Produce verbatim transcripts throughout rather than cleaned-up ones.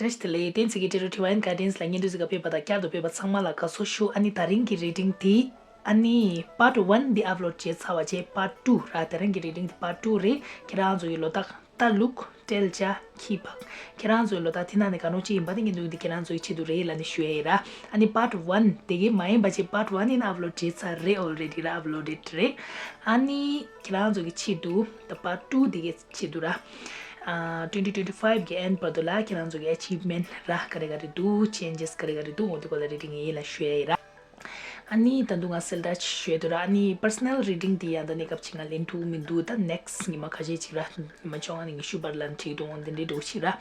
བཀྲ་ཤིས་བདེ་ལེགས། བསྟན་འཛིན་གྱི་འབྲི་རུ་Divine Guidance ལ་བརྙན་འཕྲིན་གཟིགས་ག་ཕེབས་པ་དང་བསྐྱར་དུ་ཕེབས་པ་ཚང་མ་ལ་དགའ་བསུ་ཞུ། ཨ་ནི་ད་རིང་གི་reading དེ། ཨ་ནི་part one འདི་upload བྱས་ཚར་བ་བྱས་part two ར། དེ་རིང་གི་reading དེ་part two རེད། ཁྱེད་རང་ཚོ་ཡི་ལོ་རྟགས་རྟ་ལུག་སྤྲེལ་བྱ་ཁྱི་ཕག་ཁྱེད་རང་ཚོའི་ལོ་རྟགས་དེ་ནང་ནས་ག་རུ་ཅིག་ཡིན་པ་དེ་ངས་འདུག་འདི་ཁྱེད་རང་ཚོའི་ཆེད་དུ་རེད་ལབ་ནས་ཞུ་ཡ་ཡིན་ར། ཨ་ནི་part one དེ་གའི་མ་ཡིན་པ་ཅིག་part one ཡིན་ན་upload བྱས་ཚར་རེད། already ར། uploaded རེད། ཨ་ནི་ཁྱེད་རང་ཚོ་གི་ཆེད་དུ་the part two དེ་གའི་ཆེད་དུ་ར། ཨ། twenty twenty five གི་end བར་དུ་ལ་ཁྱེད་རང་ཚོ་གི་achievement ར་ག་རེ་ག་རེ་འདུག changes ག་རེ་ག་རེ་འདུག་འོ་དེ་སྐོར་ལ་reading ཡིན་ལ་ཞུ་ཡ་ཡིན་ར། ཨ་ནི་ད་དུང་ང་གསལ་བསྒྲགས་ཅིག་ཞུ་ཡ་འདུག་ར། ཨ་ནི་personal reading དེ་ཡང་ད་གནས་སྐབས་ཅིག་ང་ལེན་ཐུབ་མི་འདུག་ད་next ཉི་མ་ཁ་ཤས་ཅིག་ར། ཉི་མ་བཅོ་ལྔ་ནས་ཉི་ཤུ་བར་ལ་འགྲིག་འདུག་འོ་འདི་འདྲའི་འགྲོ་ཞིག་ར།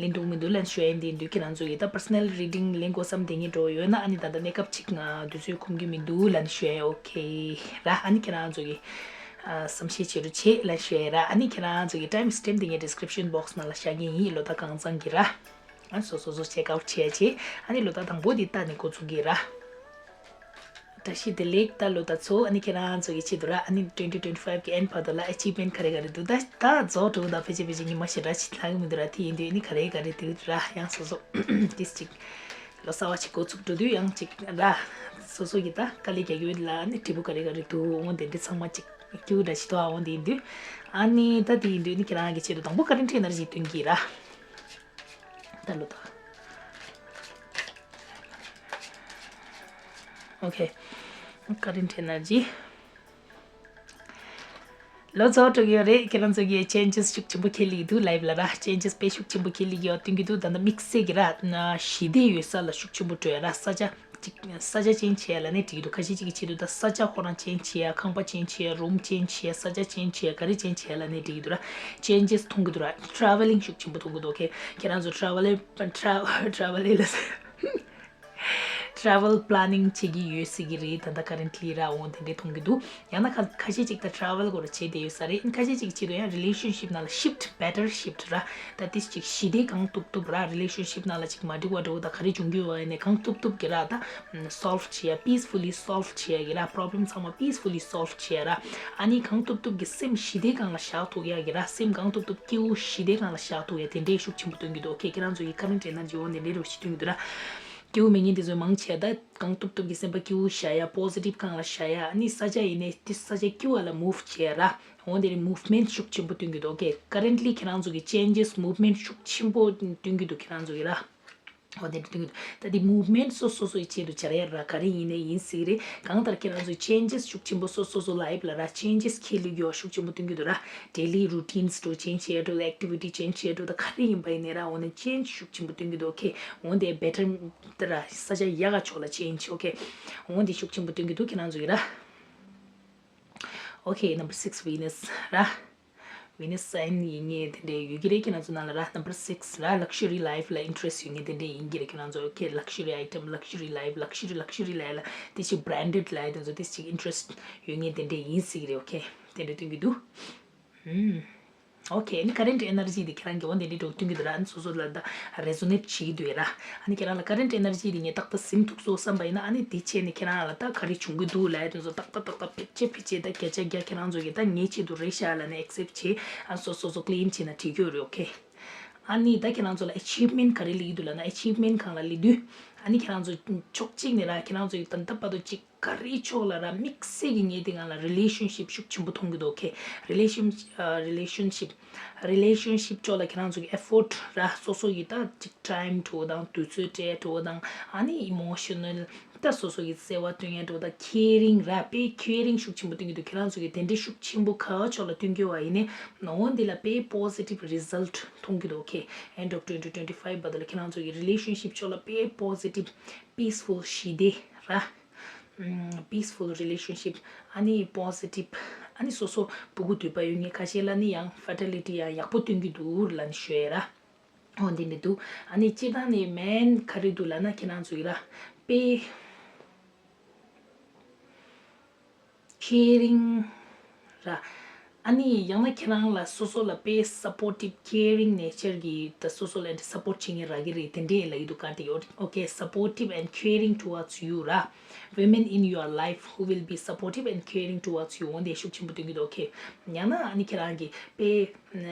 ལེན་ཐུབ་མི་འདུག་ལན་ཞུ་ཡ་ཡིན། དེ་འདུག་ཁྱེད་རང་ཚོ་ཡིས་ད་personal reading ལེན་དགོས་བསམ་དེ་ངས་འགྲོ་ཡོད་ན། ཨ་ནི་ད་ད་གནས་སྐབས་ཅིག་ང་དུས་ཚོད་ཁོམ་གི་མི་འདུག་ལན་ཞུ་ཡ་ཡིན། okay ར། ཨ་ནི་ཁྱེད་རང་ཚོ་གི་ཨ། བསམ་ཤེས་བྱེད་རོགས་བྱེད་ལ་ཞུ་ཡ་ར། ཨ་ནི་ཁྱེད་རང་ཚོ་གི་time stamp དེ་ངས་description box ནང་ལ་བཞག་གི་ཡིན། ལོ་ཟླ་གང་ཚང་གི་ར། ཨ་སོ་སོ་སོ་check out བྱེད་ཡ་བྱེད། ཨ་ནི་ལོ་ཟླ་དང་པོ་འདི་ལྟ་ནས་འགོ་ཚུགས་གི་ར། བཀྲ་ཤིས་བདེ་ལེགས། ད་ལོ་ཟླ་ཚོ་ཨ་ནི་ཁྱེད་རང་ཚོ་གི་ཆེད་དུ་ར། ཨ་ནི twenty twenty five གི་end བར་དུ་ལ་achievement ག་རེ་ག་རེ་འདུག་ད་ད་རྫོགས་འགྲོ་ད་ཕལ་ཆེར་ཕལ་ཆེར་ཉི་མ་ཞེ་དྲག་ཅིག་ལྷག་གི་མི་འདུག་ར། དེ་ཡིན་དུས་ཨ་ནི་ག་རེ་ག་རེ་འདུག་ར། ཡང་སོ་སོ་ཏིས་ཅིག་ལོ་གསར་བ་ཅིག་འགོ་ཚུགས་འགྲོ་དུས་ཡང་ཅིག་ར། སོ་སོ་གི་ད་དཀའ་ལས་རྒྱག་ཡོད་ལ་ཨ་ནི་འབྲས་བུ་ག་རེ་ག་རེ་འདུག་འོ་དེ་འདྲ་ཚང་མ་ཅིག་སྐྱིད་པོ་འདྲ་ཞིག་འདུག་ཨ། འོ་དེ་ཡིན་དུས་ཨ་ནི་ད་དེ་ཡིན་དུས་ཨ་ནི་ཁྱེད་རང་གི་ཆེད་དུ་དང་པོ་current energy སྟོན་གྱི་ར། ད་ལོ་ད། okay current energy ལོ་རྫོགས་འགྲོ་གི་ཡོད་རེད། ཁྱེད་རང་ཚོ་གིས་changes ཤུགས་ཆེན་པོ་ཁྱེར་ལེ་འདུག life ལ་ར། changes དཔེ་ཤུགས་ཆེན་པོ་ཁྱེར་ལེ་ཡོད་སྟོན་གྱི་འདུག་ད་ལྟ་དམིགས་བསལ་གྱི་ར་ཞི་བདེ་ཡོད་ས་ལ་ཤུགས་ཆེན་པོ་འགྲོ་ཡ་ར། ས་ཆ་ཅིག་ས་ཆ་change བྱེད་ཡ་ལབ་ནས་འགྲིག་གི་འདུག་ཁ་ཤས་ཅིག་གི་ཆེད་དུ་ད་ས་ཆ་ཁོ་རང་change བྱེད་ཡ། ཁང་པ་change བྱེད་ཡ། room change བྱེད་ཡ། ས་ཆ་change བྱེད་ཡ། ག་རེ་change བྱེད་ཡ་ལབ་ནས་འགྲིག་གི་འདུག་ར། changes མཐོང་གི་འདུག་ར། travelling ཤུགས་ཆེན་པོ་མཐོང་གི་འདུག okay ཁྱེད་རང་ཚོ་travel travel travel ལ travel planning བྱེད་ཀྱི་ཡོད་སྲིད་ཀྱི་རེད། ད་ལྟ་currently ར། འོ་དེ་འདྲས་མཐོང་གི་འདུག་ཡང་ན་ཁ་ཁ་ཤས་ཅིག་ད་travel སྐོར་བྱེད་བསྡད་ཡོད་ས་རེད། ཁ་ཤས་ཅིག་ཆེད་དུ་ཡང་relationship ནང་ལ་shift better shift ར། ད་དེ་ཅིག་ཞི་བདེ་གང་ཐུབ་ཐུབ་ར། relationship ནང་ལ་ཅིག་མ་འགྲིག་པ་འགྲོ་ད་ག་རེ་བྱུང་རྒྱུ་བ་ཡིན་ནའི་གང་ཐུབ་ཐུབ་ཀྱི་ར་ད་solve བྱེད་ཡ། peacefully solve བྱེད་ཡ་གི་ར། problem ཚང་མ་peacefully solve བྱེད་ཡ་ར། ཨ་ནི་གང་ཐུབ་ཐུབ་ཀྱི་སེམས་ཞི་བདེ་སྒང་ལ་བཞག་ཐུབ་ཡ་གི་ར། སེམས་གང་ཐུབ་ཐུབ་སྐྱིད་པོ་ཞི་བདེ་སྒང་ལ་བཞག་ཐུབ་ཡ་དེ་འདྲའི་ཤུགས་ཆེན་པོ་སྟོན་གྱི་འདུག okay ཁྱེད་རང་ཚོ་གི་current energy འོ་དེ་འདྲའི་རུ་ཞིག་སྟོན་གྱི་འདུག་ར། སྐྱིད་པོ་མེད་མཁན་དེ་ཚོ་མང་ཆེ་བ་ད་གང་ཐུབ་ཐུབ་ཀྱི་སེམས་པ་སྐྱིད་པོ་བཞག་ཡ། positive སྒང་ལ་བཞག་ཡ། ཨ་ནི་ས་ཆ་ཡིན་ནའི་དེ་ས་ཆ་སྐྱིད་པ་ལ་move བྱེད་ཡ་ར། འོ་དེ་རིང་movement ཤུགས་ཆེན་པོ་སྟོན་གྱི་འདུག okay currently ཁྱེད་རང་ཚོ་གི་changes movement ཤུགས་ཆེན་པོ་སྟོན་གྱི་འདུག་ཁྱེད་རང་ཚོ་གི་ར། འོ་དེ་འདྲ་སྟོན་གྱི་འདུག་ད་དེ་movement སོ་སོ་སོ་ཡི་ཆེད་དུ་བྱ་ཡ་ར་ག་རེ་ཡིན་ནའི་ཡིན་སྲིད་རེད། གང་ལྟར་ཁྱེད་རང་ཚོ་changes ཤུགས་ཆེན་པོ་སོ་སོ་སོ་life ལ་ར་changes ཁྱེར་ལུགས་ཡོད་ཤུགས་ཆེན་པོ་སྟོན་གྱི་འདུག་ར། daily routines འགྲོ་change བྱེད་འགྲོ་activity change བྱེད་འགྲོ་ད་ག་རེ་ཡིན་པ་ཡིན་ནའི་ར། འོ་ནས་change ཤུགས་ཆེན་པོ་སྟོན་གྱི་འདུག okay འོ་དེ་better ད་ར་ས་ཆ་ཡག་ག་ཕྱོགས་ལ་change okay འོ་དེ་ཤུགས་ཆེན་པོ་སྟོན་གྱི་འདུག་ཁྱེད་རང་ཚོ་ཡི་ར། okay number six Venus ར། Venus sign ཡིན་མཁན་དེ་འདྲས་ཡོད་ཀྱི་རེད། ཁྱེད་རང་ཚོ་ནང་ལ་ར་number six ར་luxury life ལ་interest ཡོད་མཁན་དེ་འདྲས་ཡིན་གྱི་རེད། ཁྱེད་རང་ཚོ okay luxury item luxury life luxury luxury life ལ་དེ་ཅིག་branded ལ་དེ་ཚོ་དེ་ཅིག་interest ཡོད་མཁན་དེ་འདྲས་ཡིན་སྲིད་ཀྱི་རེད། okay དེ་འདྲས་སྟོན་གྱི་འདུག་ཨུམ། okay ཨ་ནི་current energy དེ་ཁྱེད་རང་གི་འོ་དེ་འདྲས་འགྲོ་སྟོན་གྱི་འདུག་ར། ཨ་ནི་སོ་སོ་ལ་ད་resonate བྱེད་ཀྱི་འདུག་ར། ཨ་ནི་ཁྱེད་རང་ལ་current energy དེ་ངས་ཏག་ཏག་ཟིན་ཐུབ་སོང་བསམ་པ་ཡིན་ན་ཨ་ནི་དེ་བྱས་ནས་ཁྱེད་རང་ལ་ད་ག་རེ་བྱུང་གི་འདུག་ལབ་ཡ་དེ་ཚོ་ཏག་ཏག་ཏག་ཏག་ཕལ་ཆེར་ཕལ་ཆེར་ད་བརྒྱ་ཆ་བརྒྱ་ཁྱེད་རང་ཚོ་གིས་ད་ངའི་ཆེད་དུ་རེད་ཤག་ལབ་ནས་accept བྱེད། ཨ་སོ་སོ་སོ་claim བྱེད་ན་འགྲིག་གི་ཡོད་རེད། okay ཨ་ནི་ད་ཁྱེད་རང་ཚོ་ལ་achievement ག་རེ་སླེབས་ཀྱི་འདུག་ལབ་ན་achievement སྒང་ལ་སླེབས་དུས་ཨ་ནི་ཁྱེད་རང་ཚོ་ཕྱོགས་གཅིག་ནས་ར་ཁྱེད་རང་ཚོ་ཡི་ད་ལྟ་བར་དུ་གཅིག་ག་རེ་ཕྱོགས་ལ་ར་དམིགས་བསལ་གྱི་ངས་དེ་སྒང་ལ་relationship ཤུགས་ཆེན་པོ་མཐོང་གི་འདུག okay relation relationship relationship ཕྱོགས་ལ་ཁྱེད་རང་ཚོ་གི་effort ར་སོ་སོ་ཡི་ད་ཅིག་time འགྲོ་དང་དུས་ཚོད་སྤྲད་འགྲོ་དང་ཨ་ནི་emotional ད་སོ་སོ་གི་བརྩེ་བ་སྟོན་ཡ་འགྲོ་ད་caring ར་དཔེ་caring ཤུགས་ཆེན་པོ་སྟོན་གི་འདུག་ཁྱེད་རང་ཚོ་གི་དེ་འདྲའི་ཤུགས་ཆེན་པོ་ག་ཕྱོགས་ལ་སྟོན་གི་བ་ཡིན་ནའི་འོ་འདི་ལ་དཔེ་positive result མཐོང་གི་འདུག okay end of twenty twenty five བར་དུ་ལ་ཁྱེད་རང་ཚོ་གི་relationship ཕྱོགས་ལ་དཔེ་positive peaceful ཞི་བདེ་ར། peaceful relationship ཨ་ནི་positive ཨ་ནི་སོ་སོ་ཕྲུ་གུ་འདོད་པ་ཡོད་མཁན་ཁ་ཤས་ལ་ནི་ཡང་fertility ཡང་ཡག་པོ་སྟོན་གྱི་འདུག་ལབ་ནས་ཞུ་ཡ་ར། འོ་འདི་འདྲ་འདུག་ཨ་ནི་སྤྱིར་བཏང་ནས་main ག་རེ་འདུག་ལབ་ན་ཁྱེད་རང་ཚོ་ཡི་ར་དཔེ་caring ར། ཨ་ནི་ཡང་ན་ཁྱེད་རང་ལ་སོ་སོ་ལ་དཔེ་supportive caring nature གི་ད་སོ་སོ་ལ་འདི་support བྱེད་མཁན་རག་གི་རེད་དེ་འདྲས་ལབ་ཀྱི་འདུག་ག་དེ་ཡོད། okay supportive and caring towards you ར། women in your life who will be supportive and caring towards you འོ་འདི་ཤུགས་ཆེན་པོ་སྟོན་གྱི་འདུག okay ཡང་ན་ཨ་ནི་ཁྱེད་རང་གི་དཔེ་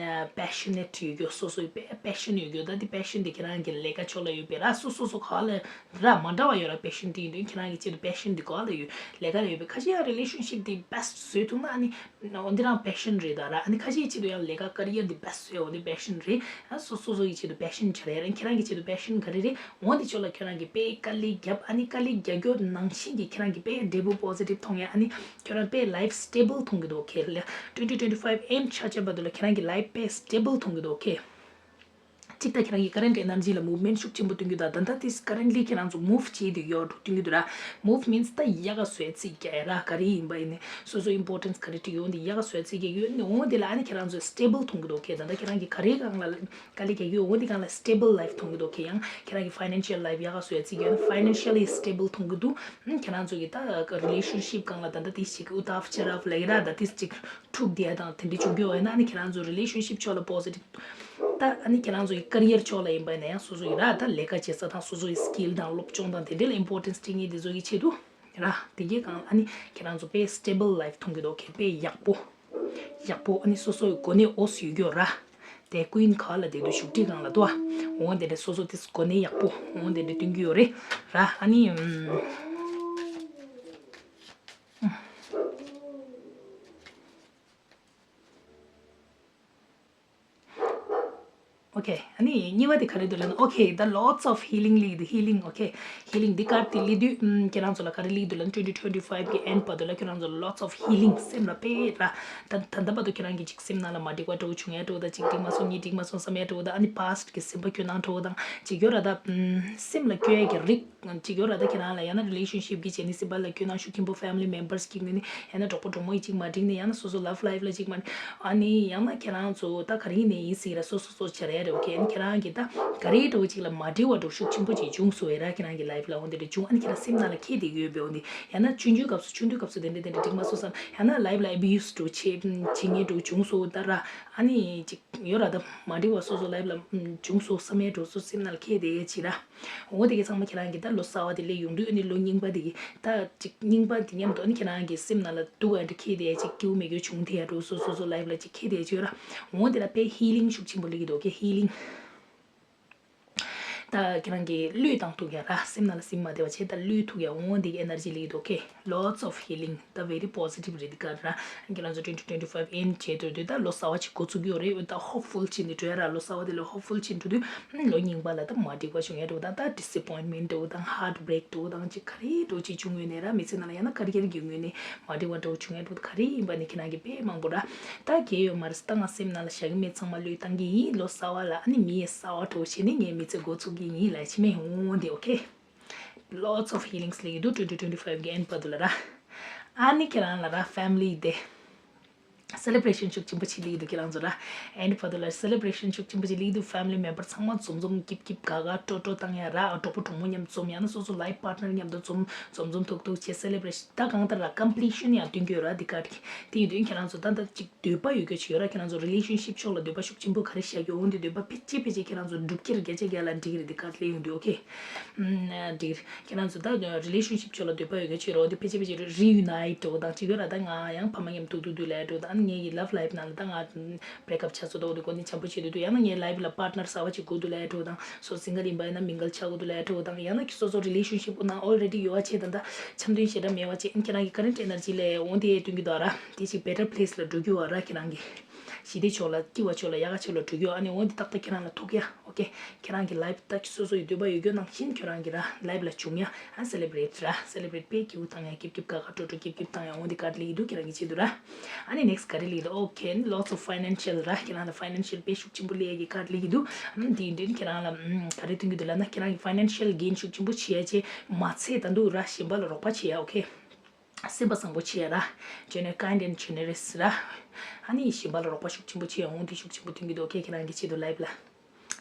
passionate ཡོད་རྒྱུ། སོ་སོའི་པེ་passion ཡོད་རྒྱུ། ད་དེ་passion དེ་ཁྱེད་རང་གི་ལས་ཀ་ཕྱོགས་ལ་ཡོད་པས་ར། སོ་སོ་སོ་ག་ལ་ར་མ་འདྲ་བ་ཡོད་ར། passion དེ་ཡིན་དུས་ཁྱེད་རང་གི་ཆེད་དུ་passion དེ་ག་ལ་ཡོད། ལས་ཀ་ལ་ཡོད་པས། ཁ་ཤས་ཡང་relationship དེ་best བཟོས་ཐུབ་ན་ཨ་ནི་འོ་འདི་རང་passion རེད་ད་ར། ཨ་ནི་ཁ་ཤས་ཆེད་དུ་ཡང་ལས་ཀ་career དེ་best བཟོས་འོ་འདི་passion རེད། ཨ་སོ་སོ་སོ་ཡི་ཆེད་དུ་passion བྱ་རེད་ར། ཁྱེད་རང་གི་ཆེད་དུ་passion ག་རེ་རེད། འོ་འདི་ཕྱོགས་ལ་ཁྱེད་རང་གི་དཔེ་དཀའ་ལས་རྒྱབ། ཨ་ནི་དཀའ་ལས་རྒྱག་རྒྱུ་ནང་བཞིན་གྱི་ཁྱེད་རང་གི་དཔེ་འབྲས་བུ་positive མཐོང་ཡ། ཨ་ནི་ཁྱོད་རང་དཔེ་life stable མཐོང་གི་འདུག་ཁེ་ལ། twenty twenty five end ཆ་ཆ་བར་དུ་ལ་ཁྱེད་རང་གི་life དཔེ་stable མཐོང་གི་འདུག་ཁེ། གཅིག་ད་ཁྱེད་རང་གི་current energy ལ་movement ཤུགས་ཆེན་པོ་སྟོན་གྱི་འདུག་ད་ད་ལྟ་དེ་currently ཁྱེད་རང་ཚོ་move བྱེད་དུ་ཡོད་འགྲོ་སྟོན་གྱི་འདུག་ར། move means ད་ཡག་ག་བཟོས་རྩིས་རྒྱག་ཡ་ར། ག་རེ་ཡིན་པ་ཡིན་ནི་སོ་སོ་importance ག་རེ་སྤྲད་ཡོད་འདི་ཡག་ག་བཟོས་རྩིས་རྒྱག་ཡོད་ནི། འོ་འདི་ལ་ཨ་ནི་ཁྱེད་རང་ཚོ་stable མཐོང་གི་འདུག་ཁེ། ད་ད་ཁྱེད་རང་གི་ག་རེ་སྒང་ལ་དཀའ་ལས་རྒྱག་ཡོད་འོ་འདི་སྒང་ལ་stable life མཐོང་གི་འདུག་ཁེ། ཡང་ཁྱེད་རང་གི་financial life ཡག་ག་བཟོས་རྩིས་རྒྱག་ཡོད་ནི། financially stable མཐོང་གི་འདུག་ཁྱེད་རང་ཚོ་གི་ད་relationship སྒང་ལ་ད་ད་དེ་ཞིག་ཨུ་ཏ་ཕ་ཅ་ར་ཕ་ལ་ཡི་ར་ད་དེ་ཅིག་འཁྲུག་བསྡད་ཡ་དང་དེ་འདྲ་བྱུང་རྒྱུ་ཡོད་ན་ཨ་ནི་ཁྱེད་རང་ཚོ་relationship ཕྱོགས་ལ་positive ད་ཨ་ནི་ཁྱེད་རང་ཚོ་ཡི་career ཕྱོགས་ལ་ཡིན་པ་ཡིན་ན་ཡང་སོ་སོ་ཡི་ར་ད་ལས་ཀ་བྱེད་ས་དང་སོ་སོ་ཡི་skill དང་སློབ་སྦྱོང་དང་དེ་འདྲ་ལ་importance སྤྲད་མཁན་དེ་ཚོ་ཡི་ཆེད་དུ་ར། དེ་གའི་སྒང་ཨ་ནི་ཁྱེད་རང་ཚོ་དཔེ་stable life མཐོང་གི་འདུག་ཁེ། དཔེ་ཡག་པོ་ཡག་པོ་ཨ་ནི་སོ་སོ་ཡི་གོ་གནས་འོས་ཡོད་རྒྱུ་ར། དེ་queen ག་ལ་དེ་དུ་བཞུགས་ཁྲི་སྒང་ལ་དུ་ཨ། འོ་དེ་འདྲ་སོ་སོ་དེ་གོ་གནས་ཡག་པོ་འོ་དེ་འདྲ་སྟོན་གྱི་ཡོད་རེད་ར། ཨ་ནི་ཨམ། Okay ཨ་ནི་གཉིས་པ་དེ་ག་རེ་འདུག་ལབ་ན། Okay the lots of healing ལི་དུ་healing okay healing འདི་card དེ་ལི་དུས་ཨམ། ཁྱེད་རང་ཚོ་ལ་ག་རེ་ལི་དུ་ལབ་ན། twenty twenty five གི་end བར་དུ་ལ་ཁྱེད་རང་ཚོ་lots of healing སེམས་ལ་དཔེ་ར། ད་ད་ལྟ་བར་དུ་ཁྱེད་རང་གི་ཅིག་སེམས་ནང་ལ་མ་འགྲིག་པ་འདྲ་བོ་བྱུང་ཡ་འདྲ་བོ་དང་ཅིག་འགྲིག་མ་སོང་གཉིས་འགྲིག་མ་སོང་བསམ་ཡ་འདྲ་བོ་དང་ཨ་ནི་past གི་སེམས་པ་སྐྱོ་སྣང་འདྲ་བོ་དང་ཅིག་ཡོད་ར། ད་ཨམ། སེམས་ལ་སྐྱོ་ཡ་གི་རིགས། ཅིག་ཡོད་ར། ད་ཁྱེད་རང་ལ་ཡང་ན་relationship གི་བྱས་ནས་སེམས་པ་ལ་སྐྱོ་སྣང་ཤུགས་ཆེན་པོ་family members གི་ངོས་ནས་ཡང་ན་གྲོགས་པོ་གྲོགས་མོ་ཡིས་ཅིག་མ་འགྲིག་ནས་ཡང་ན་སོ་སོ་love life ལ་ཅིག་མ་ཨ་ནི་ཡང་ན་ཁྱེད་རང་ཚོ་ད་ག་རེ་ཡིན་ནས་ཡིན་སྲིད་ར་སོ་སོ་སོ་བྱ་ར་ཡ་རེ་okay ཨ་ནི་ཁྱེད་རང་གི་ད་ག་རེ་འདྲ་བོ་ཅིག་ལ་མ་འགྲིག་པ་འདྲ་བོ་ཤུགས་ཆེན་པོ་ཅིག་བྱུང་སོང་བས་ར། ཁྱེད་རང་གི་life ལ་འོ་འདི་འདྲ་བྱུང་ཨ་ནི་ཁྱེད་རང་སེམས་ནང་ལ་ཁྱེད་དེ་ཡོད་པས་འོ་འདི་ཡང་ན་ཆུང་ཆུང་སྐབས་སུ་ཆུང་དུས་སྐབས་སུ་དེ་འདྲ་དེ་འདྲ་འགྲིག་མ་སོང་བསམ་ཡང་ན་life ལ་abuse འདྲ་བོ་བྱེད་བྱེད་མཁན་འདྲ་བོ་བྱུང་སོང་ད་ར། ཨ་ནི་ཅིག་ཡོད་ར། ད་མ་འགྲིག་པ་སོ་སོ་life ལ་བྱུང་སོང་བསམ་ཡ་འདྲ་བོ་སོ་སེམས་ནང་ལ་ཁྱེད་དེ་ཡ་ཅིག་ར། འོ་དེ་གི་ཚང་མ་ཁྱེད་རང་གི་ད་ལོ་གསར་བ་དེ་སླེབས་ཡོང་དུས་ཨ་ནི་ལོ་རྙིང་པ་དེ་གི་ད་ཅིག་རྙིང་པ་དེ་མཉམ་དུ་ཨ་ནི་ཁྱེད་རང་གི་སེམས་ནང་ལ་སྡུག་ཨ་འདྲ་ཁྱེད་དེ་ཅིག་སྐྱིད་པོ་མེད་རྒྱུ་བྱུང་དེ་ཡ་འགྲོ་སོ་སོ་སོ་life ལ་ཅིག་ཁྱེད་དེ་ཅིག་ཡོད་ར། འོ་དེ་ལ་དཔེ་healing ཤུགས་ཆེན་པོ་སླེབས་ཀྱི་འདུག་ཁེ་healing ད་ཁྱེད་རང་གི་བློས་བཏང་ཐུབ་ཡ་ར། སེམས་ནང་ལ་སེམས་མ་བདེ་བ་བྱས་ད་བློས་ཐུབ་ཡ་འོ་དེ་གི་energy སླེབས་ཀྱི་འདུག་ཁེ། Lots of healing ད་very positive རེད་འདི་ག་ར། ཁྱེད་རང་ཚོ་twenty twenty five end བྱས་འགྲོ་དུས་ད་ལོ་གསར་བ་ཅིག་འགོ་ཚུགས་ཀྱི་ཡོད་རེད། ད་hopeful བྱས་ནས་འགྲོ་ཡ་ར། ལོ་གསར་བ་དེ་ལ་hopeful བྱས་འགྲོ་དུས་ལོ་རྙིང་པ་ལ་ད་མ་འགྲིག་པ་བྱུང་ཡ་འདྲ་བོ་དང་ད་disappointment འདྲ་བོ་དང་heartbreak འདྲ་བོ་དང་ཅིག་ག་རེ་འདྲ་བོ་ཅིག་བྱུང་ཡོད་ནས་ར། མི་ཚེ་ནང་ལ་ཡང་ན་career གི་ངོས་ནས་མ་འགྲིག་པ་འདྲ་བོ་བྱུང་ཡ་འདྲ་བོ་ག་རེ་ཡིན་པ་ནི་ཁྱེད་རང་གི་དཔེ་མང་པོ་ར་ད་གལ་ཡོད་མ་རེད། ད་ང་སེམས་ནང་ལ་བཞག་གི་མེད། ཚང་མ་བློས་བཏང་གི་ཡིན། ལོ་གསར་བ་ལ་ཨ་ནི་མི་ཡ་གསར་བ་འདྲ་བོ་བྱས་ནས་ངའི་མི་ཚེ་འགོ་ཚུགས་ཀྱི་ཡིན་ལབ་ཕྱི་མའི་འོང་འདི་okay lots of healings སླེབས་ཀྱི་འདུག twenty twenty five གི end བར་དུ་ལ་ར། ཨ་ནི་ཁྱེད་རང་ལ་ར་family day celebration ཤུགས་ཆེན་པོ་ཅིག་སླེབས་ཀྱི་འདུག་ཁྱེད་རང་ཚོ་ར། end བར་དུ་ལ་celebration ཤུགས་ཆེན་པོ་ཅིག་སླེབས་ཀྱི་འདུག family member ཚང་མ་འཛོམས་འཛོམས་སྐྱིད་སྐྱིད་དགའ་དགའ་སྤྲོ་སྤྲོ་བཏང་ཡ་ར། གྲོགས་པོ་གྲོགས་མོ་མཉམ་འཛོམས་ཡང་ན་སོ་སོ་life partner མཉམ་དུ་འཛོམས་འཛོམས་འཛོམས་ཐུག་ཐུག་བྱས་celebration ད་གང་ལྟར་ལ་completion ཡང་སྟོན་གྱི་ཡོད་ར། འདི་ག་དེ་ཡིན་དུས་ཁྱེད་རང་ཚོ་ད་ལྟ་ཅིག་འདོད་པ་ཡོད་རྒྱུ་ཅིག་ཡོད་ར། ཁྱེད་རང་ཚོ་relationship ཕྱོགས་ལ་འདོད་པ་ཤུགས་ཆེན་པོ་ག་རེ་བཞག་གི་འོང་དེ་འདོད་པ་ཕལ་ཆེར་ཕལ་ཆེར་ཁྱེད་རང་ཚོ་འགྲུབ་ཀྱི་རེད། བརྒྱ་ཆ་བརྒྱ་ལ་འགྲིག་གི་རེད། འདི་ག་ལས་ཡོང་དུས་okay འགྲིག་ཁྱེད་རང་ཚོ་ད་relationship ཕྱོགས་ལ་འདོད་པ་ཡོད་རྒྱུ་ཅིག་ཡོད་ར། འོ་དེ་ཕལ་ཆེར་ཕལ་ཆེར་reunite འགྲོ་དང་ཅིག་ཡོད་ར། ད་ང་ཡང་ཕ་མ་མཉམ་ཐུག་ཐུག་དུས་ལ་འགྲོ་དང་ངའི་love life ནང་ལ་ད་ང་break up ཆགས་སོང་ད་འོ་དེ་གོ་ནི་འཆམ་པོ་བྱེད་དུས་དུས་ཡང་ན་ངའི་life ལ་partner གསར་བ་ཅིག་དགོས་དུས་ལ་འགྲོ་དང་སོ་single ཡིན་པ་ཡིན་ན་mingle ཆགས་དགོས་དུས་ལ་འགྲོ་དང་ཡང་ན་སོ་སོ་relationship ནང་already ཡོད་པ་བྱས་དང་ད་འཆམ་མཐུན་ཞེ་དྲག་མེད་པ་བྱས་ཁྱེད་རང་གི་current energy ལས་འོང་དེ་སྟོན་གྱི་འདུག་ར། དེ་ཅིག་better place ལ་འགྲོ་རྒྱུ་བ་ར། ཁྱེད་རང་གི་ཞི་བདེ་ཕྱོགས་ལ་སྐྱིད་པ་ཕྱོགས་ལ་ཡག་ག་ཕྱོགས་ལ་འགྲོ་རྒྱུ་ཨ་ནི་འོ་འདི་ཏག་ཏག་ཁྱེད་རང་ལ་ཐུག་ཡ། okay ཁྱེད་རང་གི་life ད་སོ་སོ་ཡི་འདོད་པ་ཡོད་རྒྱུ་ནང་བཞིན་ཁྱེད་རང་གི་ར་life ལ་བྱུང་ཡ། ཨ་celebrate ར་celebrate དཔེ་སྐྱིད་པོ་བཏང་ཡ། སྐྱིད་སྐྱིད་དགའ་དགའ་སྤྲོ་སྤྲོ་སྐྱིད་སྐྱིད་བཏང་ཡ་འོ་འདི་card སླེབས་ཀྱི་འདུག་ཁྱེད་རང་གི་ཆེད་དུ་ར། ཨ་ནི་next ག་རེ་སླེབས་ཀྱི་འདུག okay lots of financial ར། ཁྱེད་རང་ལ་financial དཔེ་ཤུགས་ཆེན་པོ་སླེབས་ཡ་གི་card སླེབས་ཀྱི་འདུག་ཨ་ནི་དེ་ཡིན་དུས་ཁྱེད་རང་ལ་ག་རེ་སྟོན་གྱི་འདུག་ལབ་ན་ཁྱེད་རང་གི་financial gain ཤུགས་ཆེན་པོ་བྱེད་ཡ་ཅེ་མ་ཚད་ད་འདུག་ར་གཞན་པ་ལ་རོགས་པ་བྱེད་ཡ། okay སེམས་པ་བཟང་པོ་བྱེད་ཡ་ར། genuine kind and generous ར། ཨ་ནི་གཞན་པ་ལ་རོགས་པ་ཤུགས་ཆེན་པོ་བྱེད་ཡ་འོང་དེ་ཤུགས་ཆེན་པོ་སྟོན་གྱི་འདུག okay ཁྱེད་རང་གི་ཆེད་དུ་life ལ།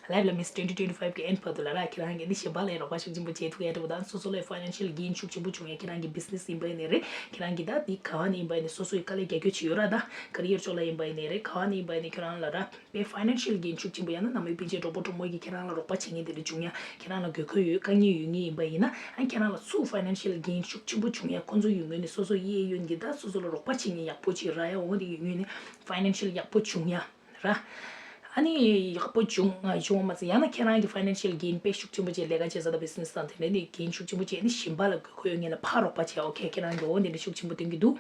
life ལ་means twenty twenty five གི end བར་དུ་ལ་ར་ཁྱེད་རང་གི་ནི་གཞན་པ་ལ་རོགས་པ་ཤུགས་ཆེན་པོ་བྱེད་ཐུབ་ཡ་འདྲ་བོ་དང་སོ་སོ་ལ་financial gain ཤུགས་ཆེན་པོ་བྱུང་ཡ། ཁྱེད་རང་གི་business ཡིན་པ་ཡིན་ནའི་རེད། ཁྱེད་རང་གི་ད་འདི་ག་བ་ནས་ཡིན་པ་ཡིན་ནའི་སོ་སོའི་དཀའ་ལས་རྒྱག་རྒྱུ་ཅིག་ཡོད་ར། ད་career ཕྱོགས་ལ་ཡིན་པ་ཡིན་ནའི་རེད། ག་བ་ནས་ཡིན་པ་ཡིན་ནའི་ཁྱེད་རང་ལ་ར། པའི་financial gain ཤུགས་ཆེན་པོ་ཡང་ན་ནང་མི་སྤུན་མཆེད་གྲོགས་པོ་གྲོགས་མོ་གིས་ཁྱེད་རང་ལ་རོགས་པ་བྱེད་མཁན་དེ་འདྲ་བྱུང་ཡ། ཁྱེད་རང་ལ་དགོས་མཁོ་ཡོད་དཀའ་ངལ་ཡོད་མཁན་ཡིན་པ་ཡིན་ན་ཨ་ཁྱེད་རང་ལ་ཚུར་financial gain ཤུགས་ཆེན་པོ་བྱུང་ཡ། ཁོང་ཚོ་ཡོད་ངོས་ནས་སོ་སོ་གཡས་གཡོན་གྱི་ད་སོ་སོ་ལ་རོགས་པ་བྱེད་མཁན་ཡག་པོ་ཅིག་རག་ཡ། འོ་དེ་ཡོད་ངོས་ནས་financial ཡག་པོ་བྱུང་ཡ། ར། ཨ་ནི་ཡག་པོ་བྱུང་ང་བྱུང་བ་མ་ཚད་ཡང་ན་ཁྱེད་རང་གི་ཕའི་ནན་ཤལ་གེན་དཔེ་ཤུགས་ཆེན་པོ་བྱས་ལས་ཀ་བྱེད་ས་དང་བི་ཛི་ནེ་སི་དང་དེ་འདྲ་ནི་གེན་ཤུགས་ཆེན་པོ་བྱས་ནི་གཞན་པ་ལ་དགོས་མཁོ་ཡོད་ངེས་ལ་ཕར་རོགས་པ་བྱས། ཨོ་ཁེ་ཁྱེད་རང་གི་འོ་འདི་འདྲ་ཤུགས་ཆེན་པོ་སྟོན་གྱི་འདུག་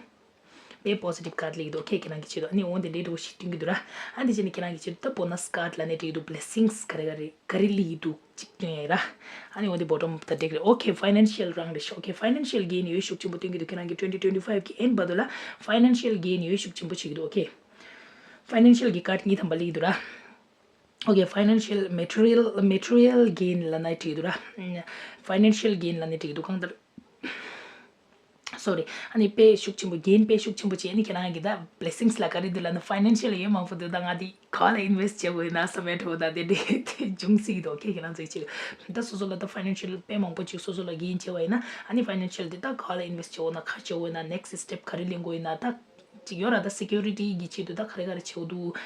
དཔེ་པོ་ཟི་ཊིབ་ཀར་ཌི་སླེབས་ཀྱི་འདུག་ཁེ་ཁྱེད་རང་གི་ཆེད་དུ་ཨ་ནི་འོ་འདི་འདྲའི་འགྲོ་ཞིག་སྟོན་གྱི་འདུག་ར། ཨ་འདི་བྱས་ནི་ཁྱེད་རང་གི་ཆེད་དུ་ད་བོ་ནས་ཀར་ཌི་ལབ་ནས་བྲིས་ཀྱི་འདུག་བི་ལེ་སིང་སི་ག་རེ་ག་རེ་ག་རེ་སླེབས་ཀྱི་འདུག་ཅིག་སྟོན་ཡ་ར། ཨ་ནི་འོ་འདི་བོ་ཊམ་ད་འགྲིག་རེད། ཨོ་ཁེ་ཕའི་ནན་ཤལ་རང་རེད་ཤག་ཨོ་ཁེ་ཕའི་ནན་ཤལ་གེན་ཡོད་ཤུགས་ཆེན་པོ་སྟོན་གྱི་འདུག་ཁྱེད་རང་གི་ཊུ་ཝེན་ཊི་ཊུ་ཝེན་ཊི་ཕའིབ་གི་ཨེན་བར་དུ་ལ་ཕའི་ནན་ཤལ་གེན་ཡོད་ཤུགས་ཆེན་པོ་བྱེད་ཀྱི་འདུག་ཨོ་ཁེ། ཕའི་ནན་ཤལ་གྱི་ཀར་ཌི་གཉིས་ཐམ་པ་སླེབས་ཀྱི་འདུག་ར། ཨོ་ཁེ་ཕའི་ནན་ཤལ་མེ་ཊི་རི་ཡལ་མེ་ཊི་རི་ཡལ་གེན་ལབ་ན་འགྲིག་གི་འདུག་ར། ཕའི་ནན་ཤལ་གེན་ལབ་ན་འགྲིག་གི་འདུག་གང་ལྟར། སོ་རི། ཨ་ནི་དཔེ་ཤུགས་ཆེན་པོ་གེན་དཔེ་ཤུགས་ཆེན་པོ་བྱས་ནི་ཁྱེད་རང་གི་ད་བི་ལེ་སིང་སི་ལ་ག་རེ་འདུག་ལབ་ན་ཕའི་ནན་ཤལ་ཡོད་མང་པོ་འདུག་ད་ང་དེ་ག་ལ་ཨིན་ཝེ་སི་ཊི་བྱེད་དགོས་ཡིན་ན་བསམ་ཡ་འགྲོ་ད་དེ་འདྲས་དེ་འབྱུང་སྲིད་ཀྱི་འདུག་ཁྱེད་ཁྱེད་རང་ཚོའི་ཆེད་ད་སོ་སོ་ལ་ད་ཕའི་ནན་ཤལ་དཔེ་མང་པོ་ཅིག་སོ་སོ་ལ་གེན་བྱས་པ་ཡིན་ན་ཨ་ནི་ཕའི་ནན་ཤལ་དེ་ད་ག་ལ་ཨིན་ཝེ་སི་ཊི་བྱེད་དགོས་ན་ག་བྱེད་དགོས་ཡིན་ན་ནེག་སི་སི་ཊེབ་ག་རེ་ལེན་དགོས་ཡིན་ན་ད། ཅིག་ཡོད་ར། ད་སི་ཀུ་རི་ཊི་གི་ཆེད་དུ་ད་ག་རེ་ག་རེ་བྱེད་དགོས་འདུག་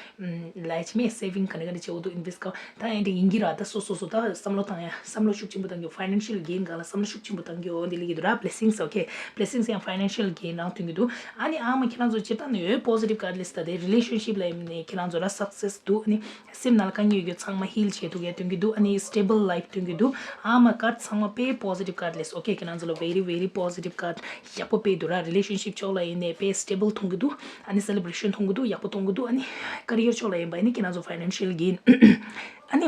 ལབ་ཡ་ཅིག་མེད། སེ་བིང་ག་རེ་ག་རེ་བྱེད་དགོས་འདུག་ཨིན་ཝེ་སི་ཊི་ག་ད་ཨེ་འདྲ་ཡིན་གྱི་ར། ད་སོ་སོ་སོ་ད་བསམ་བློ་བཏང་ཡ་བསམ་བློ་ཤུགས་ཆེན་པོ་བཏང་རྒྱུ་ཕའི་ནན་ཤལ་གེན་སྒང་ལ་བསམ་བློ་ཤུགས་ཆེན་པོ་བཏང་རྒྱུ་འོ་འདི་ལས་ཀྱི་འདུག་ར། བི་ལེ་སིང་སི་ཨོ་ཁེ་བི་ལེ་སིང་སི་ཡང་ཕའི་ནན་ཤལ་གེན་རང་སྟོན་གྱི་འདུག་ཨ་ནི་ཨ་མ་ཁྱེད་རང་ཚོ་སྤྱིར་བཏང་ནས་ཡོད་པོ་ཟི་ཊིབ་ཀར་ཌི་ལེས་ད་དེ་རི་ལེ་ཤན་ཤིབ་ལ་ཡིན་ནས་ཁྱེད་རང་ཚོ་ར་སག་སེ་སི་འདུག་ཨ་ནི། སེམས་ནང་ལ་དཀའ་ངལ་ཡོད་རྒྱུ་ཚང་མ་ཧིལ་བྱེད་ཐུབ་ཡ་སྟོན་གྱི་འདུག་ཨ་ནི་སི་ཊེ་བལ་ལའིཕ་སྟོན་གྱི་འདུག་ཨ་མ་ཀར་ཌི་ཚང་མ་དཔེ་པོ་ཟི་ཊིབ་ཀར་ཌི་ལེས། ཨོ་ཁེ་ཁྱེད་རང་ཚོ་ལ་ཝེ་རི་ཝེ་རི་པོ་ཟི་ཊིབ་ཀར་ཌི་ཡག་པོ་དཔེ་འདུག་ར། རི་ལེ་ཤན་ཤིབ་ཕྱོགས་ལ་ཡིན་ནའི་དཔེ་སི་ཊེ་བལ་མཐོང་གི་འདུག་ཨ་ནི་སེ་ལེ་བྷི་རེ་ཤན་མཐོང་གི་འདུག་ཡག་པོ་མཐོང་གི་འདུག་ཨ་ནི་ཀ་རི་ཡར་ཕྱོགས་ལ་ཡིན་པ་ཡིན་ན་ཁྱེད་རང་ཚོ་ཕའི་ནན་ཤལ་གེན་ཨ་ནི་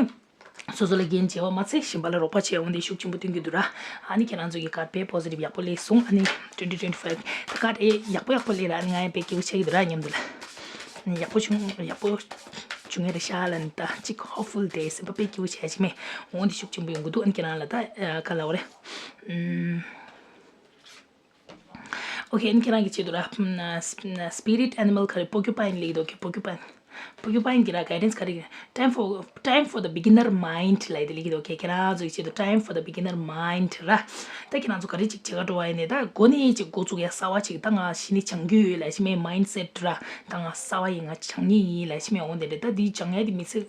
སོ་སོ་ལ་གེན་བྱས་པ་མ་ཚད་གཞན་པ་ལ་རོགས་པ་བྱས་འོང་དེ་ཤུགས་ཆེན་པོ་སྟོན་གྱི་འདུག་ར། ཨ་ནི་ཁྱེད་རང་ཚོ་གི་ཀར་ཌི་དཔེ་པོ་ཟི་ཊིབ་ཡག་པོ་སླེབས་སོང་། ཨ་ནི་ཊུ་ཝེན་ཊི་ཊུ་ཝེན་ཊི་ཕའིབ་ད་ཀར་ཌི་ཨེ་ཡག་པོ་ཡག་པོ་སླེབས་ར། ཨ་ནི་ང་ཡང་དཔེ་སྐྱིད་པོ་ཆགས་ཀྱི་འདུག་ར་མཉམ་དུ་ལ། ཡག་པོ་བྱུང་ཡག་པོ་བྱུང་ངེས་རེད་ཤག་ལབ་ནི་ད་ཅིག་ཧོབ་ཕུལ་དེ་སེམས་པ་དཔེ་སྐྱིད་པོ་བྱས་ཅིག་མེད་འོང་དེ་ཤུགས་ཆེན་པོ་ཡོང་གི་འདུག་ཨ་ནི་ཁྱེད་རང་ལ་ད་ཨ་ག་ལབ་དགོས་རེད། ཨུམ། ཨོ་ཁེ་ཨ་ནི་ཁྱེད་རང་གི་ཆེད་དུ་ར། ཨུམ། སི་པི་རི་ཊི་ཨེ་ནི་མལ་ག་རེ་པོར་ཀུ་པའིན་ལབ་ཀྱི་འདུག་ཨོ་ཁེ་པོར་ཀུ་པའིན། པོར་ཀུ་པའིན་གྱི་ར་གའི་ཌན་སི་ག་རེ་ཊའིམ་ཕོར་ཊའིམ་ཕོར་ཛ་བི་གི་ནར་མའིན་ཌི་ལབ་དེ་ལབ་ཀྱི་འདུག་ཨོ་ཁེ་ཁྱེད་རང་ཚོ་གི་ཆེད་དུ་ཊའིམ་ཕོར་ཛ་བི་གི་ནར་མའིན་ཌི་ར། ད་ཁྱེད་རང་ཚོ་ག་རེ་ཅིག་བྱེད་ག་འགྲོ་བ་ཡིན་ནའི་ད་འགོ་ནས་ཅིག་འགོ་བཙུགས་ཡ་གསར་པ་ཅིག་ད་ང་གཞི་ནས་སྦྱང་རྒྱུ་ཡོད་ལབ་ཅིག་མེད། མའིན་ཌི་སེ་ཊི་ར་ད་ང་གསར་པ་ཡིན་ང་སྦྱང་ངེས་ཡིན་ལབ་ཅིག་མེད། འོང་དེ་འདྲ་ད་འདི་སྦྱང་ཡ་དེ་མི་ཚེ་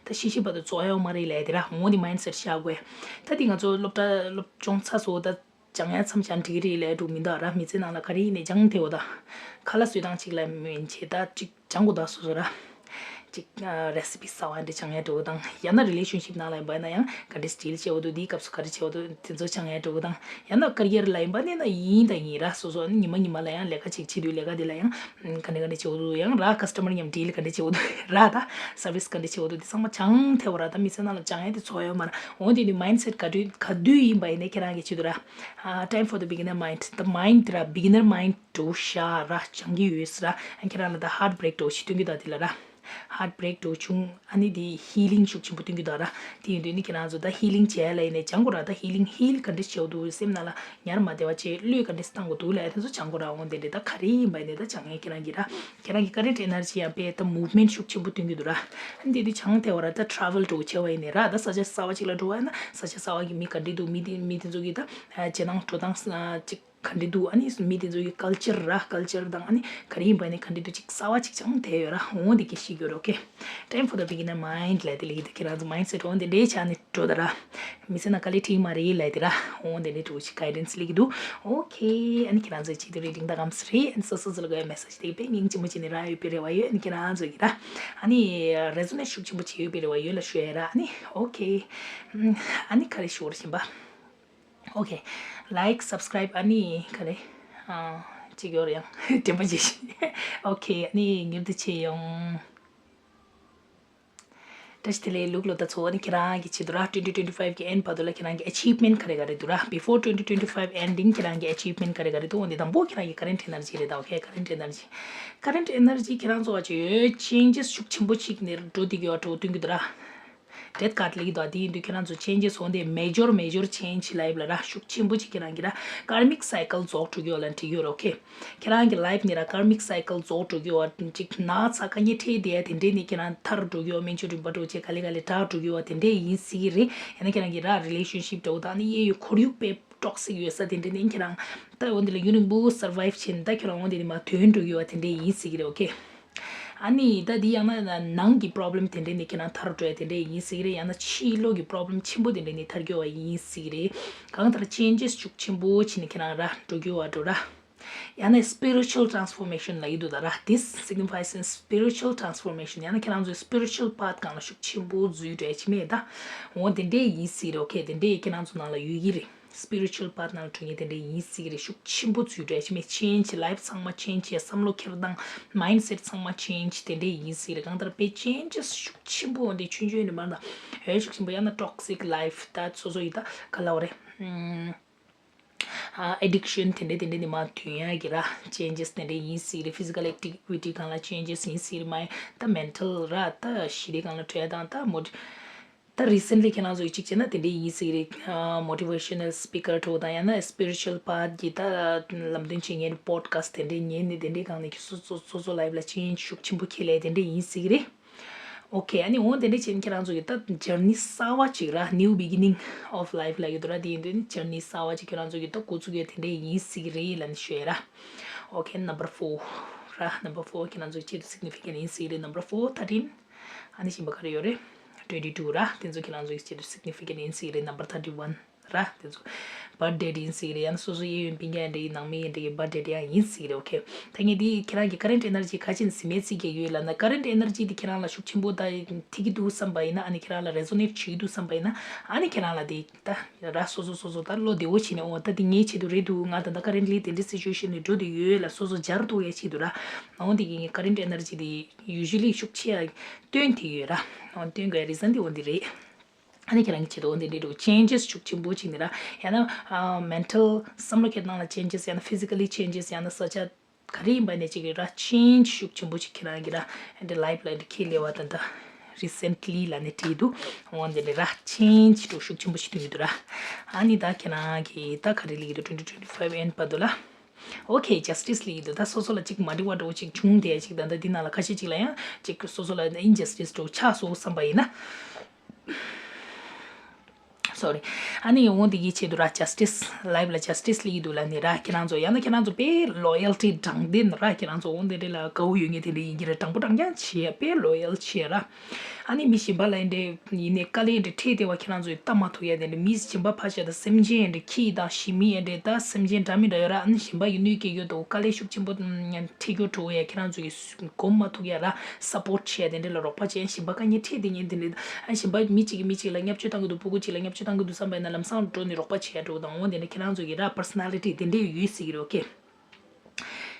ད་ཤི་ཤི་བར་དུ་རྫོགས་ཡ་ཡོད་མ་རེད་ལབ་དེ་ར། འོང་དེ་མའིན་ཌི་སེ་ཊི་བཞག་དགོས། ད་འདི་ང་ཚོ་སློབ་གྲྭ་སློབ་སྦྱོང་ཚར་སོང་ད། སྦྱང་ཡ་མཚམས་སྦྱང་འགྲིག་གི་རེད་ལབ་འགྲོ་མི་འདུག་ར། མི་ཚེ་ནང་ལ་ག་རེ་ཡིན་ནའི་སྦྱང་ཐེ་བོ་ད། ཁ་ལག་བཟོ་སྟངས་གཅིག་ལ་མིན་བྱེད་ད་གཅིག་སྦྱང་དགོས་ད་སོ་སོ་ར། གཅིག་རེ་སི་པི་གསར་བ་འདྲ་སྦྱང་ཡ་འགྲོ་དང་ཡང་ན་རི་ལེ་ཤན་ཤིབ་ནང་ལ་ཡིན་པ་ན་ཡང་ག་འདྲ་སི་ཌིལ་བྱེད་དགོས་འདུག་འདིའི་སྐབས་སུ་ག་རེ་བྱེད་དགོས་འདུག་དེ་ཚོ་སྦྱང་ཡ་འགྲོ་དང་ཡང་ན་ཀ་རི་ཡར་ལ་ཡིན་པ་ནི་ན་ཡིན་དང་ཡིན་ར། སོ་སོ་ནི་ཉི་མ་ཉི་མ་ལ་ཡང་ལས་ཀ་ཅིག་བྱེད་དུས་ལས་ཀ་དེ་ལ་ཡང་ག་འདྲ་ག་འདྲ་བྱེད་དགོས་འདུག་ཡང་ར་ཁ་སི་ཊ་མར་མཉམ་ཌིལ་ག་འདྲ་བྱེད་དགོས་འདུག་ར། ད་སར་བི་སི་ག་འདྲ་བྱེད་དགོས་འདུག་དེ་ཚང་མ་སྦྱང་ཐེ་བོ་ར། ད་མི་ཚེ་ནང་ལ་སྦྱང་ཡ་དེ་འཚོ་ཡ་ཡོད་མ་ར། འོ་དེ་ནི་མའིན་ཌི་སེ་ཊི་ག་དུས་ག་དུས་ཡིན་པ་ཡིན་ནའི་ཁྱེད་རང་གི་ཆེད་དུ་ར། ཊའིམ་ཕོར་ཛ་བི་གི་ནར་མའིན་ཌི། ད་མའིན་ཌི་ར་བི་གི་ནར་མའིན་ཌི་འགྲོ་ཤག་ར། སྦྱང་གི་ཡོད་ས་ར། ཁྱེད་རང་ལ་ད་ཧརཊ་བྷི་རེག་འགྲོ་ཞིག་སྟོན་གྱི་ད་དེ་ལ་ར། ཧརཊ་བྷི་རེག་འགྲོ་བྱུང་ཨ་ནི་དེ་ཧི་ལིང་ཤུགས་ཆེན་པོ་སྟོན་གྱི་ད་ར། དེ་ཡིན་དུས་ནི་ཁྱེད་རང་ཚོ་ད་ཧི་ལིང་བྱས་ལ་ཡིན་ནའི་སྦྱང་དགོས་ར། ད་ཧི་ལིང་ཧིལ་ག་འདྲ་བྱེད་དགོས་འདུག་སེམས་ནང་ལ་ཉར་མ་བདེ་བ་བྱས་བློས་ག་འདྲ་བཏང་དགོས་འདུག་ལ་ཡ་དེ་ཚོ་སྦྱང་དགོས་ར། འོ་དེ་འདྲ་ད་ག་རེ་ཡིན་པ་ཡིན་ནའི་ད་སྦྱང་ཡས་ཁྱེད་རང་གི་ར། ཁྱེད་རང་གི་ཀ་རེན་ཊི་ཨེ་ནར་ཇི་ཡང་དཔེ་ད་མུབ་མེན་ཊི་ཤུགས་ཆེན་པོ་སྟོན་གྱི་འདུག་ར། ཨ་ནི་དེ་དུས་སྦྱང་ཐེ་བོ་ར། ད་ཊ་རེ་ཝལ་འགྲོ་བྱས་པ་ཡིན་ནའི་ར། ད་ས་ཆ་གསར་པ་ཅིག་ལ་འགྲོ་བ་ཡིན་ན་ས་ཆ་གསར་པ་གི་མི་ག་འདྲ་འདུག་མི་དེ་མི་དེ་ཚོ་གི་ད་བྱེད་སྟངས་འགྲོ་སྟངས་ཅིག་ག་འདྲ་འདུག་ཨ་ནི་མི་དེ་ཚོ་གི་ཀལ་ཅར་ར་ཀལ་ཅར་དང་ཨ་ནི་ག་རེ་ཡིན་པ་ནི་ག་འདྲ་འདུག་ཅིག་གསར་པ་ཅིག་སྦྱང་ཐེ་ཡོད་ར། འོ་དེ་གི་ཤེས་ཀྱི་ཡོད་ར། ཨོ་ཁེ། ཊའིམ་ཕོར་ཛ་བི་གི་ནར་མའིན་ཌི་ལབ་དེ་ལབ་ཀྱི་འདུག་ཁྱེད་རང་ཚོ་མའིན་ཌི་སེ་ཊི་འོ་དེ་འདྲའི་ཆ་ནས་འགྲོ་ད་ར། མི་ཚེ་ནང་དཀའ་ལས་འཕྲད་མ་རེད་ལབ་དེ་ར། འོ་དེ་འདྲའི་འགྲོ་ཞིག་གའི་ཌན་སི་སླེབས་ཀྱི་འདུག་ཨོ་ཁེ། ཨ་ནི་ཁྱེད་རང་ཚོའི་ཆེད་དུ་རེ་ཌིང་ད་གམ་སི་རེད། ཨ་ནི་སོ་སོ་ཚོ་ལ་དགོས་མེ་སེ་ཇི་དེ་དཔེ་སྙིང་རྗེ་མོ་བྱས་ནས་རག་ཡོད་པའི་རེ་བ་ཡོད། ཨ་ནི་ཁྱེད་རང་ཚོ་གི་ར། ཨ་ནི་རེ་ཛོ་ནེ་ཊི་ཤུགས་ཆེན་པོ་བྱས་ཡོད་པའི་རེ་བ་ཡོད་ལ་ཞུ་ཡ་ར། ཨ་ནི་ཨོ་ཁེ། ཨ་ནི་ག་རེ་ཞུ་བར་བཞིན་པ། ཨོ་ཁེ། ལའིཀ་སབ་སི་ཀ་རའིབ་ཨ་ནི་ག་རེ། ཨ་གཅིག་ཡོད་རེད་ཡང་། དྲན་པ་བརྗེད་ཤིག་ཨོ་ཁེ། ཨ་ནི་མྱུར་དུ་བྱེད་ཡོང་། བཀྲ་ཤིས་བདེ་ལེགས་ལུག་ལོ་ད་ཚོ། ཨ་ནི་ཁྱེད་རང་གི་ཆེད་དུ་ར་ཊུ་ཝེན་ཊི་ཊུ་ཝེན་ཊི་ཕའིབ་གི་ཨེན་བར་དུ་ལ་ཁྱེད་རང་གི་ཨ་ཆིབ་མེན་ཊི་ག་རེ་ག་རེ་འདུག་ར། བི་ཕོར་ཊུ་ཝེན་ཊི་ཊུ་ཝེན་ཊི་ཕའིབ་ཨེན་ཌིང་ཁྱེད་རང་གི་ཨ་ཆིབ་མེན་ཊི་ག་རེ་ག་རེ་འདུག་འོ་འདི་དང་པོ་ཁྱེད་རང་གི་ཀ་རེན་ཊི་ཨེ་ནར་ཇི་རེད་ད། ཨོ་ཁེ། ཀ་རེན་ཊི་ཨེ་ནར་ཇི། ཀ་རེན་ཊི་ཨེ་ནར་ཇི་ཁྱེད་རང་ཚོ་བ་ཆེ་ཡོད་ཅེན་ཇེས་ཤུགས་ཆེན་པོ་ཞིག་ནས་འགྲོ་འདི་གི་བ་འགྲོ་སྟོན་གི་འདུག་ར། ཌེ་ཐི་ཀར་ཌི་ལབ་ཀྱི་འདུག་དེ་ཡིན་དུས་ཁྱེད་རང་ཚོ་ཅེན་ཇེས་འོང་དེ་མེ་ཇོར་མེ་ཇོར་ཅེན་ཇི་ལའིབ་ལ་ར་ཤུགས་ཆེན་པོ་ཅིག་ཁྱེད་རང་གི་ར་ཀར་མིག་སའི་ཀལ་རྫོགས་འགྲོ་གི་ཡོད་ལ་འགྲིག་ཡོད་ར། ཨོ་ཁེ། ཁྱེད་རང་གི་ལའིབ་ནི་ར་ཀར་མིག་སའི་ཀལ་རྫོགས་འགྲོ་གི་ཡོད་བ་ཅིག་ན་ཚ་དཀའ་ངལ་འཕྲད་བསྡད་ཡ་དེ་འདྲས་ནི་ཁྱེད་རང་ཐར་འགྲོ་གི་ཡོད། སྨན་བཅོས་རིམ་པ་འགྲོ་བྱས་ག་ལེ་ག་ལེ་དྲག་འགྲོ་གི་ཡོད་བ་དེ་འདྲས་ཡིན་སྲིད་ཀྱི་རེད། ཡང་ན་ཁྱེད་རང་གི་ར་རི་ལེ་ཤན་ཤིབ་འདྲ་བོ་དང་ནི་གཡས་གཡོན་ཁོར་ཡུག་དཔེ་ཊོག་སིག་ཡོད་ས་དེ་འདྲས་ནི་ཁྱེད་རང་ད་འོ་འདི་ལ་ཡུན་རིང་པོ་སར་བའིབ་བྱས་ནི་ད་ཁྱེད་རང་འོ་འདི་ནི་མར་ཐོན་འགྲོ་གི་ཡོད་བ་དེ་འདྲས་ཡིན་སྲིད་ཀྱི་རེད། ཨོ་ཁེ། ཨ་ནི་ད་འདི་ཡང་ན་ནང་གི་པོ་རོབ་ལེམ་དེ་འདྲས་ནི་ཁྱེད་རང་ཐར་འགྲོ་ཡ་དེ་འདྲས་ཡིན་སྲིད་ཀྱི་རེད། ཡང་ན་ཕྱི་ལོགས་ཀྱི་པོ་རོབ་ལེམ་ཆེན་པོ་དེ་འདྲས་ནི་ཐར་གྱི་བ་ཡིན་སྲིད་ཀྱི་རེད། གང་ལྟར་ཅེན་ཇེས་ཤུགས་ཆེན་པོ་བྱས་ནི་ཁྱེད་རང་ར་འགྲོ་གི་བ་འགྲོ་ར། ཡང་ན་spiritual transformation ལབ་ཀྱི་འདུག་ད་ར། This signifies a spiritual transformation. ཡང་ན་ཁྱེད་རང་ཚོའི་spiritual path སྒང་ལ་ཤུགས་ཆེན་པོ་འཛུལ་འགྲོ་ཡ་ཅིག་མེད་ད། འོ་དེ་འདྲས་ཡིན་སྲིད་རེད། ཨོ་ཁེ། དེ་འདྲས་ཁྱེད་རང་ཚོ་ནང་ལ་ཡོད་ཀྱི་རེད། spiritual path ནང་ལ་འགྲོ་མཁན་དེ་འདྲས་ཡིན་སྲིད་ཀྱི་རེད། ཤུགས་ཆེན་པོ་འཛུལ་འགྲོ་ཡ་ཅིག་མེད། change, life ཚང་མ་change བྱས། བསམ་བློ་འཁྱེར་སྟངས། mindset ཚང་མ་change དེ་འདྲས་ཡིན་སྲིད་རེད། གང་ལྟར་དཔེ་changes ཤུགས་ཆེན་པོ་འོ་འདི་ཆུང་ཆུང་ནས་མར་ན་ཧོལ་ཤུགས་ཆེན་པོ། ཡང་ན་toxic life ད་སོ་སོ་ཡི་ད་ག་ལབ་རེད། ཨ་addiction དེ་འདྲས་དེ་འདྲས་ནས་མར་ཐོན་ཡ་གི་ར། changes དེ་འདྲས་ཡིན་སྲིད་རེད། physical activity སྒང་ལ་changes ཡིན་སྲིད་རེད། མ་ད་mental ར་ད་ཞི་བདེ་སྒང་ལ་འགྲོ་ཡ་དང་ད་མོ། ད་recently ཁྱེད་རང་ཚོ་གཅིག་བྱས་ན་དེ་འདྲས་ཡིན་སྲིད་རེད། ཨ་motivational speaker འདྲ་བོ་དང་ཡང་ན་spiritual path གི་ད་ལམ་སྟོན་བྱེད་མཁན་podcast དེ་འདྲས་ཉན་ནས་དེ་འདྲས་སྒང་ནས་ཁྱེད་སོ་སོ་སོ་སོ་life ལ་change ཤུགས་ཆེན་པོ་ཁྱེར་ལས་དེ་འདྲས་ཡིན་སྲིད་རེད། ཨོ་ཁེ། ཨ་ནི་འོ་དེ་འདྲས་བྱས་ནས་ཁྱེད་རང་ཚོ་གི་ད་journey གསར་བ་ཅིག་ར། new beginning of life ལབ་ཡོད་དོ་ར། དེ་ཡིན་དུས་ནི་journey གསར་བ་ཅིག་ཁྱེད་རང་ཚོ་གི་ད་འགོ་ཚུགས་ཡོད་དེ་འདྲས་ཡིན་སྲིད་རེད་ལབ་ནས་ཞུ་ཡ་ར། ཨོ་ཁེ། number four ར། number four ཁྱེད་རང་ཚོ་གི་ཆེད་དུ་significant ཡིན་སྲིད་རེད། number four, thirteen ཨ་ནི་གཞན་པ་ག་རེ་ཡོད་རེད། twenty two ར། དེ་ཚོ་ཁྱེད་རང་ཚོ་གི་ཆེད་དུ་significant ཡིན་སྲིད་རེད། number thirty one ར། དེ་ཚོ་birth date ཡིན་སྲིད་རེད། ཡང་སོ་སོ་གཡས་གཡོན་སྤུན་ཀྱག་འདྲ་ཡིན། ནང་མི་འདྲ་ཡི་birth date ཡང་ཡིན་སྲིད་རེད། ཨོ་ཁེ། ད་ངས་འདི་ཁྱེད་རང་གི་current energy ག་ཅིག་ཟིན་མེད་ཚིག་གི་ཡོད་ལབ་ན། current energy འདི་ཁྱེད་རང་ལ་ཤུགས་ཆེན་པོ་ད་ཐིག་གི་འདུག་བསམ་པ་ཡིན་ན། ཨ་ནི་ཁྱེད་རང་ལ་resonate བྱེད་ཀྱི་འདུག་བསམ་པ་ཡིན་ན། ཨ་ནི་ཁྱེད་རང་ལ་འདི་ད་ར་སོ་སོ་སོ་སོ་ད་བློ་བདེ་བོ་བྱས་ནས། འོ་ད་འདི་ངའི་ཆེད་དུ་རེད་འདུག་ང་ད་ལྟ་currently དེ་འདྲའི་situation ནས་འགྲོ་བསྡད་ཡོད་ལབ་སོ་སོ་འབྱར་གཏོང་ཡའི་ཆེད་དུ་ར། འོ་འདི་གི་ངའི་current energy འདི་usually ཤུགས་ཆེ་ཡ་སྟོན་དེ་ཡོད་ར། འོ་སྟོན་དགོས་ཡ་reason འདི་འོ་འདི་རེད། ཨ་ནི་ཁྱེད་རང་གི་ཆེད་དུ་འོ་འདི་འདྲའི་འགྲོ་changes ཤུགས་ཆེན་པོ་ཅིག་ནི་ར། ཡང་ན་ཨ་mental བསམ་བློ་འཁྱེར་སྟངས་ལ་changes ཡང་ན་physically changes ཡང་ན་ས་ཆ་ག་རེ་ཡིན་པ་ནས་ཅིག་རེད་ར། change ཤུགས་ཆེན་པོ་ཅིག་ཁྱེད་རང་གི་ར་ཨ་འདྲ་life ལ་འདི་ཁྱེད་ལས་བ་ད་ད་recently ལ་ནི་བྲིས་འདུག་འོ་འདི་ནི་ར་change འགྲོ་ཤུགས་ཆེན་པོ་ཞིག་ཐོན་གྱི་འདུག་ར། ཨ་ནི་ད་ཁྱེད་རང་གི་ད་ག་རེ་ལེགས་འདུག twenty twenty five end བར་དུ་ལ། Okay, justice ལེགས་འདུག་ད་སོ་སོ་ལ་ཅིག་མ་འགྲིག་པ་འདྲ་བོ་ཅིག་བྱུང་དེ་ཅིག་ད་ད་འདི་ནང་ལ་ཁ་ཤས་ཅིག་ལ་ཡང་ཅིག་སོ་སོ་ལ་injustice འདྲ་བོ་ཆགས་སོང་བསམ་པ་ཡིན་ན། Sorry. ཨ་ནི་འོ་འདི་གི་ཆེད་དུ་ར་justice, life ལ་justice ལེགས་འདུག་ལབ་ནི་ར། ཁྱེད་རང་ཚོ་ཡང་ན་ཁྱེད་རང་ཚོ་དཔེ་loyalty དྲང་བདེན་ར། ཁྱེད་རང་ཚོ་འོ་འདི་འདྲ་ལ་དགའ་བོ་ཡོད་ངེས་དེ་འདྲ་ཡིན་གྱི་རེད། དྲང་པོ་དྲང་རྐྱང་བྱེད་དཔེ་loyal བྱེད་ར། ཨ་ནི་མི་གཞན་པ་ལ་ཡིན་འདྲ་ཡིན་ནའི་དཀའ་ལས་འདྲ་འཕྲད་བསྡད་པ་ཁྱེད་རང་ཚོས་ལྟ་མ་ཐུབ་ཡ་དེ་འདྲ། མི་གཞན་པ་ཕར་བཞག་ད་སེམས་ཅན་འདྲ་ཁྱི་དང་ཞི་མི་འདྲ་ད་སེམས་ཅན་འདྲ་མི་འདྲ་ཡོད་ར། ཨ་ནི་གཞན་པ་ཡིན་ནོའི་སྐད་ཡོད་དོ་དཀའ་ལས་ཤུགས་ཆེན་པོ་འཕྲད་རྒྱུ་འགྲོ་བས་ཁྱེད་རང་ཚོ་གི་སྒོམ་མ་ཐུབ་ཡ་ར། support བྱས་དེ་འདྲ་ལ་རོགས་པ་བྱས། གཞན་པ་དཀའ་ངལ་འཕྲད་དེ་ངས་དེ་འདྲ་ཨ་གཞན་པ་མི་གཅིག་གིས་མི་གཅིག་ལ་བརྙས་བཅོས་བཏང་གི་འདུག་སྤུ་གུ་གཅིག་ལ་བརྙས་བཅོས་བཏང་གི་འདུག་བསམ་པ་ཡིན་ན་ལམ་སང་འགྲོ་ནས་རོགས་པ་བྱས་འགྲོ་དང་། འོ་དེ་འདྲ་ཁྱེད་རང་ཚོ་གི་ར་personality དེ་འདྲ་ཡོད་སྲིད་ཀྱི་རེད། okay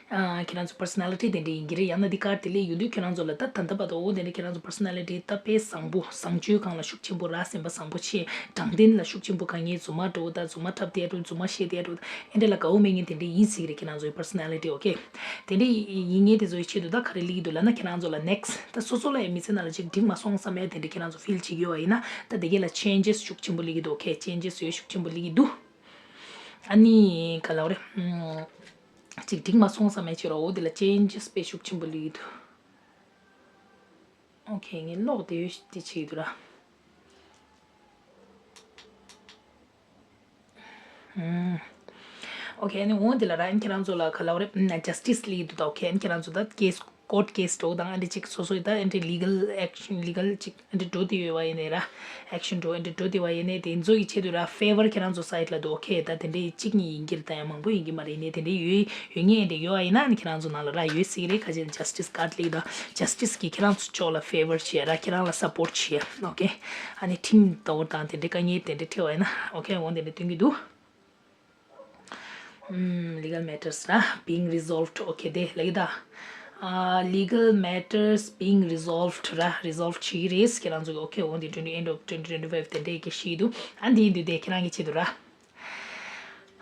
ཨ་ཁྱེད་རང་ཚོ་personality དེ་འདྲ་ཡིན་གྱི་རེད། ཡང་ན་འདི་card དེ་ལས་ཡོད་དུས་ཁྱེད་རང་ཚོ་ལ་ད་ད་ལྟ་བར་དུ་འོ་དེ་འདྲ་ཁྱེད་རང་ཚོ་personality ད་དཔེ་བཟང་པོ་བཟང་སྤྱོད་སྒང་ལ་ཤུགས་ཆེན་པོ་ར། སེམས་པ་བཟང་པོ་ཆེ། དྲང་བདེན་ལ་ཤུགས་ཆེན་པོ། དཀའ་ངལ་རྫུན་མ་འགྲོ་ད་རྫུན་མ་འཁྲབ་བསྡད་འགྲོ་རྫུན་མ་བཤད་བསྡད་འགྲོ་ཨེ་འདྲ་ལ་དགའ་བོ་མེད་མཁན་དེ་འདྲ་ཡིན་སྲིད་ཀྱི་རེད། ཁྱེད་རང་ཚོའི་personality okay དེ་འདྲ་ཡིན་མཁན་དེ་ཚོའི་ཆེད་དུ་ད་ག་རེ་ལེགས་འདུག་ལབ་ན། ཁྱེད་རང་ཚོ་ལ་next ད་སོ་སོ་ལ་ཡང་མི་ཚེ་ནང་ལ་ཅིག་འགྲིག་མ་སོང་བསམ་ཡ་དེ་འདྲ་ཁྱེད་རང་ཚོ་feel བྱེད་ཀྱི་ཡོད་པ་ཡིན་ན་ད་དེ་གས་ལ་changes ཤུགས་ཆེན་པོ་ལེགས་ཀྱི་འདུག okay changes ཡོད་ཤུགས་ཆེན་པོ་ལེགས་ཀྱི་འདུག་ཨ་ནི་ག་ལབ་རེད། ཅིག་འགྲིག་མ་སོང་བསམ་ཡ་ཅིག་ར། འོ་དེ་ལ་changes དཔེ་ཤུགས་ཆེན་པོ་ལེགས་ཀྱི་འདུག okay ངས་ཀློག་དེ་ཡོད་དེ་བྱེད་ཀྱི་འདུག་ར། ཨུམ། okay ཨ་ནི་འོ་དེ་ལ་ར་ཨ་ནི་ཁྱེད་རང་ཚོ་ལ་ག་ལབ་རེད། justice ལེགས་འདུག་ད། okay ཨ་ནི་ཁྱེད་རང་ཚོ་ད་case court case འགྲོ་དང་ཨ་འདྲ་ཅིག་སོ་སོའི་ད་ཨ་འདྲ་legal action legal ཅིག་ཨ་འདྲ་འགྲོ་དེ་ཡོད་པ་ཡིན་ནའི་ར། action འགྲོ་ཨ་འདྲ་འགྲོ་དེ་བ་ཡིན་ནའི་དེ་ཚོ་ཡི་ཆེད་དུ་ར་favor ཁྱེད་རང་ཚོ་side ལ་འདུག okay ད་དེ་འདྲ་གཅིག་གཉིས་ཡིན་གྱི་རེད། ད་ཡང་མང་པོ་ཡིན་གྱི་མ་རེད། ནས་དེ་འདྲ་ཡོད་ཡོད་ངེས་ཨ་འདྲ་ཡོད་པ་ཡིན་ན་ཨ་ནི་ཁྱེད་རང་ཚོ་ནང་ལ་ར་ཡོད་སྲིད་རེད། ཁ་ཅིག་justice card ལེགས་དང་justice གི་ཁྱེད་རང་ཚོ་ཕྱོགས་ལ་favor བྱེད་ར། ཁྱེད་རང་ལ་support བྱེད། okay ཨ་ནི་ཁྲིམས་ལྟ་བུ་དང་དེ་འདྲའི་དཀའ་ངལ་དེ་འདྲ་འཕྲད་པ་ཡིན་ན། okay འོ་དེ་འདྲ་སྟོན་གྱི་འདུག་ཨུམ། legal matters ར་being resolved okay དེ་ལེགས་ད། ཨ་legal matters being resolved ར་resolved བྱེད་ཀྱི་རེད་ཁྱེད་རང་ཚོ་གི okay འོ་དེ་twenty end of twenty twenty five དེ་འདྲའི་གི་ཤེས་འདུག་ཨ་འདི་ཡིན་དུས་དེ་ཁྱེད་རང་གི་ཆེད་དུ་ར།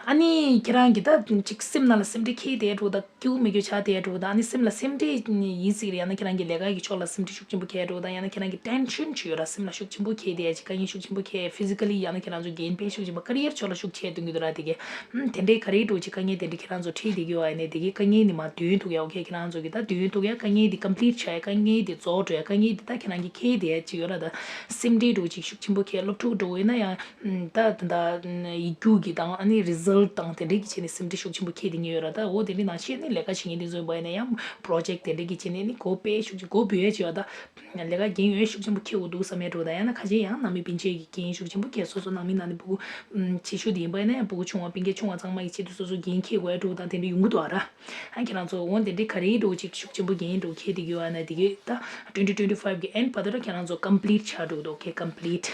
ཨ་ནི་ཁྱེད་རང་གི་ད་ཅིག་སེམས་ནང་ལ་སེམས་ཁྲལ་འཁྱེར་བསྡད་འགྲོ་ད། སྐྱིད་པོ་མེད་རྒྱུ་ཆགས་བསྡད་འགྲོ་ད། ཨ་ནི་སེམས་ལ་སེམས་ཁྲལ་ཡིན་སྲིད་རེད། ཡང་ན་ཁྱེད་རང་གི་ལས་ཀ་གི་ཕྱོགས་ལ་སེམས་ཁྲལ་ཤུགས་ཆེན་པོ་འཁྱེར་འགྲོ་ད། ཡང་ན་ཁྱེད་རང་གི་tension ཅིག་ཡོད་ར། སེམས་ལ་ཤུགས་ཆེན་པོ་འཁྱེར་བསྡད་ཡ་ཅིག་དཀའ་ངལ་ཤུགས་ཆེན་པོ་འཁྱེར། physically ཡང་ན་ཁྱེད་རང་ཚོ་རྒན་པའི་ཤུགས་ཆེན་པོ་career ཕྱོགས་ལ་ཤུགས་ཆེར་གཏོང་གི་འདུག་ར། དེ་གས་ཨམ་དེ་འདྲའི་ག་རེ་འགྲོ་ཅིག་དཀའ་ངལ་དེ་འདྲ་ཁྱེད་རང་ཚོ་འཁྲིད་བསྡད་ཀྱི་ཡོད་པ་ཡིན་ནའི་དེ་གས་དཀའ་ངལ་ནི་མར་འདོན་ཐུབ་ཡ། okay ཁྱེད་རང་ཚོ་གི་ད་འདོན་ཐུབ་ཡ། དཀའ་ངལ་དེ་complete བྱ་ཡ། དཀའ་ངལ་དེ་རྫོགས་འགྲོ་ཡ། དཀའ་ངལ་དེ་ད་ཁྱེད་རང་གི་འཁྱེར་བསྡད་ཡ་ཅིག་ཡོད་ར། ད་སེམས་ཁྲལ་འགྲོ་ཅིག་ཤུགས་ཆེན་པོ་འཁྱེར། སློབ་ཕྲུག་འགྲོ་ཡིན་ན་ཡང་ད་ད་ད་ཡིག་རྒྱུགས་ཀྱི་དང་ཨ་ནི་reserve ལོ་དང་དེ་འདྲའི་གི་བྱས་ནས་སེམས་ཁྲལ་ཤུགས་ཆེན་པོ་འཁྱེར་བསྡད་མཁན་ཡོད་ར། ད་འོ་དེ་འདྲའི་ནང་བཞིན་ནི་ལས་ཀ་བྱེད་མཁན་དེ་ཚོ་ཡིན་པ་ཡིན་ན་ཡང་པོ་རོ་ཇེག་དེ་འདྲའི་གི་བྱས་ནས་ནི་འགོ་དཔེ་ཤུགས་ཆེན་པོ་འཁྱེར་དགོས་འདུག་བསམ་ཡས་འདྲ་བོ་དང་། ཡང་ན་ཁ་ཤས་ཡོད་ཤུགས་ཆེན་པོ་འཁྱེར་དགོས་འདུག་བསམ་ཡས་འདྲ་བོ་དང་། ཡང་ན་ཁ་ཤས་ཡང་ནང་མི་སྤུན་མཆེད་ཀྱི་འགན་ཤུགས་ཆེན་པོ་འཁྱེར། སོ་སོ་ནང་མི་ནང་ནས་སྤུ་གུ་ཨམ་ཆེ་ཤོས་དེ་ཡིན་པ་ཡིན་ན་ཡང་སྤུ་གུ་ཆུང་བ་སྤུན་ཀྱག་ཆུང་བ་ཚང་མ་གི་ཆེད་དུ་སོ་སོ་འགན་འཁྱེར་དགོས་ཡས་འདྲ་བོ་དང་དེ་འདྲ་ཡོང་གི་འདུག་ཨ་ར། ཨ་ཁྱེད་རང་ཚོ་འོ་དེ་འདྲའི་ག་རེ་འདྲ་བོ་ཅིག་ཤུགས་ཆེན་པོ་འགན་འདྲ་བོ་འཁྱེར་བསྡད་ཀྱི་ཡོད་ཨ་ན། དེ་གི་ད་ཊུ་ཝེན་ཊི་ཊུ་ཝེན་ཊི་ཕའིབ་གི་ཨེན་ཌི་བར་དུ་ལ་ཁྱེད་རང་ཚོ་ཀམ་པི་ལིཊ་ཆགས་འགྲོ་གི་འདུག་ཨོ་ཁེ། ཀམ་པི་ལིཊ་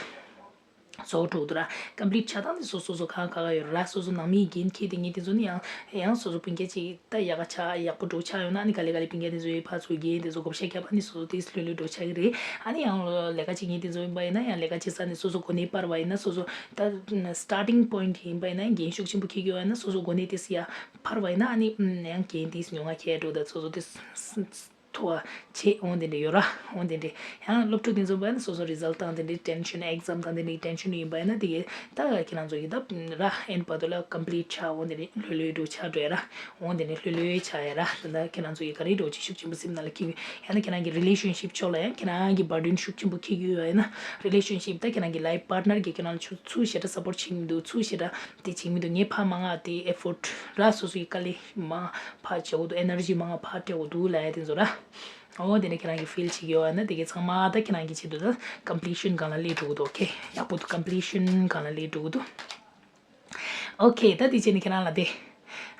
རྫོགས་འགྲོ་གི་འདུག་ར། ཀམ་པི་ལིཊ་ཆགས་སྟངས་དེ་སོ་སོ་སོ་གང་ག་ག་ཡོད་ར། སོ་སོ་ནང་མི་ཡི་འགན་འཁྱེར་བསྡད་མཁན་དེ་ཚོ་ནི་ཡང་ཡང་སོ་སོ་སྤུན་ཀྱག་ཅིག་ད་ཡག་ག་ཆགས་ཡག་པོ་འདྲ་བོ་ཆགས་ཡོད་ན་ནི་ག་ལེ་ག་ལེ་སྤུན་ཀྱག་དེ་ཚོ་ཡི་ཕར་ཚུར་འགན་དེ་ཚོ་བགོ་བཤའ་བརྒྱབ་ཨ་ནི་སོ་སོ་དེ་ལྷོད་ལྷོད་འདྲ་བོ་ཆགས་ཀྱི་རེད། ཨ་ནི་ཡང་ལས་ཀ་བྱེད་མཁན་དེ་ཚོ་ཡིན་པ་ཡིན་ན་ཡང་ལས་ཀ་བྱེད་ས་ནས་སོ་སོ་གོ་གནས་སྤར་བ་ཡིན་ན། སོ་སོ་ད་སི་ཊར་ཊིང་པོ་ཡིན་ཊི་ཡིན་པ་ཡིན་ན་འགན་ཤུགས་ཆེན་པོ་འཁྱེར་གྱི་ཡོད་ན་སོ་སོ་གོ་གནས་དེ་ཡར་འཕར་བ་ཡིན་ན་ཨ་ནི་ཡང་འགན་དེ་ཉུང་ང་འཁྱེར་འགྲོ་ད་སོ་སོ་དེ། མཐོ་བ་བྱེད་འོང་དེ་འདྲ་ཡོད་ར། འོང་དེ་འདྲ་ཡང་སློབ་ཕྲུག་དེ་ཚོ་བས་ན་སོ་སོ་རི་ཛལ་ཊི་དང་དེ་འདྲའི་ཊེན་ཤན་ཨེག་ཛམ་དང་དེ་འདྲའི་ཊེན་ཤན་ཡིན་པ་ཡིན་ན་དེ་གས་ད་ཁྱེད་རང་ཚོ་གི་ད་ར་ཨེན་བར་དུ་ལ་ཀམ་པི་ལིཊ་ཆགས་འོང་དེ་འདྲ་ལྷོད་ལྷོད་འགྲོ་ཆགས་འགྲོ་ཡ་ར། འོང་དེ་འདྲ་ལྷོད་ལྷོད་ཆགས་ཡ་ར། ད་ད་ཁྱེད་རང་ཚོ་གི་ག་རེ་འགྲོ་ཅིག་ཤུགས་ཆེན་པོ་སེམས་ནང་ལ་འཁྱེར་གི་ཡང་ན་ཁྱེད་རང་གི་རི་ལེ་ཤན་ཤིབ་ཕྱོགས་ལ་ཡང་ཁྱེད་རང་གི་བར་ཌན་ཤུགས་ཆེན་པོ་འཁྱེར་གི་ཡོད་ཡིན་ན་རི་ལེ་ཤན་ཤིབ་ད་ཁྱེད་རང་གི་ལའིཕ་པར་ཊི་ནར་གི་ཁྱེད་རང་ལ་ཚུར་ཚུར་ཞེ་དྲག་སཔོར་ཊི་བྱེད་ཀྱི་མི་འདུག་ཚུར་ཞེ་དྲག་དེ་བྱེད་ཀྱི་མི་འདུག་ངས་ཕར་མང་ང་དེ་ཨེ་ཕོར་ཊི་ར་སོ་སོ་གི་དཀའ་ལས་མང་ཕར་བྱེད་དགོས་འདུག་ཨེ་ནར་ཇི་མང་ང་ཕར་སྤྲད་དགོས་འདུག་ལབ་ཡ་དེ་ཚོ་ར། འོ་དེ་ནས་ཁྱེད་རང་གིས་ཕིལ་བྱེད་ཀྱི་ཡོད་ན་དེ་གའི་ཚང་མ་ད་ཁྱེད་རང་གི་ཆེད་དུ་ད་ཀམ་པི་ལི་ཤན་སྒང་ལ་སླེབས་འགྲོ་གི་འདུག་ཨོ་ཁེ། ཡག་པོ་འདུག་ཀམ་པི་ལི་ཤན་སྒང་ལ་སླེབས་འགྲོ་གི་འདུག་ཨོ་ཁེ། ད་དེ་བྱས་ནས་ཁྱེད་རང་ལ་དེ་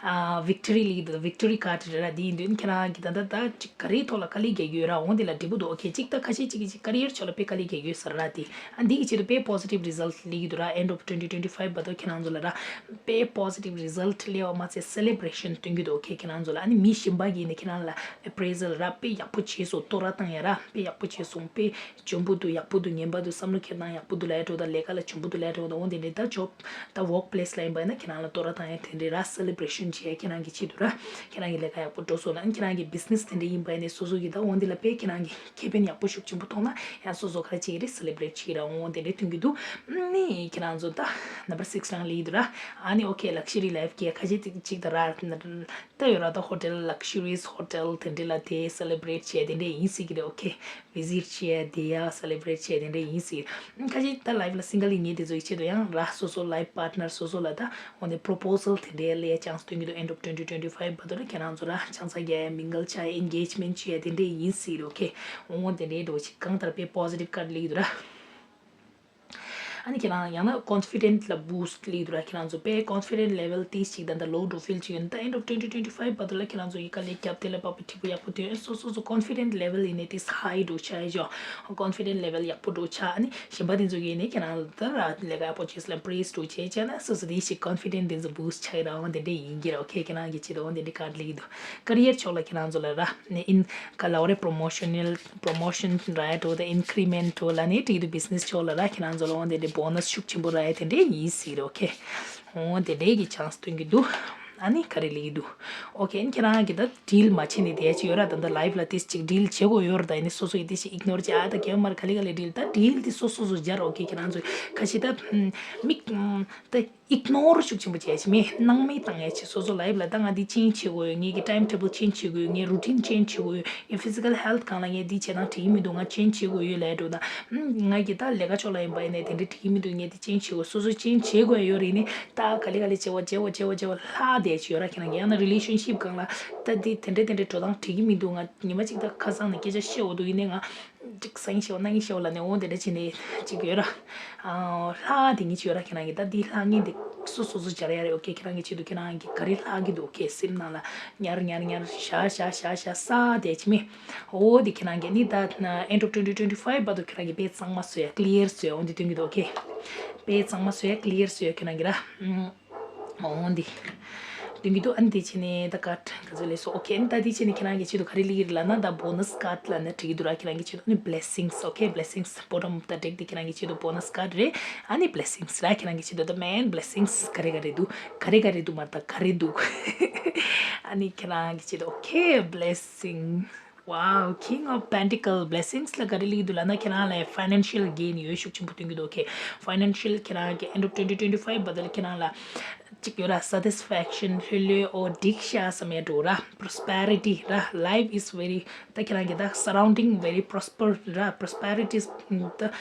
ཨ་བིག་ཊོ་རི་སླེབས་ཀྱི་འདུག་བིག་ཊོ་རི་ཀཱཌ་རེད་ར། དེ་ཡིན་དུས་ཁྱེད་རང་གིས་ད་ད་ད་ཅིག་ག་རེའི་ཐོག་ལ་དཀའ་ལས་རྒྱག་གི་ཡོད་ར། འོ་དེ་ལ་འགྲིག་པོ་འདུག་ཨོ་ཁེ། ཅིག་ད་ཁ་ཤས་ཅིག་གིས་ཅིག་ཀ་རི་ཡར་ཕྱོགས་ལ་དཔེ་དཀའ་ལས་རྒྱག་གི་ཡོད་ཟེར་ར། དེ་ཨ་འདི་གི་ཆེད་དུ་དཔེ་པོ་སི་ཊིབ་རི་ཛལ་ཊི་སླེབས་ཀྱི་འདུག་ར། ཨེན་ཌི་ཨོཕ་ཊུ་ཝེན་ཊི་ཊུ་ཝེན་ཊི་ཕའིབ་བར་དུ་ཁྱེད་རང་ཚོ་ལ་ར། དཔེ་པོ་སི་ཊིབ་རི་ཛལ་ཊི་སླེབས་པ་མ་ཚད་སེ་ལེ་བྷི་རེ་ཤན་སྟོན་གྱི་འདུག་ཨོ་ཁེ། ཁྱེད་རང་ཚོ་ལ་ཨ་ནི་མི་གཞན་པ་གིས་ནི་ཁྱེད་རང་ལ་ཨེ་པི་རེ་ཛལ་ར་དཔེ་ཡག་པོ་བྱས་སོང་། བསྟོད་ར་བཏང་ཡ་ར་དཔེ་ཡག་པོ་བྱས་སོང་། དཔེ་འཇོན་པོ་འདུག་ཡག་པོ་འདུག་ངན་པ་འདུག་བསམ་བློ་འཁྱེར་སྟངས་ཡག་པོ་འདུག་ལབ་ཡ་འདྲ་བོ་དང་ལས་ཀ་ལ་འཇོན་པོ་འདུག་ལབ་ཡ་འདྲ་བོ་དང་། འོ་དེ་འདྲའི་ད་ཇོབ་ད་ཝོག་པི་ལེ་སི་ལ་ཡིན་པ་ཡིན་ན་ཁྱེད་རང་ལ་བསྟོད་ར་བཏང་ཡ་དེ་འདྲའི་ར་སེ་ལེ་བྷི་རེ་ཤན་བྱས་ཡ་ཁྱེད་རང་གི་ཆེད་དུ་ར། ཁྱེད་རང་གི་ལས་ཀ་ཡག་པོ་འགྲོ་སོང་ལ་ཨ་ནི་ཁྱེད་རང་གི་བི་ཛི་ནེ་སི་དེ་འདྲ་ཡིན་པ་ཡིན་ནའི་སོ་སོ་གི་ད་འོ་འདི་ལ་དཔེ་ཁྱེད་རང་གི་ཁེ་ཕན་ཡག་པོ་ཤུགས་ཆེན་པོ་མཐོང་ན་ཡང་སོ་སོ་ག་རེ་བྱེད་ཀྱི་རེད། སེ་ལེ་བྷི་རེ་ཊི་བྱེད་ཀྱི་ར། འོ་དེ་འདྲའི་ཐོན་གྱི་འདུག་ནི་ཁྱེད་རང་ཚོ་ད་ནམ་བར་སིག་སི་རང་སླེབས་ཀྱི་འདུག་ར། ཨ་ནི་ཨོ་ཁེ། ལག་ཤ་རི་ལའིཕ་གི་ཁ་ཤས་ཅིག་ཅིག་ད་ར་ད་ཡོད་ར། ད་ཧོ་ཊེལ་ལག་ཤ་རི་ཡས་ཧོ་ཊེལ་དེ་འདྲ་ལ་དེ་སེ་ལེ་བྷི་རེ་ཊི་བྱས་དེ་འདྲ་ཡིན་སྲིད་ཀྱི་རེད། ཨོ་ཁེ། བི་ཛི་ཊི་བྱས་དེ་ཡ་སེ་ལེ་བྷི་རེ་ཊི་བྱས་དེ་འདྲ་ཡིན་སྲིད། ཁ་ཤས་ད་ལའིཕ་ལ་སིང་གལ་ཡིན་མཁན་དེ་ཚོ་ཡི་ཆེད་དུ་ཡང་ར་སོ་སོ་ལའིཕ་པར་ཊི་ནར་སོ་སོ་ལ་ད་འོ་ནི་པོ་རོ་པོ་ཟལ་དེ་འདྲའི་སླེབས་ཡ་ཆན་སི་སྟོན་གྱི་འདུག་ཨེན་ཌི་ཨོཕ་ཊུ་ཝེན་ཊི་ཊུ་ཝེན་ཊི་ཕའིབ་བར་དུ་ལ་ཁྱེད་རང་ཚོ་ར་ཆང་ས་རྒྱག་ཡ་མིང་གལ་ཆགས་ཡ་ཨེན་གེཇ་མེན་ཊི་བྱེད་ཡ་དེ་འདྲ་ཡིན་སྲིད་རེད། ཨོ་ཁེ། འོ་དེ་འདྲའི་འདྲ་བོ་ཅིག་གང་ལྟར་དཔེ་པོ་སི་ཊིབ་ཀཱཌ་སླེབས་ཀྱི་འདུག་ར། ཨ་ནི་ཁྱེད་རང་ཡང་ན་ཀོན་ཕི་ཌེན་ཊི་ལ་བུ་སི་ཊི་སླེབས་འདུག་ར། ཁྱེད་རང་ཚོ་དཔེ་ཀོན་ཕི་ཌེན་ཊི་ལེ་ཝལ་ཏིས་ཅིག་ད་ལྟ་ལོ་འགྲོ་ཕིལ་ཅིག་ཡོད་ན་ད་ཨེན་ཌི་ཨོཕ་ཊུ་ཝེན་ཊི་ཊུ་ཝེན་ཊི་ཕའིབ་བར་དུ་ལ་ཁྱེད་རང་ཚོ་ཡི་དཀའ་ལས་རྒྱབ་དེ་ལ་བབ་པའི་འཕྲོ་ཡག་པོ་ཐོན། སོ་སོ་སོ་ཀོན་ཕི་ཌེན་ཊི་ལེ་ཝལ་ཡིན་ནའི་ཏིས་ཧའི་འགྲོ་ཆགས་ཡོད། ཀོན་ཕི་ཌེན་ཊི་ལེ་ཝལ་ཡག་པོ་འགྲོ་ཆགས། ཨ་ནི་གཞན་པ་དེ་ཚོ་གིས་ནི་ཁྱེད་རང་ལ་ད་ར་ལས་ཀ་ཡག་པོ་བྱས་ལ་པྲེ་སི་འགྲོ་བྱས་བྱས་ན་སོ་སོ་དེ་ཞིག་ཀོན་ཕི་ཌེན་ཊི་དེ་ཚོ་བུ་སི་ཊི་ཆགས་ཡོད་ར། འོ་དེ་འདྲ་ཡིན་གྱི་ར། ཨོ་ཁེ། ཁྱེད་རང་གི་ཆེད་དུ་འོ་དེ་འདྲ་ཀཱཌ་སླེབས་ཀྱི་འདུག་ཀ་རི་ཡར་ཕྱོགས་ལ་ཁྱེད་རང་ཚོ་ལ་ར་ནི་ཨིན་ག་ལབ་དགོས་རེད། པོ་རོ་མོ་ཤན་ནལ་པོ་རོ་མོ་ཤན་ར་འགྲོ་ད་ཨིན་ཀི་རི་མེན་ཊི་འགྲོ་ལ་ནི་འགྲིག་འདུག་བི་ཛི་ནེ་སི་ཕྱོགས་ལ་ར་ཁྱེད་རང་ཚོ་ལ་འོ་དེ་འདྲའི་བོ་ནས་ཤུགས་ཆེན་པོ་རག་ཡ་དེ་འདྲ་ཡིན་སྲིད་རེད། ཨོ་ཁེ། འོ་དེ་འདྲའི་གི་ཆན་སི་སྟོན་གྱི་འདུག་ཨ་ནི་ག་རེ་སླེབས་ཀྱི་འདུག་ཨོ་ཁེ། ཨ་ནི་ཁྱེད་རང་གི་ད་ཌིལ་མ་བྱེད་ནས་བསྡད་ཀྱི་ཡོད་ར། ད་ལྟ་ལའིཕ་ལ་ཏིས་ཅིག་ཌིལ་བྱེད་དགོས་ཡོད་ར། ད་ཡིན་ནའི་སོ་སོ་ཡི་དེ་ཞིག་ཨིག་ནོར་བྱས། ཨ་ད་ག་ཡོད་མ་རེད། ག་ལེ་ག་ལེ་ཌིལ་ད་ཌིལ་དེ་སོ་སོ་སོ་སྦྱར། ཨོ་ཁེ། ཁྱེད་རང་ཚོ་ཁ་ཤས་ད་མིག་ད་ཨིག་ནོར་ཤུགས་ཆེན་པོ་བྱས་ཤིག་མི་སྣང་མེད་བཏང་ཡས་ཆེ། སོ་སོ་ལའིཕ་ལ་ད་ང་འདི་ཅེན་ཇི་བྱེད་དགོས་ཡོད། ངེད་ཀྱི་ཊའིམ་ཊེ་བལ་ཅེན་ཇི་བྱེད་དགོས་ཡོད། ངའི་རུ་ཊིན་ཅེན་ཇི་བྱེད་དགོས་ཡོད། ངའི་ཕི་ཛི་ཀལ་ཧེལ་ཐི་སྒང་ལ་ངས་འདི་བྱས་ན་འགྲིག་གི་མི་འདུག་ང་ཅེན་ཇི་བྱེད་དགོས་ཡོད་ལབ་འགྲོ་ད། ང་གི་ད་ལས་ཀ་ཕྱོགས་ལ་ཡིན་པ་ཡིན་ནའི་དེ་འདྲ་འགྲིག་གི་མི་འདུག་ངས་འདི་ཅེན་ཇི་བྱེད་དགོས། སོ་སོ་ཅེན་ཇི་བྱེད་དགོས་ཡོད་རེད། ནི་ད་ག་ལེ་ག་ལེ་བྱེད་པ་བྱེད་པ་བྱེད་པ་བྱེད་པ་ལྷག་བསྡད་ཀྱི་ཡོད་ར། ཁྱེད་རང་གི་ཡང་ན་རི་ལེ་ཤན་ཤིབ་སྒང་ལ་ད་འདི་དེ་འདྲ་དེ་འདྲ་འགྲོ་སྟངས་འགྲིག་གི་མི་འདུག་ང་ཉི་མ་གཅིག་ད་ཁ་སང་ནས་སྐད་ཆ་བཤད་འོ་འདུག་ཡིན་ནའི་ང་ཅིག་སང་ཉིན་ཤེས་པ་གནངས་ཉིན་ཤེས་པ་ལབ་ནས་འོ་དེ་འདྲ་བྱས་ནས་ཅིག་ཡོད་ར། ཨ་ལྷག་དེ་ཉིད་ཅིག་ཡོད་ར། ཁྱེད་རང་གིས་ད་འདི་ལྷག་མཁན་དེ་སོ་སོ་སོ་སྦྱར་ཡ་རེད། ཨོ་ཁེ། ཁྱེད་རང་གི་ཆེད་དུ་ཁྱེད་རང་གིས་ག་རེ་ལྷག་གི་འདུག་ཨོ་ཁེ། སེམས་ནང་ལ་ཉར་ཉར་ཉར་བཞག་བཞག་བཞག་བཞག་ས་དེ་ཅི་མེད། འོ་དེ་ཁྱེད་རང་གིས་ནི་ད་ཨེན་ཌི་ཨོཕ་ཊུ་ཝེན་ཊི་ཊུ་ཝེན་ཊི་ཕའིབ་བར་དུ་ཁྱེད་རང་གིས་དཔེ་གཙང་མ་བཟོ་ཡ་ཀི་ལི་ཡར་བཟོ་ཡ་འོ་འདི་སྟོན་གྱི་འདུག་ཨོ་ཁེ། དཔེ་གཙང་མ་བཟོ་ཡ་ཀི་ལི་ཡར་བཟོ་ཡ་ཁྱེད་རང་གིས་ར། ཨུམ། འོང་འདི། སྟོན་གྱི་འདུག་ཨ་ནི་དེ་བྱས་ནས་ད་ཀཱཌ་ག་ཚོད་སླེབས་སོང་། ཨོ་ཁེ། ཨ་ནི་ད་དེ་བྱས་ནས་ཁྱེད་རང་གི་ཆེད་དུ་ག་རེ་སླེབས་ཀྱི་རེད་ལབ་ན་ད་བོ་ནས་ཀཱཌ་ལབ་ན་འགྲིག་གི་འདུག་ར། ཁྱེད་རང་གི་ཆེད་དུ་ཨ་ནི་བི་ལེ་སིང་སི། ཨོ་ཁེ། བི་ལེ་སིང་སི་བྷོ་ཊམ་ད་འགྲིག་དེ་ཁྱེད་རང་གི་ཆེད་དུ་བོ་ནས་ཀཱཌ་རེད། ཨ་ནི་བི་ལེ་སིང་སི་ར། ཁྱེད་རང་གི་ཆེད་དུ་ད་མེན་བི་ལེ་སིང་སི་ག་རེ་ག་རེ་འདུག་ག་རེ་ག་རེ་འདུག་མ་ད་ག་རེ་འདུག་ཨ་ནི་ཁྱེད་རང་གི་ཆེད་དུ་ཨོ་ཁེ། བི་ལེ་སིང་སི། Wow, King of Pentacle, Blessings ལ་ག་རེ་སླེབས་ཀྱི་འདུག་ལབ་ན་ཁྱེད་རང་ལ་ཕའི་ནན་ཤལ་གེན་ཡོད་ཤུགས་ཆེན་པོ་སྟོན་གྱི་འདུག་ཨོ་ཁེ། ཕའི་ནན་ཤལ་ཁྱེད་རང་གི་ཨེན་ཌི་ཨོཕ་ཊུ་ཝེན་ཊི་ཊུ་ཝེན་ཊི་ཕའིབ་བར་དུ་ལ་ཁྱེད་རང་ལ་གཅིག་ཡོད་ར། སེ་ཊིས་ཕེག་ཤན་ལྷོད་ལྷོད་འོ་འགྲིག་ཤག་བསམ་ཡ་འགྲོ་ར། པྲོ་སི་པེ་རི་ཊི་ར། Life is very ད་ཁྱེད་རང་གི་ད་surrounding very prosper ར། པྲོ་སི་པེ་རི་ཊི་ད་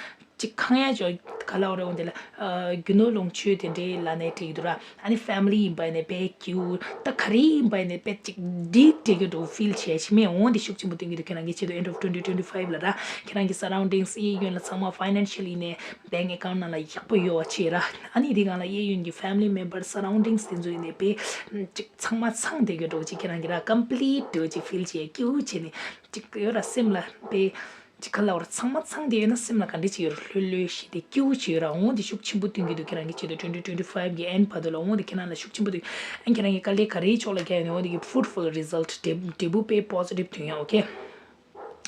ཅིག་ཁང་ཡ་ཅོ་ག་ལ་འོ་རེ་འོ་འདི་ལ་རྒྱུ་ནོར་ལོངས་སྤྱོད་དེ་འདྲའི་ལ་ནས་བྲིས་འདུག་ར། ཨ་ནི་ཕེ་མི་ལི་ཡིན་པ་ནས་དཔེ་སྐྱིད་པོ། ད་ག་རེ་ཡིན་པ་ནས་དཔེ་ཅིག་འགྲིག་འགྲིག་གི་འདུག་ཕིལ་བྱས་ཤི་མེད་འོང་དེ་ཤུགས་ཆེན་པོ་སྟོན་གྱི་འདུག་ཁྱེད་རང་གི་ཆེད་དུ་end of twenty twenty five ལ་ར། ཁྱེད་རང་གི་surroundings གཡས་གཡོན་ལ་ཚང་མ་financial ཡིན་ནས་bank account ནང་ལ་ཡག་པོ་ཡོད་པ་བྱས་ར། ཨ་ནི་དེ་གང་ལ་གཡས་གཡོན་གྱི་family member surroundings དེ་ཚོ་ཡིན་ནས་དཔེ་ཅིག་ཚང་མ་ཚང་བསྡད་ཀྱི་འདུག་ཅིག་ཁྱེད་རང་གི་ར་complete འདུག་ཅིག་ཕིལ་བྱས་སྐྱིད་པོ་བྱས་ནས་ཅིག་ཡོད་ར་སེམས་ལ་དཔེ། ཅིག་ག་ལ་བར་ཚང་མ་ཚང་དེ་ཡོད་ན་སེམས་ལ་ག་འདྲ་ཅིག་ཡོད་ར་ལྷོད་ལྷོད་ཞིག་དེ་སྐྱིད་པོ་ཅིག་ཡོད་ར། འོང་དེ་ཤུགས་ཆེན་པོ་སྟོན་གྱི་འདུག་ཁྱེད་རང་གི་ཆེད་དུ་twenty twenty five གི་end བར་དུ་ལ་འོང་དེ་ཁྱེད་རང་ལ་ཤུགས་ཆེན་པོ་འདུག་ཨ་ཁྱེད་རང་གི་དཀའ་ལས་ག་རེའི་ཕྱོགས་ལ་རྒྱག་ཡོད་ནས་འོང་དེ་གི་fruitful result འབྲས་འབྲས་བུ་དཔེ་positive ཐོན་ཡ། okay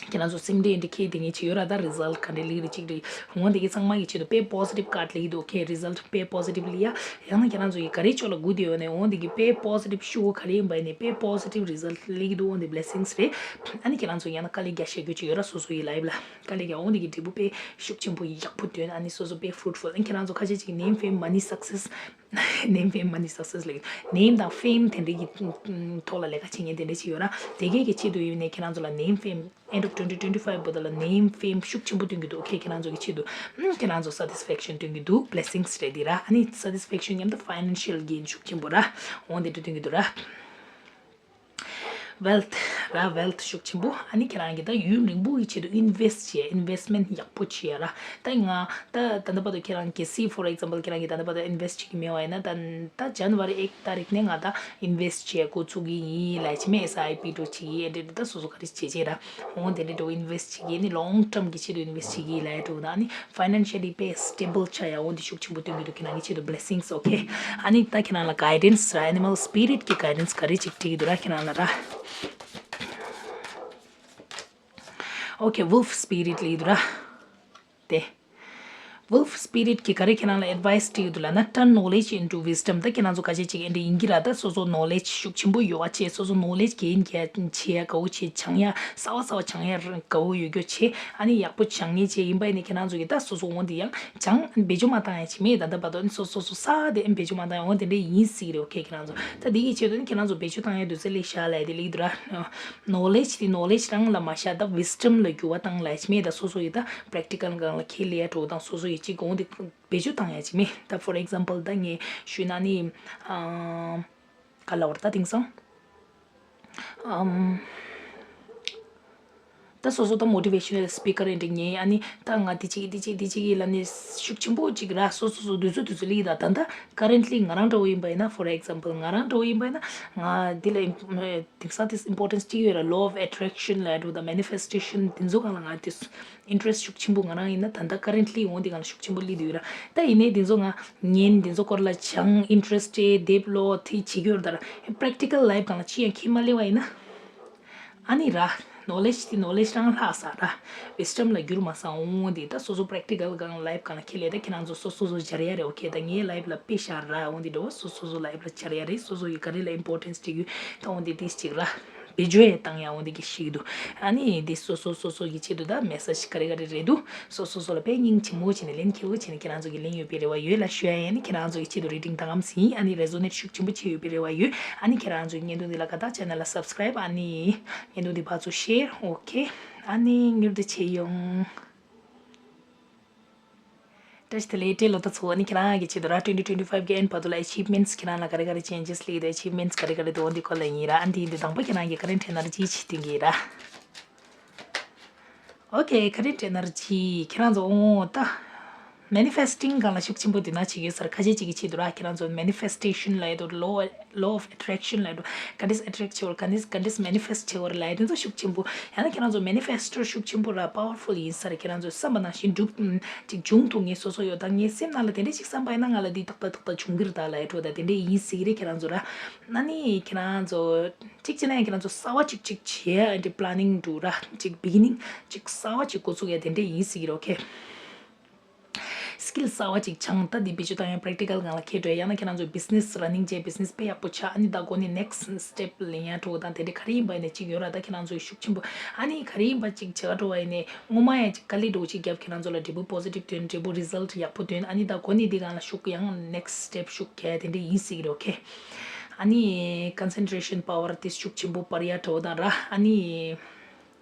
ཁྱེད་རང་ཚོ་སེམས་ཁྲལ་འདི་ཁྱེད་དེ་ངས་བྱེད་ཡོད་ར། ད་result ག་འདྲ་ལིག་རེ་གཅིག་རེ་འོང་དེ་གི་ཚང་མ་གི་ཆེད་དུ་དཔེ་positive card ལིག་འདུག okay result དཔེ་positive ལིག་ཡ། ཡང་ན་ཁྱེད་རང་ཚོ་གི་ག་རེའི་ཕྱོགས་ལ་སྒུག་བསྡད་ཡོད་ནས་འོང་དེ་གི་དཔེ་positive ཤུགས་ག་རེ་ཡིན་པ་ཡིན་ནས་དཔེ་positive result ལིག་འདུག་འོང་དེ་blessings རེད། ཨ་ནི་ཁྱེད་རང་ཚོ་ཡང་ན་དཀའ་ལས་རྒྱག་ཤེས་རྒྱུ་ཅིག་ཡོད་ར། སོ་སོ་ཡི་life ལ་དཀའ་ལས་རྒྱག་འོང་དེ་གི་འབྲས་བུ་དཔེ་ཤུགས་ཆེན་པོ་ཡག་པོ་ཐོན། ཨ་ནི་སོ་སོ་དཔེ་fruitful ཨ་ནི་ཁྱེད་རང་ཚོ་ཁ་ཤས་ཅིག་name fame money success name fame money success ལིག name དང་fame དེ་འདྲ་གི་ཐོག་ལ་ལས་ཀ་བྱེད་མཁན་དེ་འདྲ་ཅིག་ཡོད་ར། དེ་གས་ཀྱི་ཆེད་དུ་ཡིན་ནས་ཁྱེད་རང་ཚོ་ལ་name fame end of twenty twenty five བར་དུ་ལ་name fame ཤུགས་ཆེན་པོ་སྟོན་གྱི་འདུག okay ཁྱེད་རང་ཚོ་གི་ཆེད་དུ་ཨམ་ཁྱེད་རང་ཚོ་satisfaction སྟོན་གྱི་འདུག blessings རེད་འདི་ར། ཨ་ནི་satisfaction མཉམ་དུ་financial gain ཤུགས་ཆེན་པོ་ར་འོང་དེ་འདྲ་སྟོན་གྱི་འདུག་ར། wealth ར་wealth ཤུགས་ཆེན་པོ། ཨ་ནི་ཁྱེད་རང་གི་ད་ཡུན་རིང་པོ་གི་ཆེད་དུ་invest བྱས་investment ཡག་པོ་བྱས་ར། ད་ང་ད་ད་ལྟ་བར་དུ་ཁྱེད་རང་གི་see for example ཁྱེད་རང་གི་ད་ལྟ་བར་དུ་invest བྱེད་ཀྱི་མེད་པ་ཡིན་ན་ད་ད་January ཨེག་ཏ་རིག་ནས་ང་ད་invest བྱས་འགོ་ཚུགས་ཀྱི་ཡིན་ལབ་ཅི་མེད་S I P འགྲོ་བྱེད་ཀྱི་ཡིན་འདྲ་འདྲ་ད་སོ་སོ་ག་རེ་བྱེད་བྱེད་ར། འོང་དེ་འདྲ་འགྲོ་invest བྱེད་ཀྱི་ནི་long term གི་ཆེད་དུ་invest བྱེད་ཀྱི་ལབ་འགྲོ་ད་ནི་financially དཔེ་stable ཆགས་ཡ་འོང་དེ་ཤུགས་ཆེན་པོ་སྟོན་གྱི་འདུག་ཁྱེད་རང་གི་ཆེད་དུ་blessings okay ཨ་ནི་ད་ཁྱེད་རང་ལ་guidance ར་animal spirit གི་guidance ག་རེ་ཅིག་སྤྲད་ཀྱི་འདུག་ར་ཁྱེད་རང་ལ་ར། okay wolf spirit ལབ་ཀྱི་འདུག་ར། དེ། wolf spirit གི་ག་རེ་ཁྱེད་རང་ལ་advice སྤྲད་ཀྱི་འདུག་ལབ་ན་turn knowledge into wisdom ད་ཁྱེད་རང་ཚོ་ག་ཅེ་ཅིག་ཨེ་འདྲ་ཡིན་གྱི་ར། ད་སོ་སོ་knowledge ཤུགས་ཆེན་པོ་ཡོད་པ་བྱས་སོ་སོ་knowledge gain བྱེད་ཡ་དགའ་བོ་བྱས་སྦྱང་ཡ་གསར་པ་གསར་པ་སྦྱང་ཡ་དགའ་བོ་ཡོད་རྒྱུ་བྱས་ཨ་ནི་ཡག་པོ་སྦྱང་ངེས་བྱས་ཡིན་པ་ཡིན་ན་ཁྱེད་རང་ཚོ་གི་ད་སོ་སོ་འོང་དེ་ཡང་སྦྱང་བེད་སྤྱོད་མ་བཏང་ཡ་བྱེད་མེད་ད་ལྟ་བར་དུ་ཨ་ནི་སོ་སོ་སོ་ས་དེ་ཨ་ནི་བེད་སྤྱོད་མ་བཏང་ཡ་འོང་དེ་འདྲ་ཡིན་སྲིད་ཀྱི་རེད། okay ཁྱེད་རང་ཚོ་ད་འདི་གི་ཆེད་དུ་ཨ་ནི་ཁྱེད་རང་ཚོ་བེད་སྤྱོད་བཏང་ཡ་དུས་ཚོད་ལས་ཤག་ལབ་ཡ་དེ་ལེགས་འདུག་ར། knowledge དེ་knowledge རང་ལ་མ་བཞག་ད་wisdom ལ་འགྱུར་བ་བཏང་ལ་ཡ་ཅི་མེད་ད་སོ་སོ་ཡི་ད་practical སྒང་ལ་ཁས་ལེན་ཡ་འགྲོ་དང་སོ་སོ་ཡི་ཅི་དགོངས་དེ་བེད་སྤྱོད་བཏང་ཡ་ཅི་མེད་ད་for example ད་ངས་ཞུས་ན་ནི་ཨམ་ག་ལ་བར་ད་དེང་སང་ཨམ་ད་སོ་སོ་ད་motivational speaker ཨེ་འདྲ་ངས་ཨ་ནི་ད་ང་དེ་ཅིག་དེ་ཅིག་དེ་ཅིག་ཡིན་ལ་ནི་ཤུགས་ཆེན་པོ་ཅིག་ར་སོ་སོ་སོ་དུས་ཚོད་དུས་ཚོད་ལ་ཡི་ད་ད་ད་currently ང་རང་འདྲ་བོ་ཡིན་པ་ཡིན་ན་for example ང་རང་འདྲ་བོ་ཡིན་པ་ཡིན་ན་ང་འདི་ལ་དེང་སང་དེ་importance གཅིག་ཡོད་ར། law of attraction ལ་ཡ་འགྲོ་དང་manifestation དེ་ཚོ་སྒང་ལ་ང་དེ་interest ཤུགས་ཆེན་པོ་ང་རང་ཡིན་ན་ད་ལྟ་currently འོང་དེ་སྒང་ལ་ཤུགས་ཆེན་པོ་སླེབས་བསྡད་ཡོད་ར། ད་ཡིན་ནའི་དེ་ཚོ་ང་ཉན་དེ་ཚོ་སྐོར་ལ་སྦྱང་interest སྤྲད་དེབ་ཀློག་དེ་བྱེད་ཀྱི་ཡོད་ར། ད་ར་practical life སྒང་ལ་ཅི་ཡང་ཁས་མ་ལེན་པ་ཡིན་ན་ཨ་ནི་ར་knowledge དེ་knowledge རང་ལྷག་ས་ར། wisdom ལ་འགྱུར་མ་སོང་འོང་དེ་ད་སོ་སོ་practical སྒང་life སྒང་ལ་ཁས་ལེན་ད་ཁྱེད་རང་ཚོ་སོ་སོ་སོ་སྦྱར་ཡ་རེད། okay ད་ངའི་life ལ་དཔེ་ཤར་ར་འོང་དེ་འགྲོ་བ་སོ་སོ་སོ་life ལ་སྦྱར་ཡ་རེད། སོ་སོ་ཡི་ག་རེ་ལ་importance སྤྲད་ཡོད་ད་འོང་དེ་དེ་གཅིག་ར། བེད་སྤྱོད་ཡང་བཏང་ཡ་འོང་དེ་གི་ཤེས་ཀྱི་འདུག་ཨ་ནི་དེ་སོ་སོ་སོ་སོ་གི་ཆེད་དུ་ད་message ག་རེ་ག་རེ་རེད་འདུག་སོ་སོ་སོ་ལ་དཔེ་སྙིང་རྗེ་མོ་བྱས་ནས་ལན་ཁེ་པོ་བྱས་ནས་ཁྱེད་རང་ཚོ་གི་ལན་ཡོད་པའི་རེ་བ་ཡོད་ལ་ཞུ་ཡ་ཡིན། ཨ་ནི་ཁྱེད་རང་ཚོ་གི་ཆེད་དུ་reading ད་གམ་ཟིན་ཨ་ནི་resonate ཤུགས་ཆེན་པོ་བྱས་ཡོད་པའི་རེ་བ་ཡོད། ཨ་ནི་ཁྱེད་རང་ཚོ་གི་བརྙན་ཐུང་འདི་ལ་ཁ་ཏ་channel ལ་subscribe ཨ་ནི་བརྙན་ཐུང་འདི་ཕར་ཚུར་share okay ཨ་ནི་མྱུར་དུ་མཇལ་ཡོང་། བཀྲ་ཤིས་བདེ་ལེགས་བཀྲ་ལོ་ད་ཚོ་ཨ་ནི་ཁྱེད་རང་གི་ཆེད་དུ་ར་twenty twenty five གི་end བར་དུ་ལ་achievements ཁྱེད་རང་ལ་ག་རེ་ག་རེ་changes སླེབས་ཡོད་achievements ག་རེ་ག་རེ་འདུག་འདི་སྐོར་ལ་ཡིན་ར། ཨ་འདི་འདི་དང་པོ་ཁྱེད་རང་གི་current energy ཅིག་སྟོན་གྱི་ཡིན་ར། okay current energy ཁྱེད་རང་ཚོ་འོ་ད་manifesting སྒང་ལ་ཤུགས་ཆེན་པོ་འདི་ན་བྱེད་ཀྱི་ཡོད་ས་ར། ཁ་ཤས་ཅིག་གི་ཆེད་དུ་ར་ཁྱེད་རང་ཚོ་manifestation ལ་ཡོད་དོ་law law of attraction ལ་ཡོད་དོ་ག་འདྲས་attract བྱེད་བར་ག་འདྲས་ག་འདྲས་manifest བྱེད་བར་ལ་ཡོད་དོ་ཚོ་ཤུགས་ཆེན་པོ། ཡང་ན་ཁྱེད་རང་ཚོ་manifestor ཤུགས་ཆེན་པོ་ར་powerful ཡིན་ས་ར། ཁྱེད་རང་ཚོ་བསམ་པ་ནང་བཞིན་འགྲུབ་ཅིག་འབྱུང་ཐུབ་ངེས་སོ་སོ་ཡོད་ད་ངའི་སེམས་ནང་ལ་དེ་འདྲས་ཅིག་བསམ་པ་ཡིན་ན་ང་ལ་འདི་ཏག་ཏག་ཏག་ཏག་འབྱུང་གི་རེད་ད་ལ་ཡོད་དོ་ད་དེ་འདྲས་ཡིན་སྲིད་ཀྱི་རེད། ཁྱེད་རང་ཚོ་ར་ཨ་ནི་ཁྱེད་རང་ཚོ། གཅིག་བྱས་ན་ཡང་ཁྱེད་རང་ཚོ་གསར་བ་གཅིག་གཅིག་བྱེད་ཡ་འདི་planning འདུག་ར། གཅིག་beginning གཅིག་གསར་བ་གཅིག་འགོ་ཚུགས་ཡ་དེ་འདྲས་ཡིན་སྲིད་ཀྱི་རེད། okay skill གསར་བ་གཅིག་སྦྱང་ད་འདི་བེད་སྤྱོད་བཏང་ཡ་practical སྒང་ལ་འཁེལ་འགྲོ་ཡ། ཡང་ན་ཁྱེད་རང་ཚོ་business running བྱས་business དཔེ་ཡག་པོ་ཆགས་ཨ་ནི་ད་གོ་ནི་next step ལེན་ཡ་འགྲོ་དང་དེ་འདྲས་ག་རེ་ཡིན་པ་ཡིན་ན་གཅིག་ཡོད་ར། ད་ཁྱེད་རང་ཚོ་ཤུགས་ཆེན་པོ་ཨ་ནི་ག་རེ་ཡིན་པ་གཅིག་བྱེད་ག་འགྲོ་བ་ཡིན་ནའི་སྔོན་མ་ཡ་གཅིག་དཀའ་ལས་འགྲོ་གཅིག་རྒྱབ་ཁྱེད་རང་ཚོ་ལ་འབྲས་བུ་positive ཐོན་འབྲས་བུ་result ཡག་པོ་ཐོན་ཨ་ནི་ད་གོ་ནི་འདི་སྒང་ལ་ཤུགས་ཡང་next step ཤུགས་རྒྱག་ཡ་དེ་འདྲས་ཡིན་སྲིད་ཀྱི་རེད། okay ཨ་ནི་concentration power དེ་ཤུགས་ཆེན་པོ་སྤར་ཡ་འགྲོ་དང་ར། ཨ་ནི་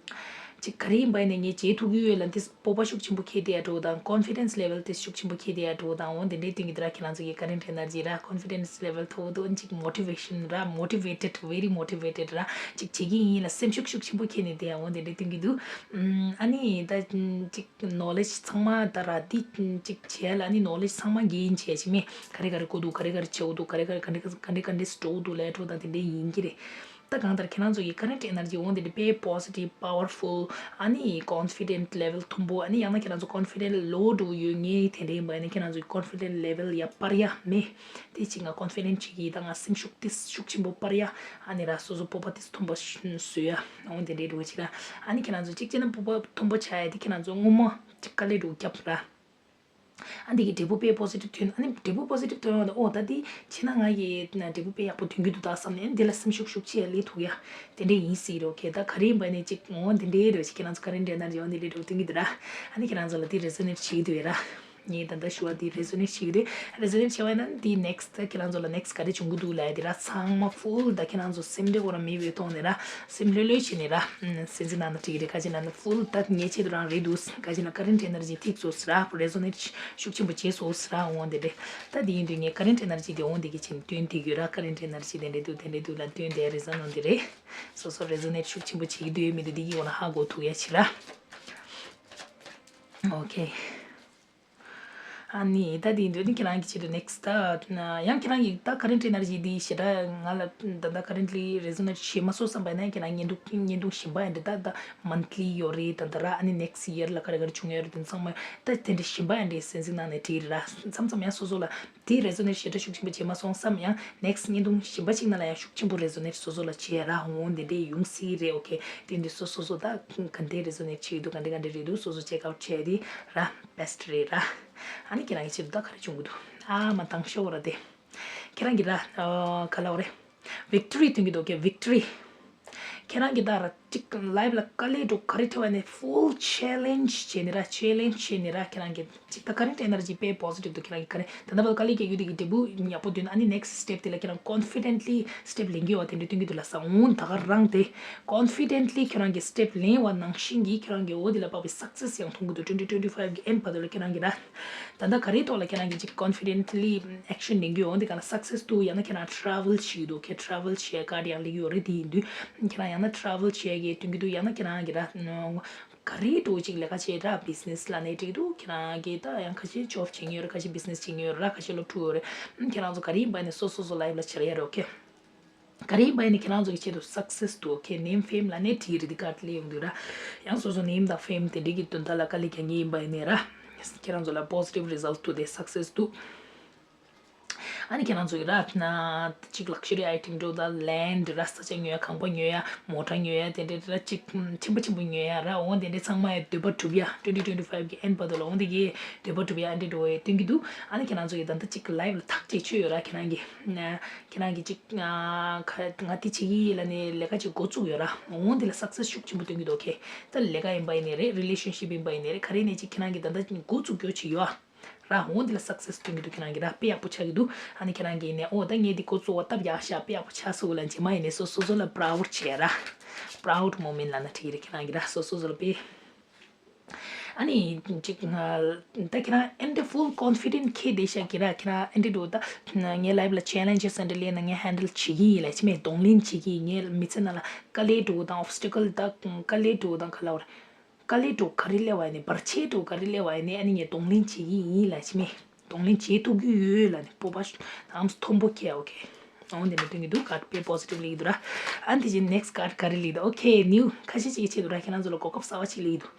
ཅིག་ག་རེ་ཡིན་པ་ཡིན་ནའི་ངས་བྱེད་ཐུབ་ཀྱི་ཡོད་ལབ་དེ་སྤོབས་པ་ཤུགས་ཆེན་པོ་འཁྱེར་བསྡད་ཡ་འདྲ་བོ་དང་། ཀོན་ཕི་ཌེན་སི་ལེ་ཝལ་དེ་ཤུགས་ཆེན་པོ་འཁྱེར་བསྡད་ཡ་འདྲ་བོ་དང་། འོ་དེ་འདྲའི་སྟེང་གི་དེ་ར་ཁྱེད་རང་ཚོ་གི་ཀ་རེན་ཊི་ཨེ་ནར་ཇི་ར་ཀོན་ཕི་ཌེན་སི་ལེ་ཝལ་མཐོ་བོ་འདུག་ཅིག་མོ་ཊི་ཝེ་ཤན་ར། མོ་ཊི་ཝེ་ཊེཌ། ཝེ་རི་མོ་ཊི་ཝེ་ཊེཌ་ར། ཅིག་བྱེད་ཀྱི་ཡིན་ལབ་སེམས་ཤུགས་ཤུགས་ཆེན་པོ་འཁྱེར་ནས་བསྡད་ཡ། འོ་དེ་འདྲའི་སྟེང་གི་འདུག་ཨ་ནི་ད་ཅིག་ནོ་ལེ་ཇི་ཚང་མ་ད་ར་འདི་ཅིག་བྱས་ལ། ཨ་ནི་ནོ་ལེ་ཇི་ཚང་མ་གི་ཡིན་བྱས་ཅིག་མེད། ག་རེ་ག་རེ་དགོས་འདུག་ག་རེ་ག་རེ་བྱེད་དགོས་འདུག་ག་རེ་ག་རེ་ག་འདྲ་ག་འདྲ་ག་འདྲ་འགྲོ་འདུག་ལབ་འགྲོ་དང་དེ་འདྲ་ཡིན་གྱི་རེད། ད་གང་ལྟར་ཁྱེད་རང་ཚོ་གི་ཀ་རེན་ཊི་ཨེ་ནར་ཇི་འོ་དེ་འདྲ་དཔེ་པོ་སི་ཊིབ། པ་ཝར་ཕུལ། ཨ་ནི་ཀོན་ཕི་ཌེན་སི་ལེ་ཝལ་མཐོན་པོ། ཨ་ནི་ཡང་ན་ཁྱེད་རང་ཚོ་ཀོན་ཕི་ཌེན་སི་ལོ་འགྲོ་ཡོད་ངེས་དེ་འདྲ་ཡིན་པ་ཡིན་ན་ཁྱེད་རང་ཚོ་གི་ཀོན་ཕི་ཌེན་སི་ལེ་ཝལ་ཡར་སྤར་ཡ་མེད། དེ་ཅིག་ང་ཀོན་ཕི་ཌེན་སི་བྱེད་ཀྱི་ཡིན། ད་ང་སེམས་ཤུགས་དེ་ཤུགས་ཆེན་པོ་སྤར་ཡ། ཨ་ནི་ར་སོ་སོ་སྤོབས་པ་དེ་མཐོན་པོ་བཟོ་ཡ། འོ་དེ་འདྲའི་འགྲོ་ཅིག་ར། ཨ་ནི་ཁྱེད་རང་ཚོ་གཅིག་བྱས་ན་སྤོབས་པ་མཐོན་པོ་ཆགས་ཡ་དེ་ཁྱེད་རང་ཚོ་སྔོན་མ་ཅིག་དཀའ་ལས་འགྲོ་རྒྱབ་ར། ཨ་འདི་གི་འབྲས་བུ་དཔེ་པོ་སི་ཊིབ་ཐོན། ཨ་ནི་འབྲས་བུ་པོ་སི་ཊིབ་ཐོན་ཡོང་དུས་ཨོ་ད་འདི་བྱས་ན་ང་གི་འབྲས་བུ་དཔེ་ཡག་པོ་ཐོན་གྱི་འདུག་ད་བསམ་ནས་ཨ་ནི་འདི་ལ་སེམས་ཤུགས་ཤུགས་ཆེ་ལས་ཐུག་ཡ་དེ་འདྲས་ཡིན་སྲིད་རོ། ཁེ་ད་ག་རེ་ཡིན་པ་ནི་ཅིག་ཨོ་འདི་འདྲས་རེད། ཁྱེད་རང་ཚོ་ཀ་རེན་ཊི་ཨེ་ནར་ཇི་འོ་འདི་འདྲས་འགྲོ་ཐོན་གྱི་འདུག་ར། ཨ་ནི་ཁྱེད་རང་ཚོ་ལ་འདི་རེ་སོ་ནེཊ་བྱེད་ཀྱི་འདུག་ར། ངས་ད་ལྟ་ཞུ་བ་འདི་རེ་སོ་ནེཊ་བྱེད་ཀྱི་རེད། རེ་སོ་ནེཊ་བྱས་པ་ཡིན་ན་འདི་ནེག་སི་ཊི་ཁྱེད་རང་ཚོ་ལ་ནེག་སི་ཊི་ག་རེ་བྱུང་གི་འདུག་ལབ་ཡ་འདི་ར་ཚང་མ་ཕུལ་ད་ཁྱེད་རང་ཚོ་སེམས་ཁྲལ་ཁོ་རང་མེད་པའི་ཐོག་ནས་ར། སེམས་ལྷོད་ལྷོད་བྱས་ནས་ར། སེམས་ཚེ་ནང་ན་འགྲིག་གི་རེད། ཁ་ཅིག་ན་ན་ཕུལ་ད་ངའི་ཆེད་དུ་རང་རེད་འདུག་ཁ་ཅིག་ན་ཀ་རེན་ཊི་ཨེ་ནར་ཇི་ཐིག་བཟོ་ཟེར་ར། རེ་སོ་ནེཊ་ཤུགས་ཆེན་པོ་བྱས་སོང་ཟེར་ར། འོང་དེ་འདྲས་ད་དེ་ཡིན་དུས་ངས་ཀ་རེན་ཊི་ཨེ་ནར་ཇི་དེ་འོང་དེ་གི་ཆེད་སྟོན་དེ་གི་ར། ཀ་རེན་ཊི་ཨེ་ནར་ཇི་དེ་འདྲས་འདུག་དེ་འདྲས་འདུག་ལ་སྟོན་དེ་རེ་ཟ་ནོ་འདི་རེད། སོ་སོ་རེ་སོ་ནེཊ་ཤུགས་ཆེན་པོ་བྱེད་ཀྱི་འདུག་མི་འདུག་འདི་གི་འོ་ན་ཧ་གོ་ཐུབ་ཡ་ཆེ་ར། ཨོ་ཁེ། ཨ་ནི་ད་དེ་འདོད་ནི་ཁྱེད་རང་གི་ཆེད་དུ་ནེག་སི་ཊི་ད་ཡང་ཁྱེད་རང་གི་ད་ཀ་རེན་ཊི་ཨེ་ནར་ཇི་འདི་ཞེ་དྲག་ང་ལ་ད་ལྟ་ཀ་རེན་ཊི་ལི་རེ་སོ་ནེཊ་བྱེད་མ་སོང་བསམ་པ་ཡིན་ན་ཁྱེད་རང་བརྙན་ཐུང་བརྙན་ཐུང་གཞན་པ་ཡང་འདི་ད་ད་མན་ཐི་ལི་ཡོད་རེད། ད་ད་ར་ཨ་ནི་ནེག་སི་ཊི་ཡར་ལ་ག་རེ་ག་རེ་བྱུང་ཡོད་རེད། དེ་ཚང་མ་ད་དེ་འདྲ་གཞན་པ་ཡང་འདྲའི་གསན་གཟིགས་གནང་ནས་བྲིས་ར། མཚམས་མཚམས་ཡང་སོ་སོ་ལ་དེ་རེ་སོ་ནེཊ་ཞེ་དྲག་ཤུགས་ཆེན་པོ་བྱེད་མ་སོང་བསམ་ཡང་ནེག་སི་ཊི་བརྙན་ཐུང་གཞན་པ་ཅིག་ནང་ལ་ཡང་ཤུགས་ཆེན་པོ་རེ་སོ་ནེཊ་སོ་སོ་ལ་བྱེད་ར། འོང་དེ་འདྲའི་ཡོང་སྲིད་རེད། ཨོ་ཁེ། དེ་འདི་སོ་སོ་སོ་ད་ག་འདྲའི་རེ་སོ་ནེཊ་བྱེད་ཀྱི་འདུག་ག་འདྲ་ག་འདྲ་རེད་འདུག་སོ་སོ་ཅེག་ཨའུཊ་བྱས་དེ་ར་བེ་སི་ཊི་རེད་ར། ཨ་ནི་ཁྱེད་རང་གི་ཆེད་དུ་ད་ག་རེ་བྱུང་གི་འདུག་ཨ་མ་དང་ཤོག་ར་དེ། ཁྱེད་རང་གི་ར་ཨ་ག་ལ་འོ་རེད། ཝིག་ཊོ་རི་ཐོན་གྱི་འདུག་ཨོ་ཁེ། ཝིག་ཊོ་རི། ཁྱེད་རང་གི་ད་ར་གཅིག་ལའིབ་ལ་དཀའ་ལས་འགྲོ་ག་རེ་ཐེབས་པ་ནས་ཕུལ་ཆེ་ལེན་ཇི་བྱས་ནས་ར། ཆེ་ལེན་ཇི་བྱས་ནས་ར། ཁྱེད་རང་གི་གཅིག་ད་ཀ་རེན་ཊི་ཨེ་ནར་ཇི་དཔེ་པོ་སི་ཊིབ་འདུག་ཁྱེད་རང་གི་ཀ་རེན་ད་ལྟ་བར་དཀའ་ལས་སྐྱེལ་རྒྱུ་དེ་གི་འབྲས་བུ་ཡག་པོ་ཐོན། ཨ་ནི་ནེག་སི་ཊི་སི་ཊེབ་དེ་ལ་ཁྱེད་རང་ཀོན་ཕི་ཌེན་ཊི་ལི་སི་ཊེབ་ལེན་གྱི་ཡོད་པ་དེ་འདྲ་ཐོན་གྱི་འདུག་ལབ་ས། འོང་ད་ག་རང་དེ་ཀོན་ཕི་ཌེན་ཊི་ལི་ཁྱེད་རང་གི་སི་ཊེབ་ལེན་པ་ནང་བཞིན་གྱི་ཁྱེད་རང་གི་འོ་དེ་ལ་དཔག་པའི་སག་སེ་སི་ཡང་མཐོང་གི་འདུག་ཊུ་ཝེན་ཊི་ཊུ་ཝེན་ཊི་ཕའིབ་གི་ཨེན་བར་དུ་ལ་ཁྱེད་རང་གི་ར། ད་ལྟ་ག་རེའི་ཐོག་ལ་ཁྱེད་རང་གིས་ཅིག་ཀོན་ཕི་ཌེན་ཊི་ལི་ཨེག་ཤན་ལེན་གྱི་ཡོད། འོ་འདི་ག་ལ་སག་སེ་སི་འདུག་ཡང་ན་ཁྱེད་རང་ཊ་རེ་ཝལ་བྱེད་ཀྱི་འདུག་ཁྱེད་ཊ་རེ་ཝལ་བྱེད་ཀ་ཌི་ཡང་ལེན་གྱི་ཡོད་རེད། དེ་ཡིན་དུས་ཁྱེད་རང་ཡང་ན་ཊ་རེ་ཝལ་བྱེད་ཀྱི་སྟོན་གྱི་འདུག་ཡང་ན་ཁྱེད་རང་གི་ར་ག་རེ་འགྲོ་ཅིག་ལས་ཀ་བྱེད་འདྲ་བི་ཛི་ནེ་སི་ལབ་ནའི་འགྲིག་འདུག་ཁྱེད་རང་གིས་ད་ཡང་ཁ་ཤས་ཇོབ་བྱེད་མཁན་ཡོད་རེད། ཁ་ཤས་བི་ཛི་ནེ་སི་བྱེད་མཁན་ཡོད་རེད། ཁ་ཤས་སློབ་ཕྲུག་ཡོད་རེད། ཁྱེད་རང་ཚོ་ག་རེ་ཡིན་པ་ནས་སོ་སོ་སོ་ལའིབ་ལ་བྱེད་ཡ་རེད། ཨོ་ཁེ། ག་རེ་ཡིན་པ་ཡིན་ན་ཁྱེད་རང་ཚོ་གི་ཆེད་དུ་སག་སེ་སི་འདུག་ཨོ་ཁེ། ནེམ་ཕེམ་ལབ་ནའི་བྲིས་རེད། འདི་ཀ་ཌི་ལ་ཡོང་དུས་ར། ཡང་སོ་སོ་ནེམ་དང་ཕེམ་དེ་འདྲའི་གི་དོན་དག་ལ་དཀའ་ལས་རྒྱག་མཁན་ཡིན་པ་ཡིན་ནའི་ར། ཁྱེད་རང་ཚོ་ལ་པོ་སི་ཊིབ་རི་ཛལ་ཊི་འདུག་དེ་སག་སེ་སི་འདུག་ཨ་ནི་ཁྱེད་རང་ཚོ་གི་ར་ན་ཅིག་ལག་ཤ་རི་ཨའི་ཊེམ་འགྲོ་ད་ལེན་ཌི་ར། ས་ཆ་ཉོ་ཡ། ཁང་པ་ཉོ་ཡ། མོ་ཊ་ཉོ་ཡ། དེ་འདྲའི་ར་ཅིག་ཆེན་པོ་ཆེན་པོ་ཉོ་ཡ་ར། འོ་དེ་འདྲའི་ཚང་མ་ཡ་འདོད་པ་སྒྲུབ་ཡ། ཊུ་ཝེན་ཊི་ཊུ་ཝེན་ཊི་ཕའིབ་གི་ཨེན་བར་དུ་ལ་འོ་དེ་གི་འདོད་པ་སྒྲུབ་ཡ་ཨ་འདྲའི་འགྲོ་ཡ་སྟོན་གྱི་འདུག་ཨ་ནི་ཁྱེད་རང་ཚོ་གི་ད་ལྟ་ཅིག་ལའིབ་ལ་ཐག་བཅད་ཆོད་ཡོད་ར། ཁྱེད་རང་གི་ན་ཁྱེད་རང་གིས་ཅིག་ང་ཁ་ང་དེ་བྱེད་ཀྱི་ཡིན་ལབ་ནས་ལས་ཀ་ཅིག་འགོ་བཙུགས་ཡོད་ར། འོ་འདི་ལ་སག་སེ་སི་ཤུགས་ཆེན་པོ་སྟོན་གྱི་འདུག་ཨོ་ཁེ། ད་ལས་ཀ་ཡིན་པ་ཡིན་ནའི་རེད། རི་ལེ་ཤན་ཤིབ་ཡིན་པ་ཡིན་ནའི་རེད། ག་རེ་ནས་ཅིག་ཁྱེད་རང་གིས་ད་ལྟ་འགོ་བཙུགས་རྒྱུ་ཅིག་ཡོད་ར། འོ་འདི་ལ་སག་སེ་སི་སྟོན་གྱི་འདུག་ཁྱེད་རང་གིས་ར་དཔེ་ཡག་པོ་ཆགས་ཀྱི་འདུག་ཨ་ནི་ཁྱེད་རང་གིས་ནས་ཨོ་ད་ངས་འདི་འགོ་བཙུགས་པ་སྟབས་ཡག་ཤག་དཔེ་ཡག་པོ་ཆགས་སོང་ལབ་རྗེས་མ་ཡིན་ནའི་སོ་སོ་སོ་ལ་པ་རའུ་ཌི་བྱེད་ར། པ་རའུ་ཌི་མོ་མེན་ཊི་ལབ་ན་འགྲིག་གི་རེད། ཁྱེད་རང་གིས་ར་སོ་སོ་སོ་ལ་དཔེ། ཨ་ནི་ཅིག་ང་ད་ཁྱེད་རང་ཨེ་འདྲ་ཕུལ་ཀོན་ཕི་ཌེན་ཊི་འཁྱེར་བསྡད་ཤག་གི་ར། ཁྱེད་རང་ཨེ་འདྲ་འགྲོ་ད་ངའི་ལའིབ་ལ་ཆེ་ལེན་ཇེ་སི་ཨེ་འདྲ་སླེབས་ན་ངས་ཧེན་ཌལ་བྱེད་ཀྱི་ཡིན་ལབ་ཅི་མེད། གདོང་ལེན་བྱེད་ཀྱི་ཡིན། ངའི་མི་ཚེ་ནང་ལ་དཀའ་ལས་འགྲོ་དང་ཨོབ་སི་ཊི་ཀལ་དང་དཀའ་ལས་འགྲོ་དང་ག་ལ་བར་དཀའ་ལས་འགྲོ་ག་རེ་སླེབས་པ་ཡིན་ནའི་བར་ཆད་འགྲོ་ག་རེ་སླེབས་པ་ཡིན་ནའི་ཨ་ནི་ངས་གདོང་ལེན་བྱེད་ཀྱི་ཡིན་ལབ་ཅི་མེད། གདོང་ལེན་བྱེད་ཐུབ་ཀྱི་ཡོད་ལབ་ནས་སྤོབས་པ་ཨམ་མཐོན་པོ་ཁྱེར། ཨོ་ཁེ། འོ་འདི་འདྲ་སྟོན་གྱི་འདུག་ཀ་ཌི་དཔེ་པོ་སི་ཊིབ་སླེབས་ཀྱི་འདུག་ར། ཨ་འདི་བཞིན་ནེག་སི་ཊི་ཀ་ཌི་ག་རེ་སླེབས་ཀྱི་འདུག་ཨོ་ཁེ། ནིའུ་ཁ་ཤས་ཅིག་གི་ཆེད་དུ་ར་ཁྱེད་རང་ཚོ་ལ་གོ་སྐབས་གསར་པ་ཅིག་སླེབས་ཀྱི་འདུག་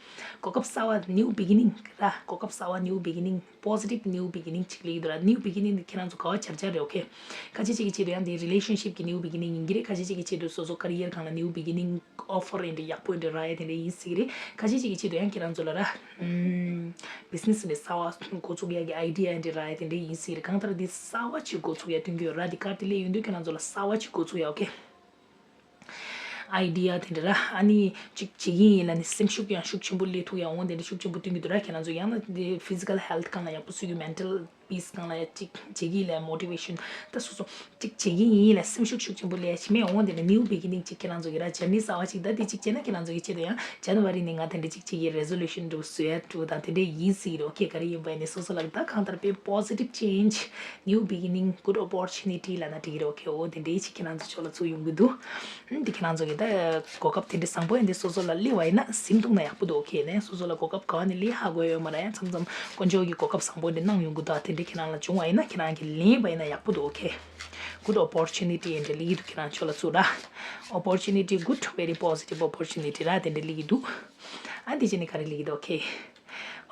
གོ་སྐབས་གསར་པ། ནིའུ་བི་གི་ནིང་ར། གོ་སྐབས་གསར་པ། ནིའུ་བི་གི་ནིང་། པོ་སི་ཊིབ་ནིའུ་བི་གི་ནིང་ཅིག་སླེབས་ཀྱི་འདུག་ར། ནིའུ་བི་གི་ནིང་འདི་ཁྱེད་རང་ཚོ་ག་བ་འཆར་འཆར་རེད། ཨོ་ཁེ། ཁ་ཤས་ཅིག་གི་ཆེད་དུ་ཡང་འདི་རི་ལེ་ཤན་ཤིབ་ཀྱི་ནིའུ་བི་གི་ནིང་ཡིན་གྱི་རེད། ཁ་ཤས་ཅིག་གི་ཆེད་དུ་སོ་སོ་ཀ་རི་ཡར་སྒང་ལ་ནིའུ་བི་གི་ནིང་ཨོ་ཕར་ཡིན་འདྲ་ཡག་པོ་ཡིན་འདྲ་རག་ཡ་དེ་འདྲ་ཡིན་སྲིད་ཀྱི་རེད། ཁ་ཤས་ཅིག་གི་ཆེད་དུ་ཡང་ཁྱེད་རང་ཚོ་ལ་ར། ཨམ། བི་ཛི་ནེ་སི་འདི་གསར་པ་འགོ་ཚུགས་ཡ་གི་ཨའི་ཌི་ཡ་འདི་རག་ཡ་དེ་འདྲ་ཡིན་སྲིད་རེད། གང་ལྟར་འདི་གསར་པ་ཅིག་འགོ་ཚུགས་ཡ་སྟོན་གྱི་ཡོད་ར། འདི་ཀ་ཌི་སླེབས་ཡོང་དུས་ཁྱེད་རང་ཚོ་ལ་གསར་པ་ཅིག་འགོ་ཚུགས་ཡ། ཨོ་ཁེ། ཨའི་ཌི་ཡ་དེ་འདྲ་ར། ཨ་ནི་ཅིག་བྱེད་ཀྱི་ཡིན་ལབ་ནས་སེམས་ཤུགས་ཀྱང་ཤུགས་ཆེན་པོ་སླེབས་ཐུབ་ཡ་འོང་དེ་འདྲ་ཤུགས་ཆེན་པོ་སྟོན་གྱི་འདུག་ར། ཁྱེད་རང་ཚོ་ཡང་ན་འདི་ཕི་ཛི་ཀལ་ཧེལ་ཐི་སྒང་ལ་ཡག་པོ་བཟོ་རྒྱུ། མེན་ཊལ་ པིས་སྒང་ལ་ཡ་གཅིག་བྱེད་ཀྱི་ལས་མོ་ཊི་ཝེ་ཤན་ད་སོ་སོ་གཅིག་བྱེད་ཀྱི་ཡིན་ལ་སེམས་ཤུགས་ཤུགས་ཆེན་པོ་ལས་ཕྱི་མའི་འོང་དེ་ནས་ནིའུ་བི་གི་ནིང་གཅིག་ཁྱེད་རང་ཚོ་གི་ར་ཇར་ནི་གསར་བ་གཅིག་ད་དེ་གཅིག་བྱས་ན་ཁྱེད་རང་ཚོ་གི་ཆེད་དུ་ཡང་ཇན་ཝ་རི་ནས་ང་དེ་འདྲ་གཅིག་བྱེད་ཀྱི་རེ་ཟོ་ལུ་ཤན་འགྲོ་བཟོ་ཡ་འགྲོ་དང་དེ་འདྲ་ཡིན་སྲིད་རོ། ཁྱེད་ག་རེ་ཡིན་པ་ཡིན་ནས་སོ་སོ་ལ་ད་གང་ལྟར་པའི་positive change, new beginning, good opportunity ལ་ན་འགྲིག་རོ། ཁྱེད་འོ་དེ་འདྲའི་གཅིག་ཁྱེད་རང་ཚོ་ཕྱོགས་ལ་ཚུགས་ཡོང་གི་འདུག་འདི་ཁྱེད་རང་ཚོ་གི་ད་གོ་སྐབས་དེ་འདྲ་བཟང་པོ་ཡིན་དེ་སོ་སོ་ལ་སླེབས་པ་ཡིན་ན་ཟིན་ཐུབ་ན་ཡག་པོ་འདུག་ཁྱེད་ནས་སོ་སོ་ལ་གོ་སྐབས་གང་ནས་སླེབས་ཧ་གོ་ཡོད་མ་རེད། ཡང་མཚམས་མཚམས་དཀོན་མཆོག་གི་གོ་སྐབས་བཟང་པོ་འདི་གནང་ཡོང་གི་འདུག་དེ་འདྲ་ཁྱེད་རང་ལ་བྱུང་བ་ཡིན་ན་ཁྱེད་རང་གི་ལེན་པ་ཡིན་ན་ཡག་པོ་འདུག་ཁྱེད། Good opportunity ཡིན་འདྲ་སླེབས་ཀྱི་འདུག་ཁྱེད་རང་ཕྱོགས་ལ་ཚུགས་ར། Opportunity good, very positive opportunity ར་དེ་འདྲ་སླེབས་ཀྱི་འདུག་ཨ་འདི་བྱས་ནས་ག་རེ་སླེབས་ཀྱི་འདུག་ཁྱེད།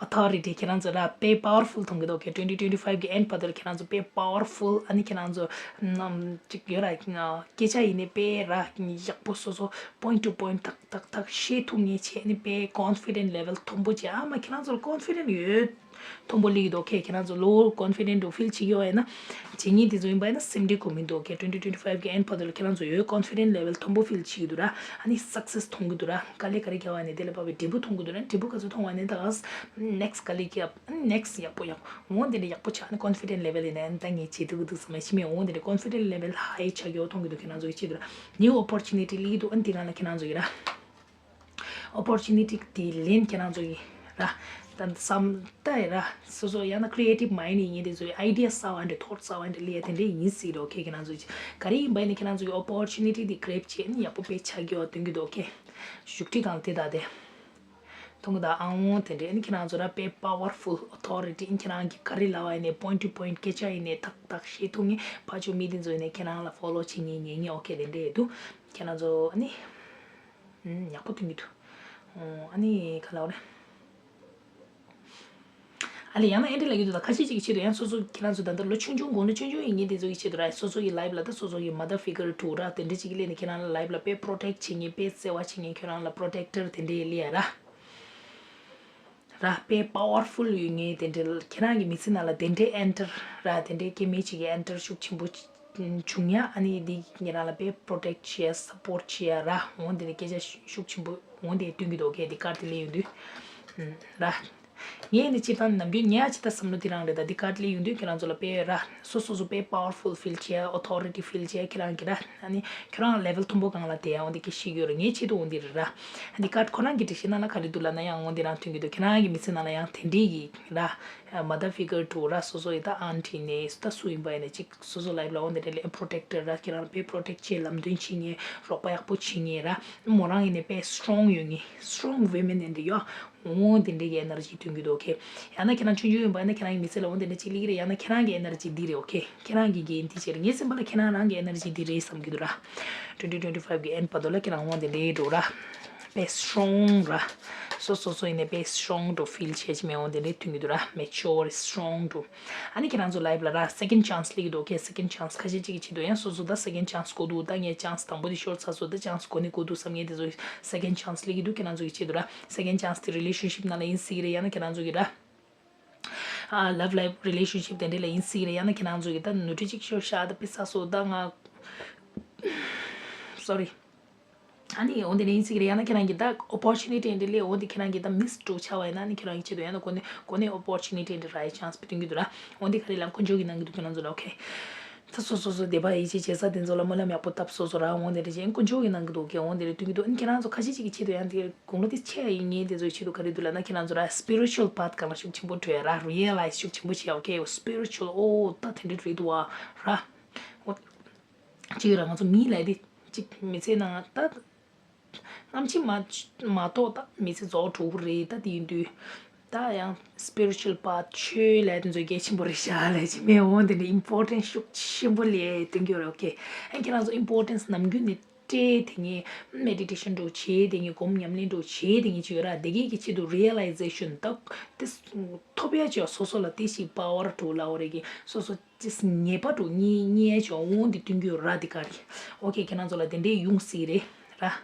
Authority ཁྱེད་རང་ཚོ་ར་དཔེ་powerful མཐོང་གི་འདུག་ཁྱེད། twenty twenty five གི་end བར་དུ་ལ་ཁྱེད་རང་ཚོ་དཔེ་powerful ཨ་ནི་ཁྱེད་རང་ཚོ་ནམ་ཅིག་ཡོད་ར། སྐད་ཆ་ཡིན་ནའི་དཔེ་ར་ཡག་པོ་སོ་སོ་point to point ཐག་ཐག་ཐག་བཤད་ཐུབ་ངེས་བྱས་ནི་དཔེ་confident level མཐོན་པོ་བྱས། ཨ་མ་ཁྱེད་རང་ཚོར་confident ཡོད་མཐོན་པོ་སླེབས་ཀྱི་འདུག་ཁྱེད། ཁྱེད་རང་ཚོ་low confident འདུག feel བྱེད་ཀྱི་ཡོད་ཡིན་ན་བྱེད་ངེས་དེ་ཚོ་ཡིན་པ་ཡིན་ན་སེམས་ཁྲལ་དགོས་མི་འདུག་ཁྱེད། twenty twenty five གི་end བར་དུ་ལ་ཁྱེད་རང་ཚོ་ཡོད་confident level མཐོན་པོ་feel བྱེད་ཀྱི་འདུག་ར། ཨ་ནི་success མཐོང་གི་འདུག་ར། དཀའ་ལས་ག་རེ་བརྒྱབ་པ་ནས་དེ་ལ་བབས་པའི་འབྲས་བུ་མཐོང་གི་འདུག་ར། འབྲས་བུ་ག་ཚོད་མཐོང་བ་ནས་ད་next དཀའ་ལས་བརྒྱབ་next ཡག་པོ་ཡག་པོ་འོང་དེ་འདྲ་ཡག་པོ་ཆགས་ནས་confident level ཡིན་ན་ཨ་ནི་ད་ངས་བྱེད་ཐུབ་ཀྱི་འདུག་བསམ་ཡ་ཕྱི་མའི་འོང་དེ་འདྲ་confident level high ཆགས་ཀྱི་འོ་མཐོང་གི་འདུག་ཁྱེད་རང་ཚོ་གི་ཆེད་དུ་ར། new opportunity སླེབས་ཀྱི་འདུག་ཨ་ནི་དེ་གང་ལ་ཁྱེད་རང་ཚོ་གི་ར། opportunity དེ་ལེན་ཁྱེད་རང་ཚོ་ཡིན་ར། ད་བསམ་ད་ཡིན་ར། སོ་སོ་ཡང་ན་creative mind ཡིན་ངེས་དེ་ཚོ་ཡི་idea གསར་བ་འདྲ་thought གསར་བ་འདྲ་སླེབས་ཡ་དེ་འདྲ་ཡིན་སྲིད་རོ། ཁྱེད་ཁྱེད་རང་ཚོ་ག་རེ་ཡིན་པ་ཡིན་ན་ཁྱེད་རང་ཚོ་གི་opportunity དེ་grab བྱས་ནས་ཡག་པོ་དཔེ་ཆགས་ཀྱི་ཡོད་སྟོན་གྱི་འདུག་ཁྱེད། བཞུགས་ཁྲི་གང་དེ་ད་དེ་མཐོང་གི་ད་ཨང་དེ་འདྲ་ཨ་ནི་ཁྱེད་རང་ཚོ་ར་དཔེ་powerful authority ཨ་ནི་ཁྱེད་རང་གི་ག་རེ་ལབ་པ་ཡིན་ནའི་point to point སྐད་ཆ་ཡིན་ནའི་ཏག་ཏག་བཤད་ཐུབ་ངེས། ཕར་ཕྱོགས་མི་དེ་ཚོ་ཡིན་ནའི་ཁྱེད་རང་ལ་follow བྱེད་ངེས་ཉན་ངེས་okay དེ་འདྲ་ཡོད་འདུག་ཁྱེད་རང་ཚོ་ཨ་ནི། ཨུམ། ཡག་པོ་ཐོན་གྱི་འདུག་ཨོ། ཨ་ནི་ག་ལབ་རེད། ཨ་ལས་ཡང་ན་ཨེ་འདྲ་ལབ་ཀྱི་འདུག་ད་ཁ་ཤས་ཅིག་གི་ཆེད་དུ་ཡང་སོ་སོ་ཁྱེད་རང་ཚོ་ད་ལྟ་ལོ་ཆུང་ཆུང་དགུང་ལོ་ཆུང་ཆུང་ཡིན་མཁན་དེ་ཚོ་གི་ཆེད་དུ་ར་སོ་སོ་གི་life ལ་ད་སོ་སོ་གི་mother figure དྲུག་ར་དེ་འདྲ་ཅིག་གི་སླེབས་ནས་ཁྱེད་རང་ལ་life ལ་དཔེ་protect བྱེད་མཁན་དཔེ་བརྩེ་བ་བྱེད་མཁན་ཁྱེད་རང་ལ་protector དེ་འདྲ་སླེབས་ཡ་ར། ར་དཔེ་powerful ཡོད་མཁན་དེ་འདྲ་ཁྱེད་རང་གི་མི་ཚེ་ནང་ལ་དེ་འདྲའི་enter ར་དེ་འདྲའི་སྐྱེ་དམན་ཅིག་གི་enter ཤུགས་ཆེན་པོ་བྱུང་ཡ་ཨ་ནི་འདི་ཁྱེད་རང་ལ་དཔེ་protect བྱེད་ཡ་support བྱེད་ཡ་ར་འོང་དེ་ནས་སྐད་ཆ་ཤུགས་ཆེན་པོ་འོང་དེ་སྟོན་གྱི་འདུག་ཁྱེད་འདི་card དེ་སླེབས་ཡོང་དུས་ར། ངས་ནི་སྤྱིར་བཏང་ནམ་རྒྱུན་ངས་ཨ་ཅི་ད་བསམ་བློ་དེ་རང་རེད། ད་འདི་card སླེབས་ཡོང་དུས་ཁྱེད་རང་ཚོ་ལ་དཔེ་ར་སོ་སོ་སོ་དཔེ་powerful feel བྱེད་ཡ་authority feel བྱེད་ཡ་ཁྱེད་རང་གི་ར་ཨ་ནི་ཁྱོད་རང་level མཐོན་པོ་སྒང་ལ་བསྡད་ཡ་འོང་དེ་སྐད་ཤེས་ཀྱི་ཡོད་རེད། ངའི་ཆེད་དུ་འོང་དེ་རེད་ར། འདི་card ཁོ་རང་གི་སྒྲིག་གཞི་ནང་ལ་ག་རེ་འདུག་ལབ་ན་ཡང་འོང་དེ་རང་ཐོན་གྱི་འདུག་ཁྱེད་རང་གི་མི་ཚེ་ནང་ལ་ཡང་དེ་འདྲའི་གི་ར་mother figure དྲུག་ར་སོ་སོ་ཡི་ད་aunty ནས་ད་སུ་ཡིན་པ་ཡིན་ན་གཅིག་སོ་སོ་life ལ་འོང་དེ་འདྲ་ལས་protector ར་ཁྱེད་རང་དཔེ་protect བྱེད་ལམ་སྟོན་བྱེད་མཁན་རོགས་པ་ཡག་པོ་བྱེད་མཁན་ར་མོ་རང་ཡིན་ནའི་དཔེ་strong ཡོད་མཁན་strong women ཡིན་དེ་ཡོད། འོང་དེ་འདྲའི་གི་energy སྟོན་གྱི་འདུག okay ཡང་ན་ཁྱེད་རང་ཆུང་ཆུང་ཡིན་པ་ཡིན་ན་ཁྱེད་རང་གི་མི་ཚེ་ལ་འོང་དེ་འདྲ་ཅིག་སླེབས་ཀྱི་རེད། ཡང་ན་ཁྱེད་རང་གི་energy འདི་རེད། okay ཁྱེད་རང་གི་འགན་འདི་བྱས་རེད། ངའི་སེམས་པ་ལ་ཁྱེད་རང་རང་གི་energy འདི་རེད་བསམ་གྱི་འདུག་ར། twenty twenty five གི་end བར་དུ་ལ་ཁྱེད་རང་འོང་དེ་འདྲའི་འགྲོ་ར། དཔེ་strong ར། སོ་སོ་སོ་ཡིན་ནའི་དཔེ་strong འགྲོ་feel བྱེད་ཀྱི་མེད། འོང་དེ་འདྲའི་མཐུན་གྱི་འདུག་ར། mature strong འགྲོ། ཨ་ནི་ཁྱེད་རང་ཚོ་life ལ་ར་second chance སླེབས་ཀྱི་འདུག okay second chance ཁ་ཤས་ཅིག་གི་ཆེད་དུ་ཡང་སོ་སོ་ད་second chance དགོས་འདུག་ད་ངས་chance དང་པོ་དེ་ཤོར་ཚར་སོང་། ད་chance གོ་ནས་དགོས་འདུག་བསམ་མཁན་དེ་ཚོ་second chance སླེབས་ཀྱི་འདུག་ཁྱེད་རང་ཚོ་གི་ཆེད་དུ་ར། second chance དེ་relationship ནང་ལ་ཡིན་སྲིད་ཀྱི་རེད། ཡང་ན་ཁྱེད་རང་ཚོ་གི་ར། ཨ་love life relationship དེ་འདྲ་ལ་ཡིན་སྲིད་ཀྱི་རེད། ཡང་ན་ཁྱེད་རང་ཚོ་གི་ད་ནོར་འཁྲུལ་ཅིག་ཤོར་ཤག་ད་དཔེ་ཚར་སོང་ད་ང་sorry ཨ་ནི་འོ་དེ་འདྲ་ཡིན་སྲིད་ཀྱི་རེད། ཡང་ན་ཁྱེད་རང་གི་ད་opportunity འདི་ལས་འོ་དེ་ཁྱེད་རང་གི་ད་miss འགྲོ་ཆགས་པ་ཡིན་ན་ནི་ཁྱེད་རང་གི་ཆེད་དུ་ཡང་ན་གོ་གནས་གོ་གནས་opportunity འདི་རག་ཡ་chance དཔེ་སྟོན་གྱི་འདུག་ར། འོ་འདི་ག་རེ་ལབ་དཀོན་མཆོག་གིས་གནང་གི་འདུག་ཁྱེད་རང་ཚོ་ལ། okay ད་སོ་སོ་སོ་སྡེ་པ་ཡིད་ཆེས་བྱེད་ས་དེ་ཚོ་ལ་སྨོན་ལམ་ཡག་པོ་བཏབ་སོ་སོ་ར། འོ་དེ་འདྲ་བྱས་དཀོན་མཆོག་གིས་གནང་གི་འདུག okay འོ་དེ་འདྲ་སྟོན་གྱི་འདུག་ཨ་ནི་ཁྱེད་རང་ཚོ་ཁ་ཤས་ཅིག་གི་ཆེད་དུ་ཡང་དེ་དགུང་ལོ་དེ་ཆེ་ཡ་ཡིན་ངེས་དེ་ཚོའི་ཆེད་དུ་ག་རེ་འདུག་ལབ་ན་ཁྱེད་རང་ཚོ་ར་spiritual path སྒང་ལ་ཤུགས་ཆེན་པོ་བྲོས་ཡ་ར། realize ཤུགས་ཆེན་པོ་བྱེད་ཡ། okay spiritual ཨོ་ད་དེ་འདྲ་རེད་འདུག་བ་ར། འོ། གཅིག་ར་ང་ཚོ་མི་ལབ་དེ་གཅིག་མི་ཚེ་ནང་ད་སྔ་ཕྱི་མ་མ་གཏོགས་ད་མི་ཚེ་རྫོགས་འགྲོ་གི་རེད། ད་དེ་ཡིན་དུས་ད་ཡང་spiritual path ཆོས་ལབ་དེ་ཚོ་གལ་ཆེན་པོ་རེད་ཤག་ལབ་ཅིག་མེད་འོང་དེ་འདྲ་important ཤུགས་ཆེན་པོ་ལབ་སྟོན་གྱི་ཡོད་རེད། okay ཨ་ཁྱེད་རང་ཚོ་importance ནམ་རྒྱུན་ནས་སྤྲད་དེ་ངས་meditation འགྲོ་བྱེད་དེ་ངས་སྒོམ་ཉམས་ལེན་འགྲོ་བྱེད་དེ་ངས་བྱེད་ཡོད་ར། དེ་གས་ཀྱི་ཆེད་དུ་realization ད་དེ་ཐོབ་ཡ་བྱས་སོ་སོ་ལ་དེ་ཞིག་power འགྲོ་ལབ་པ་རེད་ཀྱི་སོ་སོ། ཅིས་ངེས་པ་འགྲོ་ངེས་ངེས་ཆོག་འོང་འདི་སྟོན་གྱི་ཡོད་ར། འདི་ག་རེད། okay ཁྱེད་རང་ཚོ་ལ་དེ་འདྲའི་ཡོང་སྲིད་རེད་ར།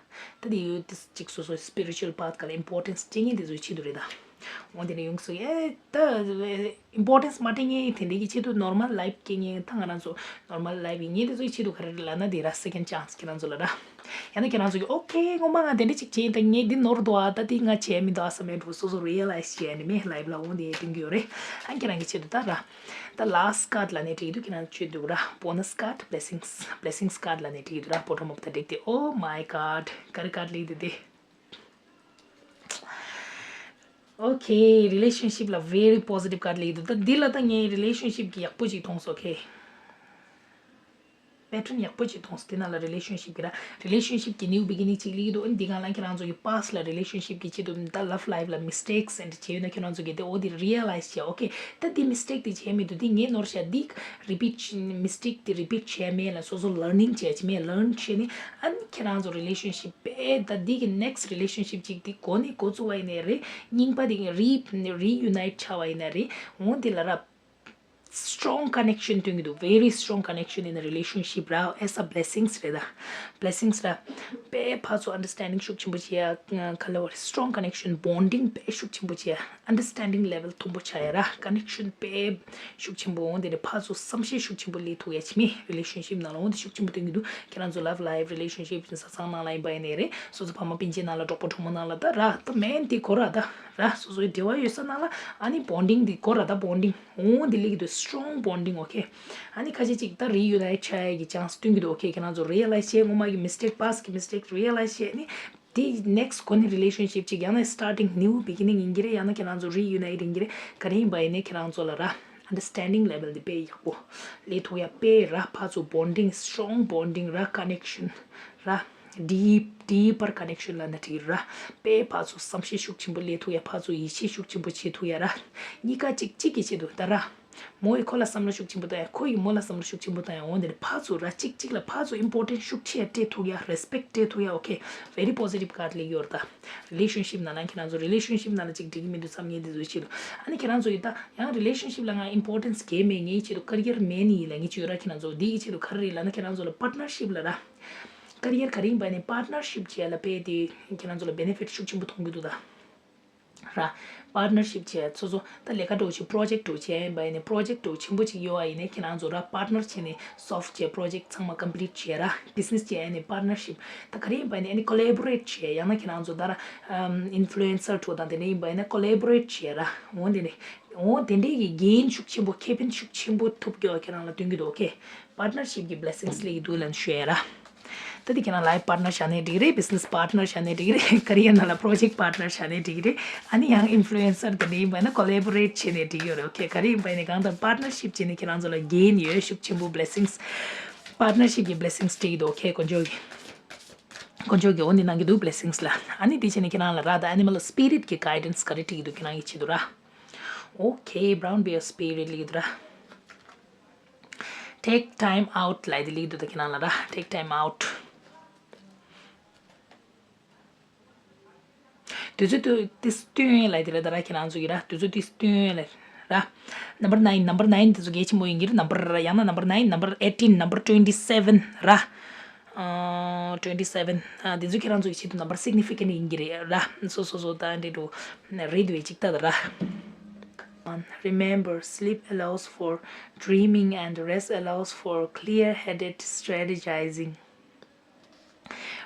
ད་དེ་ཡོད་དེ་ཅིག་སོ་སོའི་spiritual path ག་ལ་importance སྤྲད་མཁན་དེ་ཚོའི་ཆེད་དུ་རེད་ད། འོ་དེ་ནས་ཡོང་སོང་ཨེ་ད་ཨིམ་པོར་ཊེན་སི་མ་སྤྲད་མཁན་དེ་འདྲའི་གི་ཆེད་དུ་ནོར་མལ་ལའིབ་སྐྱེལ་མཁན་ད་ང་རང་ཚོ་ནོར་མལ་ལའིབ་ཡིན་མཁན་དེ་ཚོའི་ཆེད་དུ་ག་རེ་རེད་ལབ་ན་དེ་ར་སེ་ཀེན་ཌི་ཆན་སི་ཁྱེད་རང་ཚོ་ལ་ར། ཡང་ན་ཁྱེད་རང་ཚོ་གི་ཨོ་ཁེ་སྔོན་མ་ང་དེ་འདྲ་ཅིག་བྱས་ད་ངས་འདི་ནོར་འདུག་ཨ་ད་འདི་ང་བྱས་མི་འདུག་ཨ་བསམ་མེད་འགྲོ་སོ་སོ་རི་ཡ་ལའི་ཛི་བྱས་ནས་མེད་ལའིབ་ལ་འོང་དེ་སྟོན་གི་ཡོད་རེད། ཨ་ཁྱེད་རང་གི་ཆེད་དུ་ད་ར། ད་ལ་སི་ཊི་ཀར་ཌི་ལབ་ནས་བྲིས་འདུག་ཁྱེད་རང་ཚོ་ཆོད་འདུག་ར། བོ་ནས་ཀར་ཌི། བྷི་ལེ་སིང་སི། བྷི་ལེ་སིང་སི་ཀར་ཌི་ལབ་ནས་བྲིས་འདུག་ར། བོ་ཊོམ་ཨབ་ད་བྲིས་ཏེ། Oh my God. ག་རེ་ཀར་ཌི་ལེགས་འདུག་དེ། ཨོ་ཁེ། རི་ལེ་ཤན་ཤིབ་ལ་very positive card ལེགས་འདུག་ད་འདི་ལ་ད་ངས་རི་ལེ་ཤན་ཤིབ་ཀྱི་ཡག་པོ་ཅིག་མཐོང་སོང་ཁེ། པེ་ཊརན་ཡག་པོ་ཅིག་མཐོང་སོང་དེ་ནང་ལ་རི་ལེ་ཤན་ཤིབ་ཀྱི་ར། རི་ལེ་ཤན་ཤིབ་ཀྱི་new beginning ཅིག་ལེགས་འདུག་ཨ་ནི་འདི་སྒང་ལ་ཁྱེད་རང་ཚོ་གི་པ་སི་ཊི་ལ་རི་ལེ་ཤན་ཤིབ་ཀྱི་ཆེད་དུ་ད་ལབ་ལའིབ་ལ་མི་སི་ཊེག་སི་ཨེན་ཌི་བྱས་ཡོད་ན་ཁྱེད་རང་ཚོ་གི་དེ་འོ་དེ་རི་ཡ་ལའི་ཛི་བྱས། ཨོ་ཁེ། ད་འདི་མི་སི་ཊེག་དེ་བྱས་མི་འདུག་འདི་ངས་ནོར་ཤག་འདི་རི་པིཊ་མི་སི་ཊེག་དེ་རི་པིཊ་བྱས་མེད་ལ་སོ་སོ་ལར་ནིང་བྱས་ཀྱི་མེད། ལར་ནིང་བྱས་ནས་ཨ་ནི་ཁྱེད་རང་ཚོ་རི་ལེ་ཤན་ཤིབ་པས་ད་འདི་གི་ནེག་སི་ཊི་རི་ལེ་ཤན་ཤིབ་ཅིག་འདི་འགོ་ནས་འགོ་བཙུགས་པ་ཡིན་ནའི་རེད། རྙིང་པ་དེ་རི་རི་ཡུ་ནའིཊ་ཆགས་པ་ཡིན་ནའི་རེད། འོ་འདི་ལ་ར་སི་ཊོང་ཀ་ནེག་ཤན་སྟོན་གྱི་འདུག very strong connection in a relationship ར། as a blessings རེད་ད། བྷི་ལེ་སིང་སི་ར། དཔེ་ཕར་ཚུར་ཨན་ཌར་སི་ཊེན་ཌིང་ཤུགས་ཆེན་པོ་བྱེད་ཡ། ག་ལ་བར་སི་ཊོང་ཀ་ནེག་ཤན་བོན་ཌིང་དཔེ་ཤུགས་ཆེན་པོ་བྱེད་ཡ། ཨན་ཌར་སི་ཊེན་ཌིང་ལེ་ཝལ་མཐོན་པོ་ཆགས་ཡ་ར། ཀ་ནེག་ཤན་དཔེ་ཤུགས་ཆེན་པོ་འོང་། དེ་ནས་ཕར་ཚུར་བསམ་ཤེས་ཤུགས་ཆེན་པོ་སླེབས་ཐུབ་ཡ་བྱེད་མི་རི་ལེ་ཤན་ཤིབ་ནང་ལ་འོང་དེ་ཤུགས་ཆེན་པོ་སྟོན་གྱི་འདུག་ཁྱེད་རང་ཚོ་ལབ་ལའིབ་རི་ལེ་ཤན་ཤིབ་བཟའ་ཚང་ནང་ལ་ཡིན་པ་ཡིན་ནའི་རེད། སོ་སོ་ཕ་མ་སྤུན་མཆེད་ནང་ལ་གྲོགས་པོ་གྲོགས་མོ་ནང་ལ་ད་ར་ད་མེན་དེ་གོ་ར་ད་ར་སོ་སོའི་འབྲེལ་བ་ཡོད་ས་ནང་ལ་ཨ་ནི་བོན་ཌིང་དེ་གོ་ར་ད་བོན་ཌིང་འོང་དེ་སླེབས་ཀྱི་འདུག་སི་ཊོང་བོན་ཌིང་ཨོ་ཁེ། ཨ་ནི་ཁ་ཤས་ཅིག་ད་རི་ཡུ་ནའིཊ་ཆགས་ཡ་གི་ཆན་སི་སྟོན་གྱི་འདུག་ཨོ་ཁེ། ཁྱེད་རང་ཚོ་རི་ཡ་ལའིཛ་བྱས་སྔོན་མ་གི་མི་སི་ཊེག་པ་སི་ཊི་གི་མི་སི་ཊེག་རི་ཡ་ལའིཛ་བྱས་ནི་དེ་ནེག་སི་ཊི་གོ་ནས་རི་ལེ་ཤན་ཤིབ་ཅིག་ཡང་ན་སི་ཊར་ཊིང་ནིའུ་བི་གི་ནིང་ཡིན་གྱི་རེད། ཡང་ན་ཁྱེད་རང་ཚོ་རི་ཡུ་ནའིཊ་ཡིན་གྱི་རེད། ག་རེ་ཡིན་པ་ཡིན་ནའི་ཁྱེད་རང་ཚོ་ལ་ར་ཨན་ཌར་སི་ཊེན་ཌིང་ལེ་ཝལ་དེ་དཔེ་ཡག་པོ་སླེབས་ཐུབ་ཡ། དཔེ་ར་ཕར་ཚུར་བོན་ཌིང་སི་ཊོང་བོན་ཌིང་ར་ཀ་ནེག་ཤན་ར། ཌིབ་ཌིབ་པར་ཀ་ནེག་ཤན་ལབ་ན་འགྲིག་ར། དཔེ་ཕར་ཚུར་བསམ་ཤེས་ཤུགས་ཆེན་པོ་སླེབས་ཐུབ་ཡ། ཕར་ཚུར་ཡིད་ཆེས་ཤུགས་ཆེན་པོ་བྱེད་ཐུབ་ཡ་ར། གཉིས་ཀ་གཅིག་གཅིག་གི་ཆེད་དུ་ད་ར། མོ་ཡིས་ཁོ་ལ་བསམ་བློ་ཤུགས་ཆེན་པོ་བཏང་ཡ། ཁོ་ཡིས་མོ་ལ་བསམ་བློ་ཤུགས་ཆེན་པོ་བཏང་ཡ། འོ་འདིར་ཕར་ཚུར་ར་གཅིག་གཅིག་ལ་ཕར་ཚུར་ཨིམ་པོར་ཊེན་སི་ཤུགས་ཆེ་སྤྲད་ཐུབ་ཡ། རེ་སི་པེག་སྤྲད་ཐུབ་ཡ། ཨོ་ཁེ། ཝེ་རི་པོ་སི་ཊིབ་ཀར་ཌི་ལེགས་ཡོད་རེད་ད། རི་ལེ་ཤན་ཤིབ་ནང་ལ་ཁྱེད་རང་ཚོ་རི་ལེ་ཤན་ཤིབ་ནང་ལ་ཅིག་འགྲིག་གི་མི་འདུག་བསམ་མཁན་དེ་ཚོའི་ཆེད་དུ། ཨ་ནི་ཁྱེད་རང་ཚོ་ཡིས་ད་ཡང་རི་ལེ་ཤན་ཤིབ་ལ་ང་ཨིམ་པོར་ཊེན་སི་གང་ཡང་མེད། ངའི་ཆེད་དུ་ཀ་རི་ཡར་མེན་ཡིན་ལབ་མཁན་ཅིག་ཡོད་ར། ཁྱེད་རང་ཚོ་འདི་གི་ཆེད་དུ་ག་རེ་རེད་ལབ་ན་ཁྱེད་རང་ཚོ་ལ་པར་ཊི་ནར་ཤིབ་ལ་ར། ཀ་རི་ཡར་ག་རེ་ཡིན་པ་ནས་པར་ཊི་ནར་ཤིབ་བྱས་ལ་དཔེ་དེ་ཁྱེད་རང་ཚོ་ལ་བེ་ནེ་ཕིཊ་ཤུགས་ཆེན་པོ་མཐོང་གི་འདུག་ད། ར། པར་ཊི་ནར་ཤིབ་བྱས་སོ་སོ་ད་ལས་ཀ་འགྲོ་ཆེད་པོ་རོ་ཇེག་འགྲོ་ཆེད་ཡིན་པ་ཡིན་ནའི་པོ་རོ་ཇེག་འགྲོ་ཆེན་པོ་ཅིག་ཡོད་པ་ཡིན་ནའི་ཁྱེད་རང་ཚོ་ར་པར་ཊི་ནར་བྱས་ནས་སོལ་བ་བྱས། པོ་རོ་ཇེག་ཚང་མ་ཀམ་པི་ལིཊ་བྱས་ར། བི་ཛི་ནེ་སི་བྱས་ཡིན་ནའི་པར་ཊི་ནར་ཤིབ་ད་ག་རེ་ཡིན་པ་ཡིན་ནའི་ཨ་ནི་ཀོ་ལེ་བོ་རེཊ་བྱས། ཡང་ན་ཁྱེད་རང་ཚོ་ད་ར་ཨིན་ཕུ་ལུ་ཨེན་སར་ཚོ་དང་དེ་འདྲ་ཡིན་པ་ཡིན་ན་ཀོ་ལེ་བོ་རེཊ་བྱས་ར། འོ་དེ་འདྲ་འོ་དེ་འདྲའི་གི་གེན་ཤུགས་ཆེན་པོ་ཁེ་ཕན་ཤུགས་ཆེན་པོ་ཐོབ་རྒྱུ་ཁྱེད་རང་ལ་སྟོན་གྱི་འདུག་ཨོ་ཁེ། པར་ཊི་ནར་ཤིབ་ཀྱི་བི་ལེ་སིང་སི་སླེབས་ཀྱི་འདུག་ལབ་ནས་ཞུ་ཡ་ར། ད་དེ་ཁྱེད་རང་ལའིཕ་པར་ཊི་ནར་བཞག་ནའི་འགྲིག་རེད། བི་ཛི་ནེ་སི་པར་ཊི་ནར་བཞག་ནའི་འགྲིག་རེད། ཀ་རི་ཡར་ནང་ལ་པོ་རོ་ཇེག་པར་ཊི་ནར་བཞག་ནའི་འགྲིག་རེད། ཨ་ནི་ཡང་ཨིན་ཕུ་ལུ་ཨེན་སར་དེ་འདྲ་ཡིན་པ་ན་ཀོ་ལེ་བོ་རེཊ་བྱས་ནའི་འགྲིག་ཡོད་རེད། ཨོ་ཁེ། ག་རེ་ཡིན་པ་ཡིན་ནའི་གང་ལྟར་པར་ཊི་ནར་ཤིབ་བྱས་ནས་ཁྱེད་རང་ཚོ་ལ་གེན་ཡོད། ཤུགས་ཆེན་པོ་བི་ལེ་སིང་སི། པར་ཊི་ནར་ཤིབ་ཀྱི་བི་ལེ་སིང་སི་སྤྲད་ཀྱི་འདུག་ཨོ་ཁེ། དཀོན་མཆོག་གིས་དཀོན་མཆོག་གིས་འོ་འདི་གནང་གི་འདུག་བི་ལེ་སིང་སི་ལ། ཨ་ནི་དེ་བྱས་ནས་ཁྱེད་རང་ལ་ར་ད་ཨེ་ནི་མལ་སི་པི་རིཊ་ཀྱི་གའི་ཌེན་སི་ག་རེ་སྤྲད་ཀྱི་འདུག་ཁྱེད་རང་གི་ཆེད་དུ་ར། ཨོ་ཁེ། བྷ་རའུན་བེར་སི་པི་རིཊ་སླེབས་ཀྱི་འདུག་ར། Take time out ལབ་དེ་སླེབས་འདུག་ད་ཁྱེད་རང་ལ་ར། Take time out. དུས་ཚོད་དུ་ཏིས་སྟོན་ལབ་དེ་རེད་ད་ར། ཁྱེད་རང་ཚོ་གི་ར་དུས་ཚོད་ཏིས་སྟོན་ལབ་ར། Number nine, number nine དེ་ཚོ་གལ་ཆེན་པོ་ཡིན་གྱི་རེད། Number ཡང་ན་number nine, number eighteen, number twenty seven ར། ཨ། twenty seven ཨ། དེ་ཚོ་ཁྱེད་རང་ཚོ་གི་ཆེད་དུ་number significant ཡིན་གྱི་རེད་ར། སོ་སོ་སོ་ད་འདྲེ་འགྲོ་རེད་འདུག་ཅིག་ལྟ་ད་ར། Remember, sleep allows for dreaming and rest allows for clear-headed strategizing.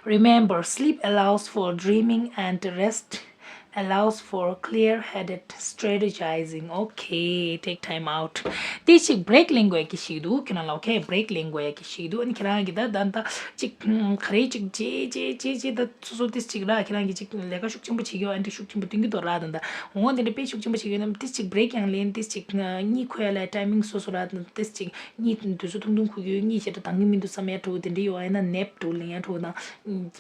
Remember, sleep allows for dreaming and rest allows for clear-headed strategizing. Okay, take time out. དེ་ཅིག་བྷི་རེག་ལེན་དགོས་ཀྱི་ཞིག་འདུག་ཁྱེད་རང་ལ། ཨོ་ཁེ། བྷི་རེག་ལེན་དགོས་ཀྱི་ཞིག་འདུག་ཨ་ནི་ཁྱེད་རང་གིས་ད་ད་ད་ཅིག་ག་རེ་ཅིག་བྱེད་བྱེད་བྱེད་བྱེད་ད་སོ་སོ་ཏིས་ཅིག་ར། ཁྱེད་རང་གིས་ཅིག་ལས་ཀ་ཤུགས་ཆེན་པོ་བྱེད་ཀྱི་ཡོད། ཨ་འདྲ་ཤུགས་ཆེན་པོ་སྟོན་གྱི་འདུག་ར། ད་ད་འོ་དེ་འདྲ་དཔེ་ཤུགས་ཆེན་པོ་བྱེད་ཀྱི་ཡོད་ན་ཏིས་ཅིག་བྷི་རེག་ཡང་ལེན། ཏིས་ཅིག་གཉིད་ཁུག་ཡ་ལ་ཊའི་མིང་སོ་སོ་ར། ཏིས་ཅིག་གཉིད་དུས་ཚོད་ཐུང་ཐུང་ཁུག་ཡོད། གཉིད་ཞེ་དྲག་འདང་གི་མི་འདུག་བསམ་ཡ་འདྲ་བོ་དེ་འདྲ་ཡོད་ཨ་ཡིན་ན་ནེབ་འདྲ་བོ་ལེན་ཡ་འདྲ་བོ་དང་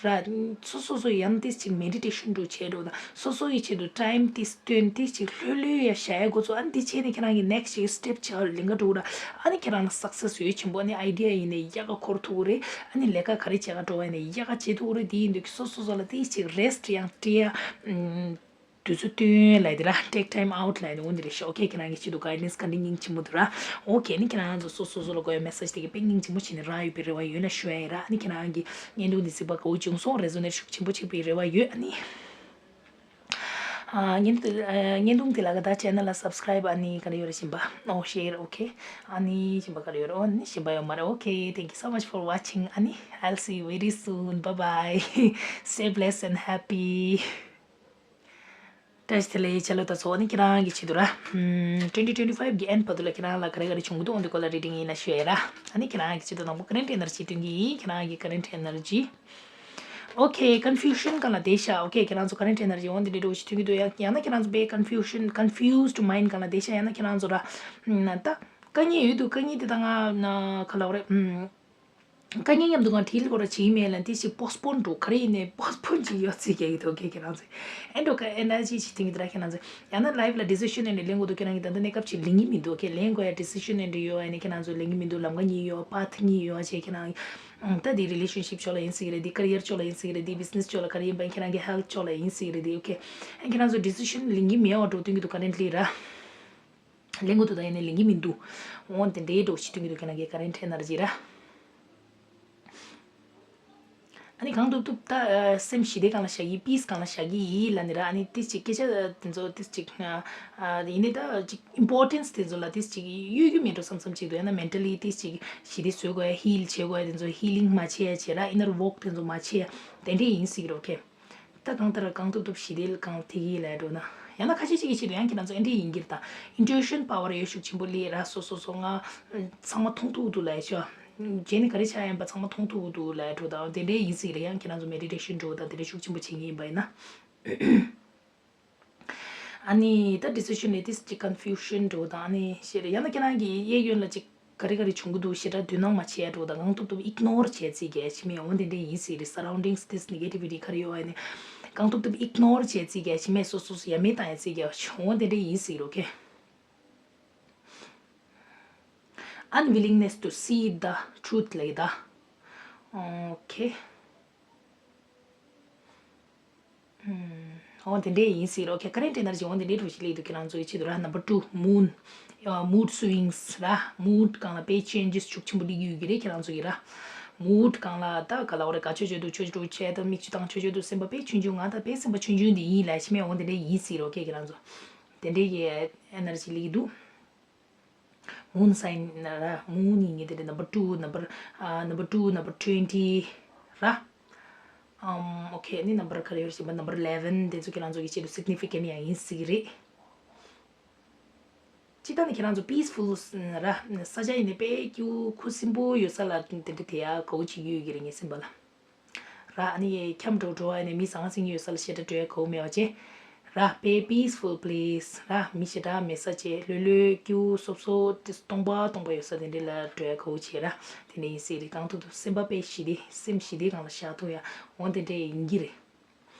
ར། སོ་སོ་སོ་ཡང་ཏིས་ཅིག་མེ་ཌི་ཊེ་ཤན་འདྲ་བོ་བྱས་འདྲ་བོ་དང་སོ་སོ་ཡི་ཆེད་དུ་ཊའིམ་ཏིས་སྟོན། ཏིས་ཅིག་ལྷོད་ལྷོད་ཡ་བཞག་ཡ་འགོ་ཚུགས། ཨ་ནི་འདི་བྱས་ནས་ཁྱེད་རང་གི་ནེག་སི་ཊི་ཡི་སི་ཊེབ་བྱ་བ་ལེན་ག་འགྲོ་གི་ར། ཨ་ནི་ཁྱེད་རང་ལ་སག་སེ་སི་ཡོད་ཆེན་པོ། ཨ་ནི་ཨའི་ཌི་ཡ་ཡིན་ནའི་ཡག་ག་འཁོར་ཐུབ་ཀྱི་རེད། ཨ་ནི་ལས་ཀ་ག་རེ་བྱེད་ག་འགྲོ་བ་ཡིན་ནའི་ཡག་ག་བྱེད་ཐུབ་ཀྱི་རེད། དེ་ཡིན་དུས་སོ་སོ་སོ་ལ་ཏིས་ཅིག་རེ་སི་ཊི་ཡང་སྤྲད་ཡ། དུས་ཚོད་བཏོན་ལབ་དེ་ར། Take time out ལབ་དེ་འོ་འདི་རེད་ཤག་ཨོ་ཁེ། ཁྱེད་རང་གི་ཆེད་དུ་གའི་ཌེན་སི་ག་འདྲ་སྙིང་རྗེ་མོ་འདུག་ར། ཨོ་ཁེ། ནི་ཁྱེད་རང་ཚོ་སོ་སོ་སོ་ལ་དགོས་ཡ་མེ་སེ་ཇི་དེ་གི་དཔེ་སྙིང་རྗེ་མོ་བྱས་ནས་རག་ཡོད་པའི་རེ་བ་ཡོད་ན་ཞུ་ཡ་ཡིན་ར། ཨ་ནི་ཁྱེད་རང་གི་བརྙན་ཐུང་འདི་གཟིགས་པ་དགའ་བོ་བྱུང་སོང་། རེ་ཛོ་ནེཊ་ཤུགས་ཆེན་པོ་བྱེད་པའི་རེ་བ་ཡོད། ཨ་ནི་ ཨ་བརྙན་ཐུང་དེ་ཨ་བརྙན་ཐུང་དེ་ལ་ག་ད་ཆེ་ནལ་ལ་སབ་སི་ཀ་རའིབ་ཨ་ནི་ག་རེ་ཡོད་རེད་ཞིམ་པ། ཨོ་ཤེར། ཨོ་ཁེ། ཨ་ནི་ཞིམ་པ་ག་རེ་ཡོད་རེད། ཨོ་ནི་ཞིམ་པ་ཡོད་མ་རེད། Okay, thank you so much for watching. ཨ་ནི་I'll see you very soon. Bye bye. Stay blessed and happy. བཀྲ་ཤིས་བདེ་ལེགས་ཆ་ལོ། ད་ཚོ་ཨ་ནི་ཁྱེད་རང་གི་ཆེད་དུ་ར། ཨམ། twenty twenty five གི་ཨེན་ཌི་བར་དུ་ལ་ཁྱེད་རང་ལ་ག་རེ་ག་རེ་བྱུང་གི་འདུག་འོ་འདི་སྐོར་ལ་རི་ཌིང་ཡིན་ན་ཞུ་ཡ་ར། ཨ་ནི་ཁྱེད་རང་གི་ཆེད་དུ་དང་པོ་ཀ་རེན་ཊི་ཨེ་ནར་ཇི་སྟོན་གྱི་ཡིན། ཁྱེད་རང་གི་ཀ་རེན་ཊི་ཨེ་ནར་ཇི། Okay, confusion སྒང་ལ་བསྡད་ཤག Okay, ཁྱེད་རང་ཚོ་ཀ་རེན་ཊི་ཨེ་ནར་ཇི་འོ་འདི་འདྲ་འདྲ་བོ་ཞིག་ཐོན་གྱི་འདུག་ཡང་ཡང་ན་ཁྱེད་རང་ཚོ་དཔེ་ཀོན་ཕིའུ་ཤན། confused mind སྒང་ལ་བསྡད་ཤག་ཡང་ན་ཁྱེད་རང་ཚོ་ར། ཨམ། ད་དཀའ་ངལ་ཡོད་འདུག་དཀའ་ངལ་དེ་ད་ང་ན་ག་ལབ་རེད། ཨམ། དཀའ་ངལ་མཉམ་དུ་ང་ཌིལ་དགོས་ར་བྱེད་ཀྱི་མེད་ལ་དེ་ཞིག་པོ་སི་པོན་འགྲོ་ག་རེ་ཡིན་ནའི་པོ་སི་པོན་བྱེད་ཀྱི་ཡོད་ཚིག་གི་འདུག Okay, ཁྱེད་རང་ཚོ་ཨེ་འགྲོ་ག་ཨེ་ནར་ཇི་ཞིག་ཐོན་གྱི་འདུག་ར་ཁྱེད་རང་ཚོ། ཡང་ན་ལའིབ་ལ་ཌི་སི་ཤན་ཨེ་ནི་ལེན་དགོས་འདུག་ཁྱེད་རང་གི་ད་ལྟ་གནས་སྐབས་ཅིག་ལེན་གྱི་མི་འདུག Okay, ལེན་དགོས་ཡ་ཌི་སི་ཤན་ཨེ་ནི་ཡོད་ཨ་ནི་ཁྱེད་རང་ཚོ་ལེན་གྱི་མི་འདུག་ལམ་ཁ་གཉིས་ཡོད། པཱ་ཐི་གཉིས་ཡོད་ཨ་ཅེ་ཁྱེད་རང་། ད་དེ་རི་ལེ་ཤན་ཤིབ་ཕྱོགས་ལ་ཡིན་སྲིད་ཀྱི་རེད། དེ་ཀ་རི་ཡར་ཕྱོགས་ལ་ཡིན་སྲིད་ཀྱི་རེད། དེ་བི་ཛི་ནེ་སི་ཕྱོགས་ལ་ག་རེ་ཡིན་པ་ཡིན། ཁྱེད་རང་གི་ཧེལ་ཐི་ཕྱོགས་ལ་ཡིན་སྲིད་ཀྱི་རེད། དེ་Okay, ཁྱེད་རང་ཚོ་ཌི་སི་ཤན་ལེན་གྱི་མེད་པ་འགྲོ་སྟོན་གྱི་འདུག་ཀ་རེན་ཊི་ལི་ར། ལེན་དགོས་འདུག་ད་ཡིན་ནའི་ལེན་གྱི་མི་འདུག་འོ་དེ་འདྲའི་འགྲོ་ཞིག་སྟོན་གྱི་འདུག་ཁྱེད་རང་གི་ཀ་རེན་ཊི་ཨེ་ནར་ཇི་ར། ཨ་ནི་གང་ཐུབ་ཐུབ་ད་ཨ་སེམས་ཞི་བདེ་སྒང་ལ་བཞག་གི། པིས་སྒང་ལ་བཞག་གི་ཡིན་ལབ་ནི་ར། ཨ་ནི་ཏིས་ཅིག་སྐད་ཆ་དེ་ཚོ་ཏིས་ཅིག་ཨ་ཡིན་ནི་ད་ཅིག་ཨིམ་པོར་ཊེན་སི་དེ་ཚོ་ལ་ཏིས་ཅིག་གཡོལ་རྒྱུ་མེད་འགྲོ་བསམ་བསམ་ཅིག་འདུག་ཡང་ན་མེན་ཊལ་ལི་ཏིས་ཅིག་ཞི་བདེ་བཟོ་དགོས་ཡ། ཧིལ་བྱེད་དགོས་ཡ་དེ་ཚོ་ཧི་ལིང་མ་བྱེད་ཡ་བྱེད་ར། ཨིན་ནར་ཝོག་དེ་ཚོ་མ་བྱེད་ཡ་དེ་འདྲས་ཡིན་སྲིད་ཀྱི་རེད། Okay, ད་གང་ལྟར་གང་ཐུབ་ཐུབ་ཞི་བདེ་སྒང་ཐིག་གི་ལ་འགྲོ་ན། ཡང་ན་ཁ་ཤས་ཅིག་གི་ཆེད་དུ་ཡང་ཁྱེད་རང་ཚོ་ཨེ་འདྲས་ཡིན་གྱི་རེད། ད་ཨིན་ཊུ་ཨི་ཤན་པ་ཝར་ཡོད་ཤུགས་ཆེན་པོ་སླེབས་ར། སོ་སོ་སོ་ང་ཚང་མ་མཐོང་ཐུབ་འདུག་ལབ་ཡ་ཆོ། རྗེས་ནས་ག་རེ་ཆགས་ཡིན་པ་ཚང་མ་མཐོང་ཐུབ་འདུག་ལབ་ཡ་འགྲོ། ད་དེ་འདྲས་ཡིན་སྲིད་རེད། ཡང་ཁྱེད་རང་ཚོ་མེ་ཌི་ཊེ་ཤན་འགྲོ་དང་དེ་འདྲས་ཤུགས་ཆེན་པོ་བྱེད་མཁན་ཡིན་པ་ཡིན་ན། ཨ་ནི་ད་ཌི་སི་ཤན་ལས་ཏིས་ཅིག་ཀོན་ཕིའུ་ཤན་འགྲོ་དང་ཨ་ནི་ཤེས་རེད། ཡང་ན་ཁྱེད་རང་གི་གཡས་གཡོན་ལ་ཅིག་ག་རེ་ག་རེ་བྱུང་གི་འདུག་ཞེ་དྲག་འདོད་སྣང་མ་བྱེད་ཡ་འགྲོ་དང་། གང་ཐུབ་ཐུབ་ཨིག་ནོར་བྱས་རྩིས་རྒྱག་ཡ་བྱེད་མེད། འོ་དེ་འདྲས་ཡིན་སྲིད་རེད། སར་རའུན་ཌིང་སི་ཏིས་ནེ་གེ་ཊི་ཝི་ཊི་ག་རེ་ཡོད་ཨ་ནི་གང་ཐུབ་ཐུབ་ཨིག་ནོར་བྱས་རྩིས་རྒྱག་ཡ་བྱེད་མེད། སོ་སོ་སོ་ཡ་མེད་བཏང་ཡ་རྩིས་རྒྱག་ཡ་འོ་དེ་འདྲས་ཡིན་སྲིད་རེད། Okay, unwillingness to see the truth ལབ་ཀྱི་ད། Okay. ཨོ་དེ་འདྲས་ཡིན་སྲིད་རོ། ཁྱེད་ཀ་རེན་ཊི་ཨེ་ནར་ཇི་འོ་དེ་འདྲས་འགྲོ་ཞིག་སླེབས་འདུག་ཁྱེད་རང་ཚོ་ཡི་ཆེད་དུ་ར། Number two, moon, mood swings ར། མུ་ཌི་སྒང་ལ་དཔེ་ཅེན་ཇེ་སི་ཤུགས་ཆེན་པོ་སླེབས་ཡོད་ཀྱི་རེད་ཁྱེད་རང་ཚོ་གི་ར། མུ་ཌི་སྒང་ལ་ད་ག་ལབ་དགོས་རེད། དགའ་ཆོས་ཆོས་འདུག་ཆོས་འདུག་བྱས་ད་མིག་ཆུ་བཏང་ཆོས་ཆོས་འདུག་སེམས་པ་དཔེ་ཆུང་ཆུང་། ང་ད་དཔེ་སེམས་པ་ཆུང་ཆུང་འདི་ཡིན་ལབ་ཤི་མེད། འོ་དེ་འདྲས་ཡིན་སྲིད་རོ། ཁྱེད་ཁྱེད་རང་ཚོ་དེ་འདྲས་ཀྱི་ཨེ་ནར་ཇི་སླེབས་ཀྱི་འདུག་མུན་སའིན་ར། མུན་ཡིན་ངེས་དེ་འདྲ། Number two, number, ཨ། Number two, number twenty ར། ཨམ། Okay, ནི་number ག་རེ་ཡོད་ཞེས་པ། Number eleven དེ་ཚོ་ཁྱེད་རང་ཚོ་གི་ཆེད་དུ་སིག་ནི་ཕི་ཀེན་ཡང་ཡིན་སྲིད་ཀྱི་རེད། སྤྱིར་བཏང་ནི་ཁྱེད་རང་ཚོ་པིས་ཕུལ་ར། ས་ཆ་ཡིན་ནའི་དཔེ་སྐྱིད་པོ་ཁུ་སིམ་པོ་ཡོད་ས་ལ་དེ་འདྲ་དེ་ཡ་དགའ་བོ་བྱེད་ཀྱི་ཡོད་ཀྱི་རེད་ངའི་སེམས་པ་ལ། ར། ཨ་ནི་འཁྱམས་འགྲོ་འགྲོ་བ་ནི་མི་ཟང་ཟིང་ཡོད་ས་ལ་ཞེ་དྲག་འགྲོ་ཡ་དགའ་བོ་མེད་པ་བྱས། ར། དཔེ་པིས་ཕུལ་པི་ལེ་སི་ར། མི་ཞེ་དྲག་མེད་ས་བྱས། ལྷོད་ལྷོད་སྐྱིད་པོ་སོབ་སོབ་དེ་སྟོང་པ་སྟོང་པ་ཡོད་ས་དེ་འདྲ་ལ་འགྲོ་ཡ་དགའ་བོ་བྱས་ར། དེ་འདྲ་ཡིན་སྲིད་རེད། གང་ཐུབ་ཐུབ་སེམས་པ་དཔེ་ཞི་བདེ། སེམས་ཞི་བདེ་སྒང་ལ་བཞག་ཐུབ་ཡ་འོ་དེ་འདྲ་ཡིན་གྱི་རེད།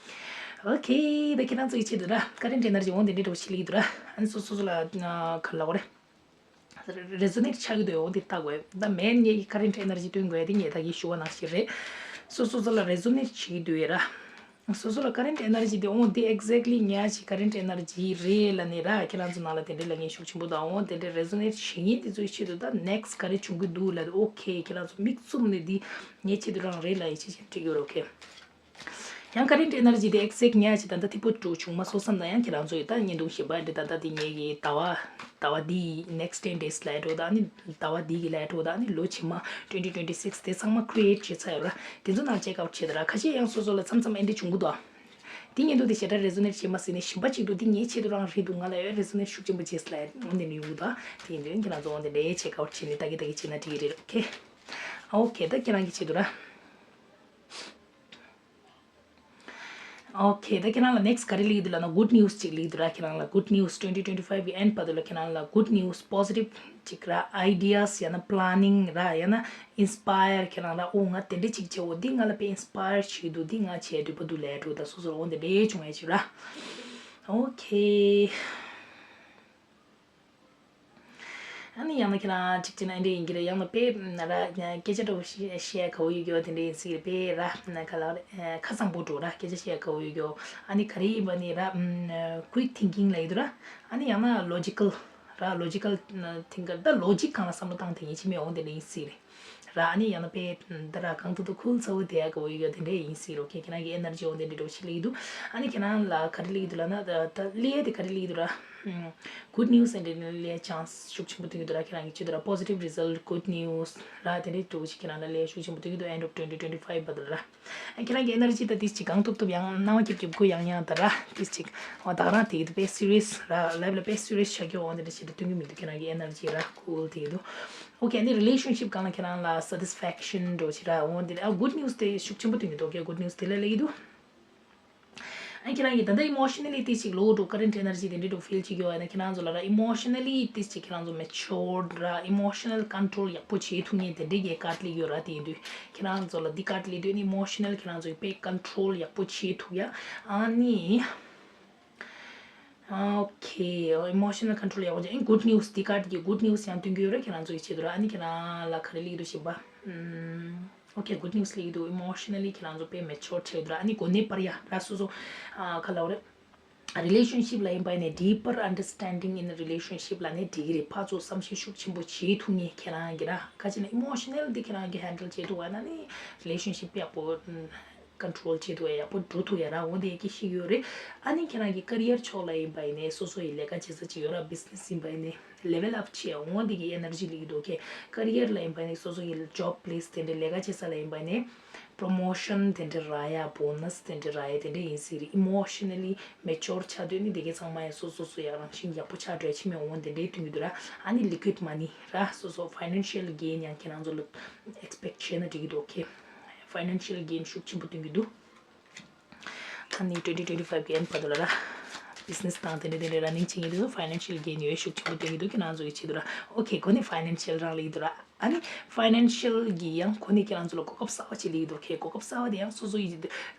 Okay, ད་ཁྱེད་རང་ཚོ་ཡི་ཆེད་དུ་ར། ཀ་རེན་ཊི་ཨེ་ནར་ཇི་འོ་དེ་འདྲ་འགྲོ་ཞིག་སླེབས་ཀྱི་འདུག་ར། ཨ་ནི་སོ་སོ་སོ་ལ་ག་ལབ་དགོས་རེད། རེ་ཛོ་ནེ་ཊི་ཆགས་ཀྱི་འདུག་འོ་དེ་ལྟ་དགོས། ད་མེན་ངས་ཀ་རེན་ཊི་ཨེ་ནར་ཇི་སྟོན་དགོས་དེ་ངས་ད་གིན་ཞུ་བ་ནང་བཞིན་རེད། སོ་སོ་སོ་ལ་རེ་ཛོ་ནེ་ཊི་བྱེད་ཀྱི་འདུག་ཡ་ར། སོ་སོ་ལ་ཀ་རེན་ཊི་ཨེ་ནར་ཇི་དེ་འོ་དེ་ཨེག་ཛེག་ལི་ངའི་ཆེད་ཀ་རེན་ཊི་ཨེ་ནར་ཇི་རེད་ལབ་ནས་ར། ཁྱེད་རང་ཚོ་ནང་ལ་དེ་འདྲ་ལབ་མཁན་ཤུགས་ཆེན་པོ་དང་། འོ་དེ་འདྲ་རེ་ཛོ་ནེ་ཊི་བྱེད་མཁན་དེ་ཚོའི་ཆེད་དུ་ད་ནེག་སི་ཊི་ག་རེ་བྱུང་གི་འདུག་ལབ། Okay, ཁྱེད་རང་ཚོ་མིག་བཙུམ་ནས་འདི་ངའི་ཆེད་དུ་རང་རེད་ལབ་ཡིན་ཆེད་བྱེད་ཀྱི་ཡོད་རེད། Okay, ཡང་ཀ་རེན་ཊི་ཨེ་ནར་ཇི་དེ་ཨེག་ཛེག་ལི་ངའི་ཆེད་ད་ལྟ་ཐིག་པོ་དྲུག་བྱུང་མ་སོང་བསམ་ན། ཡང་ཁྱེད་རང་ཚོ་ཡི་ད་བརྙན་ཐུང་གཞན་པ་འདི་ད་ལྟ་འདི་ངའི་གི་ཟླ་བ་ཟླ་བ་འདིའི་next ten days ལ་འགྲོ་ད། ཨ་ནི་ཟླ་བ་འདི་གི་ལ་འགྲོ་ད། ཨ་ནི་ལོ་ཕྱི་མ་twenty twenty six དེ་ཚང་མ་ཁི་རི་ཨེ་ཊི་བྱས་ཚར་ཡོད་ར། དེ་ཚོ་ནང་ཅེག་ཨའུཊ་བྱེད་ད་ར། ཁ་ཤས་ཡང་སོ་སོ་ལ་མཚམས་མཚམས་ཨེ་འདྲ་བྱུང་གི་འདུག་ཨ། དེ་བརྙན་ཐུང་དེ་ཞེ་དྲག་རེ་ཛོ་ནེ་ཊི་བྱེད་མ་སྲིད་ནས་གཞན་པ་གཅིག་འདུག་འདི་ངའི་ཆེད་དུ་རང་རེད་འདུག་ང་ལ་ཡང་རེ་ཛོ་ནེ་ཊི་ཤུགས་ཆེན་པོ་བྱས་ལ་འོ་འདི་ནས་ཡོང་གི་འདུག་དེ་ཡིན་དུས་ཁྱེད་རང་ཚོ་འོ་འདི་འདྲའི་ཅེག་ཨའུཊ་བྱས་ནས་ལྟ་གི་ལྟ་གི་བྱས་ན་འགྲིག་གི་རེད། Okay, okay, ད་ཁྱེད་རང་གི་ཆེད་དུ་ར། Okay, ད་ཁྱེད་རང་ལ་next ག་རེ་སླེབས་ཀྱི་འདུག་ལབ་ན་good news ཅིག་སླེབས་ཀྱི་འདུག་ར། ཁྱེད་རང་ལ་good news twenty twenty five གི་end བར་དུ་ལ་ཁྱེད་རང་ལ་good news positive ཅིག་ར། ideas ཡང་ན་planning ར། ཡང་ན་inspire ཁྱེད་རང་ར། ཨོ་ང་དེ་འདྲ་ཅིག་བྱེད། འོ་འདི་ང་ལ་དཔེ་inspire བྱེད་འདུག་འདི་ང་བྱེད་འདོད་པ་འདུག་ལབ་འགྲོ་ད། སོ་སོར་འོ་འདི་འདྲའི་བྱུང་ཡ་ཅིག་ར། Okay. ཨ་ནི་ཡང་ན་ཁྱེད་རང་གཅིག་བྱས་ན་ཨེ་འདྲ་ཡིན་གྱི་རེད། ཡང་ན་དཔེ་ར་སྐད་ཆ་འདྲ་བོ་བཤད་བཤད་དགའ་བོ་ཡོད་ཀྱི་བ་དེ་འདྲ་ཡིན་སྲིད་ཀྱི་རེད། དཔེ་ར་ག་ལ་རེད། ཁ་གཙང་པོ་འགྲོ་ར། སྐད་ཆ་བཤད་དགའ་བོ་ཡོད་ཀྱི་བ། ཨ་ནི་ག་རེ་ཡིན་པ་ནི་ར། quick thinking ལབ་ཡི་འདུག་ར། ཨ་ནི་ཡང་ན་logical ར། logical thinker ད་logic སྒང་ལ་བསམ་བློ་བཏང་དེ་ཡིན་ཕྱི་མའི་འོང་དེ་འདྲ་ཡིན་སྲིད་རེད། ར། ཨ་ནི་ཡང་ན་དཔེ་ད་ར་གང་ཐུབ་ཐུབ་ཁུལ་ཚ་བོ་དེ་ཡག་གི་འོ་ཡོད་དེ་འདྲ་ཡིན་སྲིད་རོ། ཁྱེད་ཁྱེད་རང་གི་ཨེ་ནར་ཇི་འོ་དེ་འདྲ་འགྲོ་ཞིག་ལེགས་འདུག་ཨ་ནི་ཁྱེད་རང་ལ་ག་རེ་ལེགས་འདུག་ལབ་ན་ད་ད་ལེ་དེ་ག་རེ་ལེགས་འདུག་ར། good news and then ལེ་chance ཤུགས་ཆེན་པོ་ཐོན་གྱི་འདུག་ར། ཁྱེད་རང་གི་ཆེད་དུ་ར་positive result, good news ར་དེ་འདྲ་འགྲོ་ཞིག་ཁྱེད་རང་ལ་ལེ་ཤུགས་ཆེན་པོ་ཐོན་གྱི་འདུག end of twenty twenty five བར་དུ་ར། ཁྱེད་རང་གི་ཨེ་ནར་ཇི་ད་ཏིས་ཅིག་གང་ཐུབ་ཐུབ་ཡང་སྣང་བ་སྐྱིད་སྐྱིད་གུ་ཡང་ཡང་ད་ར་ཏིས་ཅིག་ཨོ་ད་ག་རང་དེ་དུ་དཔེ་སི་རི་ཡས་ར་ལེབ་ལ་དཔེ་སི་རི་ཡས་ཆགས་ཀྱི་འོང་དེ་འདྲ་ཞིག་ཏུ་སྟོན་གྱི་མི་འདུག་ཁྱེད་རང་གི་ཨེ་ནར་ཇི་ར་ཁུལ་དེ་དུ། ཨོ་ཁེ་ཨ་ནི་རི་ལེ་ཤན་ཤིབ་སྒང་ལ་ཁྱེད་རང་ལ་satisfaction འགྲོ་ཞིག་ར་འོང་དེ་ཨ་good news དེ་ཤུགས་ཆེན་པོ་སྟོན་གྱི་འདུག་ཨོ་ཁེ་good news དེ་ལ་ལེགས་འདུག་ཨ་ཁྱེད་རང་གི་ད་ལྟ་emotionally ཏིས་ཅིག་low འགྲོ་current energy དེ་འདྲ་འགྲོ་feel བྱེད་ཀྱི་ཡོད་ཨ་ན་ཁྱེད་རང་ཚོ་ལ་ར་emotionally ཏིས་ཅིག་ཁྱེད་རང་ཚོ་matured ར་emotional control ཡག་པོ་བྱེད་ཐུབ་མཁན་དེ་འདྲའི་གི་card ལེགས་ཡོད་ར། དེ་ཡིན་དུས་ཁྱེད་རང་ཚོ་ལ་འདི་card ལེགས་དུས་ནི་emotional ཁྱེད་རང་ཚོ་དཔེ་control ཡག་པོ་བྱེད་ཐུབ་ཡ། ཨ་ནི་ཨོ་ཁེ་emotional control ཡག་པོ་བྱེད། ཨ་ནི་good news འདི་card གི་good news ཡང་སྟོན་གྱི་ཡོད་ར། ཁྱེད་རང་ཚོ་གི་ཆེད་དུ་ར། ཨ་ནི་ཁྱེད་རང་ལ་ག་རེ་ལེགས་འདུག་ཞིག་པ། ཨོ་ཁེ་good news ལེགས་འདུག emotionally ཁྱེད་རང་ཚོ་དཔེ་mature ཆགས་འདུག་ཨ་ནི་གོ་གནས་སྤར་ཡ་ར་སོ་སོ་ཨ་ག་ལབ་རེད། relationship ལ་ཡིན་པ་ནས་deeper understanding in relationship ལ་ནས་འགྲིག་གི་རེད། ཕར་ཚུར་བསམ་ཤེས་ཤུགས་ཆེན་པོ་བྱེད་ཐུབ་ངེས་ཁྱེད་རང་གི་ར། ག་ཅི་ན་emotional འདི་ཁྱེད་རང་གི་handle བྱེད་ཐུབ་པ་ན་ནི་relationship ཡག་པོ་control བྱེད་ཐུབ་ཡ་ཡག་པོ་འགྲོ་ཐུབ་ཡ་ར། འོ་དེ་ཡ་གི་ཤེས་ཡོད་རེད། ཨ་ནི་ཁྱེད་རང་གི་career ཕྱོགས་ལ་ཡིན་པ་ཡིན་ནས་སོ་སོ་ཡི་ལས་ཀ་བྱེད་ས་ཅིག་ཡོད་ར། business ཡིན་པ་ཡིན་ནས་level up བྱེད་ཡ་འོ་དེ་གི་energy ལེགས་འདུག་ཁེ་career ལ་ཡིན་པ་ནས་སོ་སོ་ཡི་job place དེ་འདྲའི་ལས་ཀ་བྱེད་ས་ལ་ཡིན་པ་ནས་promotion དེ་འདྲ་རག་ཡ་bonus དེ་འདྲ་རག་ཡ་དེ་འདྲ་ཡིན་སྲིད་རེད། emotionally mature ཆགས་དུས་ནི་དེ་གའི་ཚང་མ་ཡང་སོ་སོ་སོ་ཡ་རང་བཞིན་ཡག་པོ་ཆགས་འགྲོ་ཡ་ཕྱི་མའི་འོང་དེ་འདྲའི་སྟོན་གྱི་འདུག་ར། ཨ་ནི་liquid money ར་སོ་སོ་financial gain ཡང་ཁྱེད་རང་ཚོ་ལ་expect བྱས་ན་འགྲིག་གི་འདུག་ཁེ་financial gain ཤུགས་ཆེན་པོ་སྟོན་གྱི་འདུག་ཨ་ནི་twenty twenty five གི་end བར་དུ་ལ་ར། business དང་དེ་འདྲ་དེ་འདྲ་running བྱེད་ཀྱི་འདུག financial gain ཡོད་ཤུགས་ཆེན་པོ་སྟོན་གྱི་འདུག་ཁྱེད་རང་ཚོ་གི་ཆེད་དུ་ར། ཨོ་ཁེ་གོ་ནི་financial རང་ལ་ཡི་འདུག་ར། ཨ་ནི་financial གི་ཡང་གོ་ནི་ཁྱེད་རང་ཚོ་ལ་གོ་སྐབས་གསར་བ་ཅིག་ལ་ཡི་འདུག་ཁེ་གོ་སྐབས་གསར་བ་དེ་ཡང་སོ་སོ་ཡི་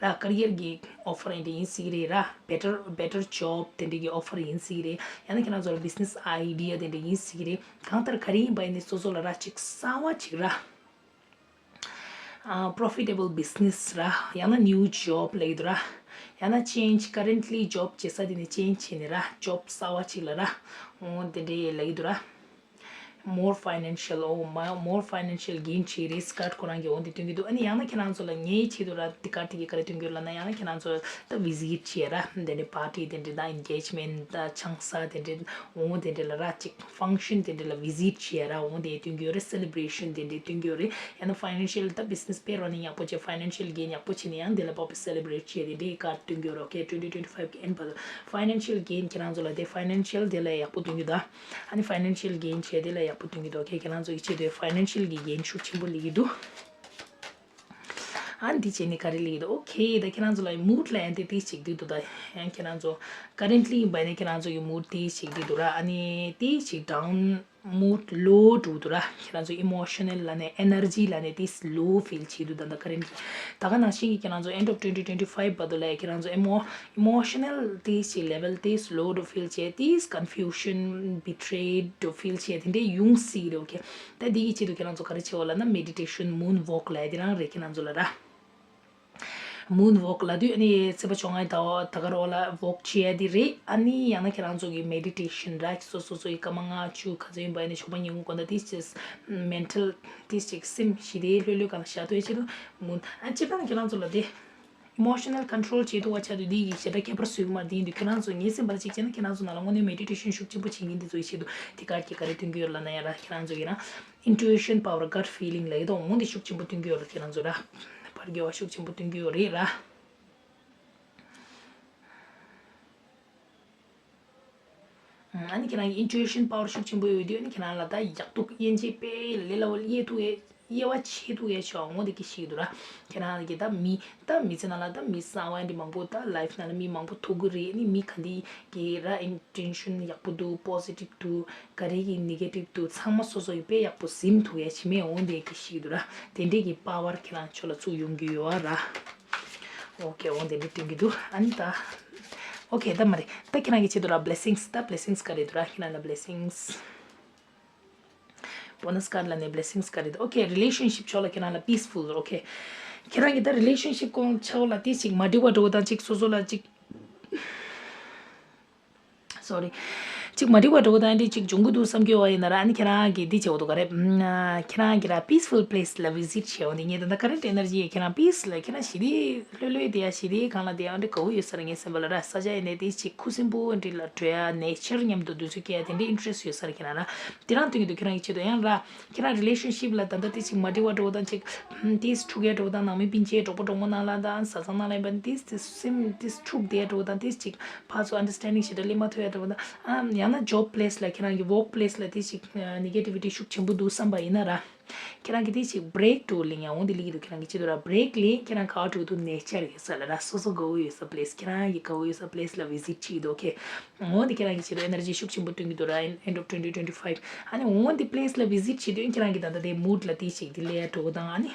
ར་career གི་offer ཡིན་དེ་ཡིན་སྲིད་རེད་ར། better better job དེ་འདྲ་གི་offer ཡིན་སྲིད་རེད། ཡང་ན་ཁྱེད་རང་ཚོ་ལ་business idea དེ་འདྲ་ཡིན་སྲིད་རེད། གང་ལྟར་ག་རེ་ཡིན་པ་ཡིན་ནི་སོ་སོ་ལ་ར་ཅིག་གསར་བ་ཅིག་ར། ཨ་profitable business ར། ཡང་ན་new job ལ་ཡི་འདུག་ར། ཡང་ན་change currently job བྱེད་ས་དེ་ནས་change བྱས་ནས་ར་job གསར་བ་ཅིག་ལ་ར། འོ་དེ་འདྲའི་ལ་ཡི་འདུག་ར། more financial ཨོ་མ་more financial gain བྱེད་རེས་card ཁོ་རང་གི་འོ་དེ་སྟོན་གྱི་འདུག་ཨ་ནི་ཡང་ན་ཁྱེད་རང་ཚོ་ལ་ངའི་ཆེད་དུ་ར་དེ་card དེ་གི་ག་རེ་སྟོན་གྱི་ཡོད་ལབ་ན་ཡང་ན་ཁྱེད་རང་ཚོ་ད་visit བྱེད་ར་དེ་འདྲའི་party དེ་འདྲའི་ད་engagement ད་ཆང་ས་དེ་འདྲའི་འོ་དེ་འདྲའི་ལ་ར་ཅིག function དེ་འདྲ་ལ་visit བྱེད་ཡ་ར་འོང་དེ་སྟོན་གྱི་ཡོད་རེད། celebration དེ་འདྲ་སྟོན་གྱི་ཡོད་རེད། ཡང་ན་financial ད་business དཔེ་running ཡག་པོ་བྱེད། financial gain ཡག་པོ་བྱེད་ནས་ཡང་དེ་ལ་དཔག་པའི་celebrate བྱེད་དེ་འདྲའི་card སྟོན་གྱི་ཡོད་རེད། ཨོ་ཁེ་twenty twenty five གི་end བར་དུ་financial gain ཁྱེད་རང་ཚོ་ལ་དེ་financial དེ་ལ་ཡག་པོ་སྟོན་གྱི་འདུག་ཨ་ནི་financial gain བྱེད་དེ་ལ་ཡག་པོ་སྟོན་གྱི་འདུག་ཨོ་ཁེ་ཁྱེད་རང་ཚོ་གི་ཆེད་དུ་financial གི་gain ཤུགས་ཆེན་པོ་སླེབས་ཀྱི་འདུག་ཨ་འདི་བྱས་ནས་ག་རེ་ལེགས་འདུག་ཨོ་ཁེ་ད་ཁྱེད་རང་ཚོ་ལ་mood ལ་ཡང་དེ་དེ་ཞིག་འདུག་འདུག་ད་ཡང་ཁྱེད་རང་ཚོ་currently ཡིན་པ་ནི་ཁྱེད་རང་ཚོ་གི་mood དེ་ཞིག་འདུག་འདུག་ར། ཨ་ནི་དེ་ཞིག་down mood low འགྲོ་འདུག་ར། ཁྱེད་རང་ཚོ་emotional ལ་ནས་energy ལ་ནས་དེ་low feel བྱེད་འདུག་ད་ད་currently ད་ག་ནང་བཞིན་གྱི་ཁྱེད་རང་ཚོ་end of twenty twenty five བར་དུ་ལ་ཁྱེད་རང་ཚོ་emo emotional དེ་ཞིག་level དེ་low འགྲོ་feel བྱེད་དེ་confusion betrayed འགྲོ་feel བྱེད་དེ་འདྲའི་ཡོང་སྲིད་རེད། ཨོ་ཁེ་ད་དེ་གི་ཆེད་དུ་ཁྱེད་རང་ཚོ་ག་རེ་བྱེད་འོ་ལབ་ན་meditation moon walk ལ་དེ་རང་རེད་ཁྱེད་རང་ཚོ་ལ་ར། moon walk ལབ་དུས་ཨ་ནི་ཚེས་པ་བཅོ་ལྔའི་ཟླ་བ་ད་ག་རོ་ལ་walk བྱེད་ཡ་དེ་རེད། ཨ་ནི་ཡང་ན་ཁྱེད་རང་ཚོ་གི་meditation ར་སོ་སོ་སོ་ཡི་སྐར་མ་ལྔ་བཅུ་ག་ཚོད་ཡིན་པ་ཨ་ནི་ཞོགས་པ་ཉིན་གུང་དགོང་དག་དེ་ཅིག་mental དེ་ཅིག་སེམས་ཞི་བདེ་ལྷོད་ལྷོད་གང་ལ་བཞག་ཐུབ་ཡ་ཆེད་དུ་moon ཨ་སྤྱིར་བཏང་ཁྱེད་རང་ཚོ་ལ་དེ་emotional control བྱེད་ཐུབ་པ་ཆེད་དུ་དེ་ཡི་ཞེ་དྲག་ཁྱད་པར་བཟོ་གི་མ་རེད། དེ་ཡིན་དུས་ཁྱེད་རང་ཚོ་ངའི་སེམས་པར་ཅིག་བྱས་ན་ཁྱེད་རང་ཚོ་ནང་ལ་དངོས་གནས་meditation ཤུགས་ཆེན་པོ་བྱེད་མཁན་དེ་ཚོ་ཡི་ཆེད་དུ་དེ་ག་གི་ག་རེ་སྟོན་གྱི་ཡོད་ལབ་ན་ཡང་ར་ཁྱེད་རང་ཚོ་ཡིན་ན། intuition power, gut feeling ལབ་ཡོད་དོ། འོ་འདི་ཤུགས་ཆེན་པོ་སྟོན་གྱི་ཡོད་རེད་ཁྱེད་རང་ཚོ་ར། ཕར་རྒྱལ་བ་ཤུགས་ཆེན་པོ་སྟོན་གྱི་ཡོད་རེད་ར། ཨ་ནི་ཁྱེད་རང་གི་intuition power ཤུགས་ཆེན་པོ་ཡོད་དུས་ཨ་ནི་ཁྱེད་རང་ལ་ད་ཡག་སྡུག་དབྱེ་འབྱེད་དཔེ་ལས་སླ་བོ་དབྱེ་ཐུབ་ཡས་དབྱེ་བ་ཕྱེ་ཐུབ་ཡས་ཆོག་འོ་འདི་གི་ཤིག་འདུག་ར། ཁྱེད་རང་གི་ད་མི་ད་མི་ཚེ་ནང་ལ་ད་མི་གསར་བ་འདི་མང་པོ་ད་life ནང་ལ་མི་མང་པོ་ཐུག་གི་རེད། ཨ་ནི་མི་ག་འདི་གི་ར་intention ཡག་པོ་འདུག positive འདུག་ག་རེ་གི་negative འདུག་ཚང་མ་སོ་སོ་ཡི་དཔེ་ཡག་པོ་ཟིན་ཐུབ་ཡས་ཕྱི་མས་འོ་འདི་གི་ཤིག་འདུག་ར། དེ་འདྲས་ཀྱི་power ཁྱེད་རང་ཚོ་ལ་ཚུར་ཡོང་གི་ཡོད་ར། ཨོ་ཁེ་འོ་འདི་འདྲས་སྟོན་གྱི་འདུག་ཨ་ནི་ད་ཨོ་ཁེ་ད་མ་རེད། ད་ཁྱེད་རང་གི་ཆེད་དུ་ར་blessings ད་blessings ག་རེ་འདུག་ར་ཁྱེད་རང་ལ་blessings bonus card ལ་ནས་blessings ག་རེ་འདུག་ཨོ་ཁེ་relationship ཕྱོགས་ལ་ཁྱེད་རང་ལ་peaceful ཨོ་ཁེ། ཁྱེད་རང་གི་ད་relationship གོང་ཆེ་བ་ལ་དེ་ཞིག་མ་འགྲིག་པ་འགྲོ་དང་ཅིག་སོ་སོ་ལ་ཅིག sorry ཅིག་མ་འགྲིག་པ་འགྲོ་གི་དང་འདི་ཅིག་འབྱུང་གི་འདུག་བསམ་གྱི་ཡོད་པ་ཡིན་ན་ར། ཨ་ནི་ཁྱེད་རང་གིས་འདི་བྱེད་འོ་འདུག་ག་རེད། ཨ་ཁྱེད་རང་གིས་ར་peaceful place ལ་visit བྱེད་འོ་འདི་ངས་ད་ལྟ་current energy ཡི་ཁྱེད་རང་peace ལ་ཁྱེད་རང་ཞི་བདེ་ལྷོད་ལྷོད་བསྡད་ཡ་ཞི་བདེ་གང་ལ་བསྡད་ཡ་འདི་དགའ་བོ་ཡོད་ས་རེད། ངའི་སེམས་པ་ལ་ར་ས་ཆ་ཡིན་ནའི་འདི་ཅིག་ཁུ་སིམ་པོ་འདི་ལ་འགྲོ་ཡ་nature མཉམ་དུ་དུས་ཚོད་སྐྱེལ་ཡ་དེ་འདྲའི་interest ཡོད་ས་རེད། ཁྱེད་རང་ར་དེ་རང་སྟོན་གྱི་འདུག་ཁྱེད་རང་གིས་བྱེད་འདུག་ཡང་ར། ཁྱེད་རང་relationship ལ་ད་ལྟ་དེ་ཅིག་མ་འགྲིག་པ་འགྲོ་དང་ཅིག་དེས་འཁྲུག་ཡ་འགྲོ་དང་ནང་མི་སྤུན་མཆེད་གྲོགས་པོ་གྲོགས་མོ་ནང་ལ་དང་བཟའ་ཚང་ནང་ལ་ཡིན་པ་དེས་དེ་སེམས་དེས་འཁྲུག་བསྡད་ཡ་འགྲོ་དང་དེས་ཅིག་ཕར་ཚུར་understanding ཞེ་དྲག་སླེབས་མ་ཐུབ་ཡ་འགྲོ་དང་ཨ་ཡང་ན་job place ལ་ཁྱེད་རང་གི་work place ལ་དེ་ཅིག་negativity ཤུགས་ཆེན་པོ་འདུག་བསམ་པ་ཡིན་ན་ར། ཁྱེད་རང་གི་དེ་ཅིག་break འགྲོ་ལེན་ཡ་འོང་དེ་ལེགས་ཀྱི་འདུག་ཁྱེད་རང་གི་ཆེད་དུ་ར་break ལེན་ཁྱེད་རང་ག་བ་འགྲོ་དུ་nature ཡོད་ས་ལ་ར་སོ་སོ་དགའ་བོ་ཡོད་ས་place ཁྱེད་རང་གི་དགའ་བོ་ཡོད་ས་place ལ་visit བྱེད་ཀྱི་འདུག་ཁེ། འོང་དེ་ཁྱེད་རང་གི་ཆེད་དུ་energy ཤུགས་ཆེན་པོ་སྟོན་གྱི་འདུག་ར། End of twenty twenty five ཨ་ནི་འོང་དེ་place ལ་visit བྱེད་དུས་ཁྱེད་རང་གི་ད་ལྟ་དེ་mood ལ་དེ་ཞིག་དེ་ལས་འགྲོ་དང་ཨ་ནི་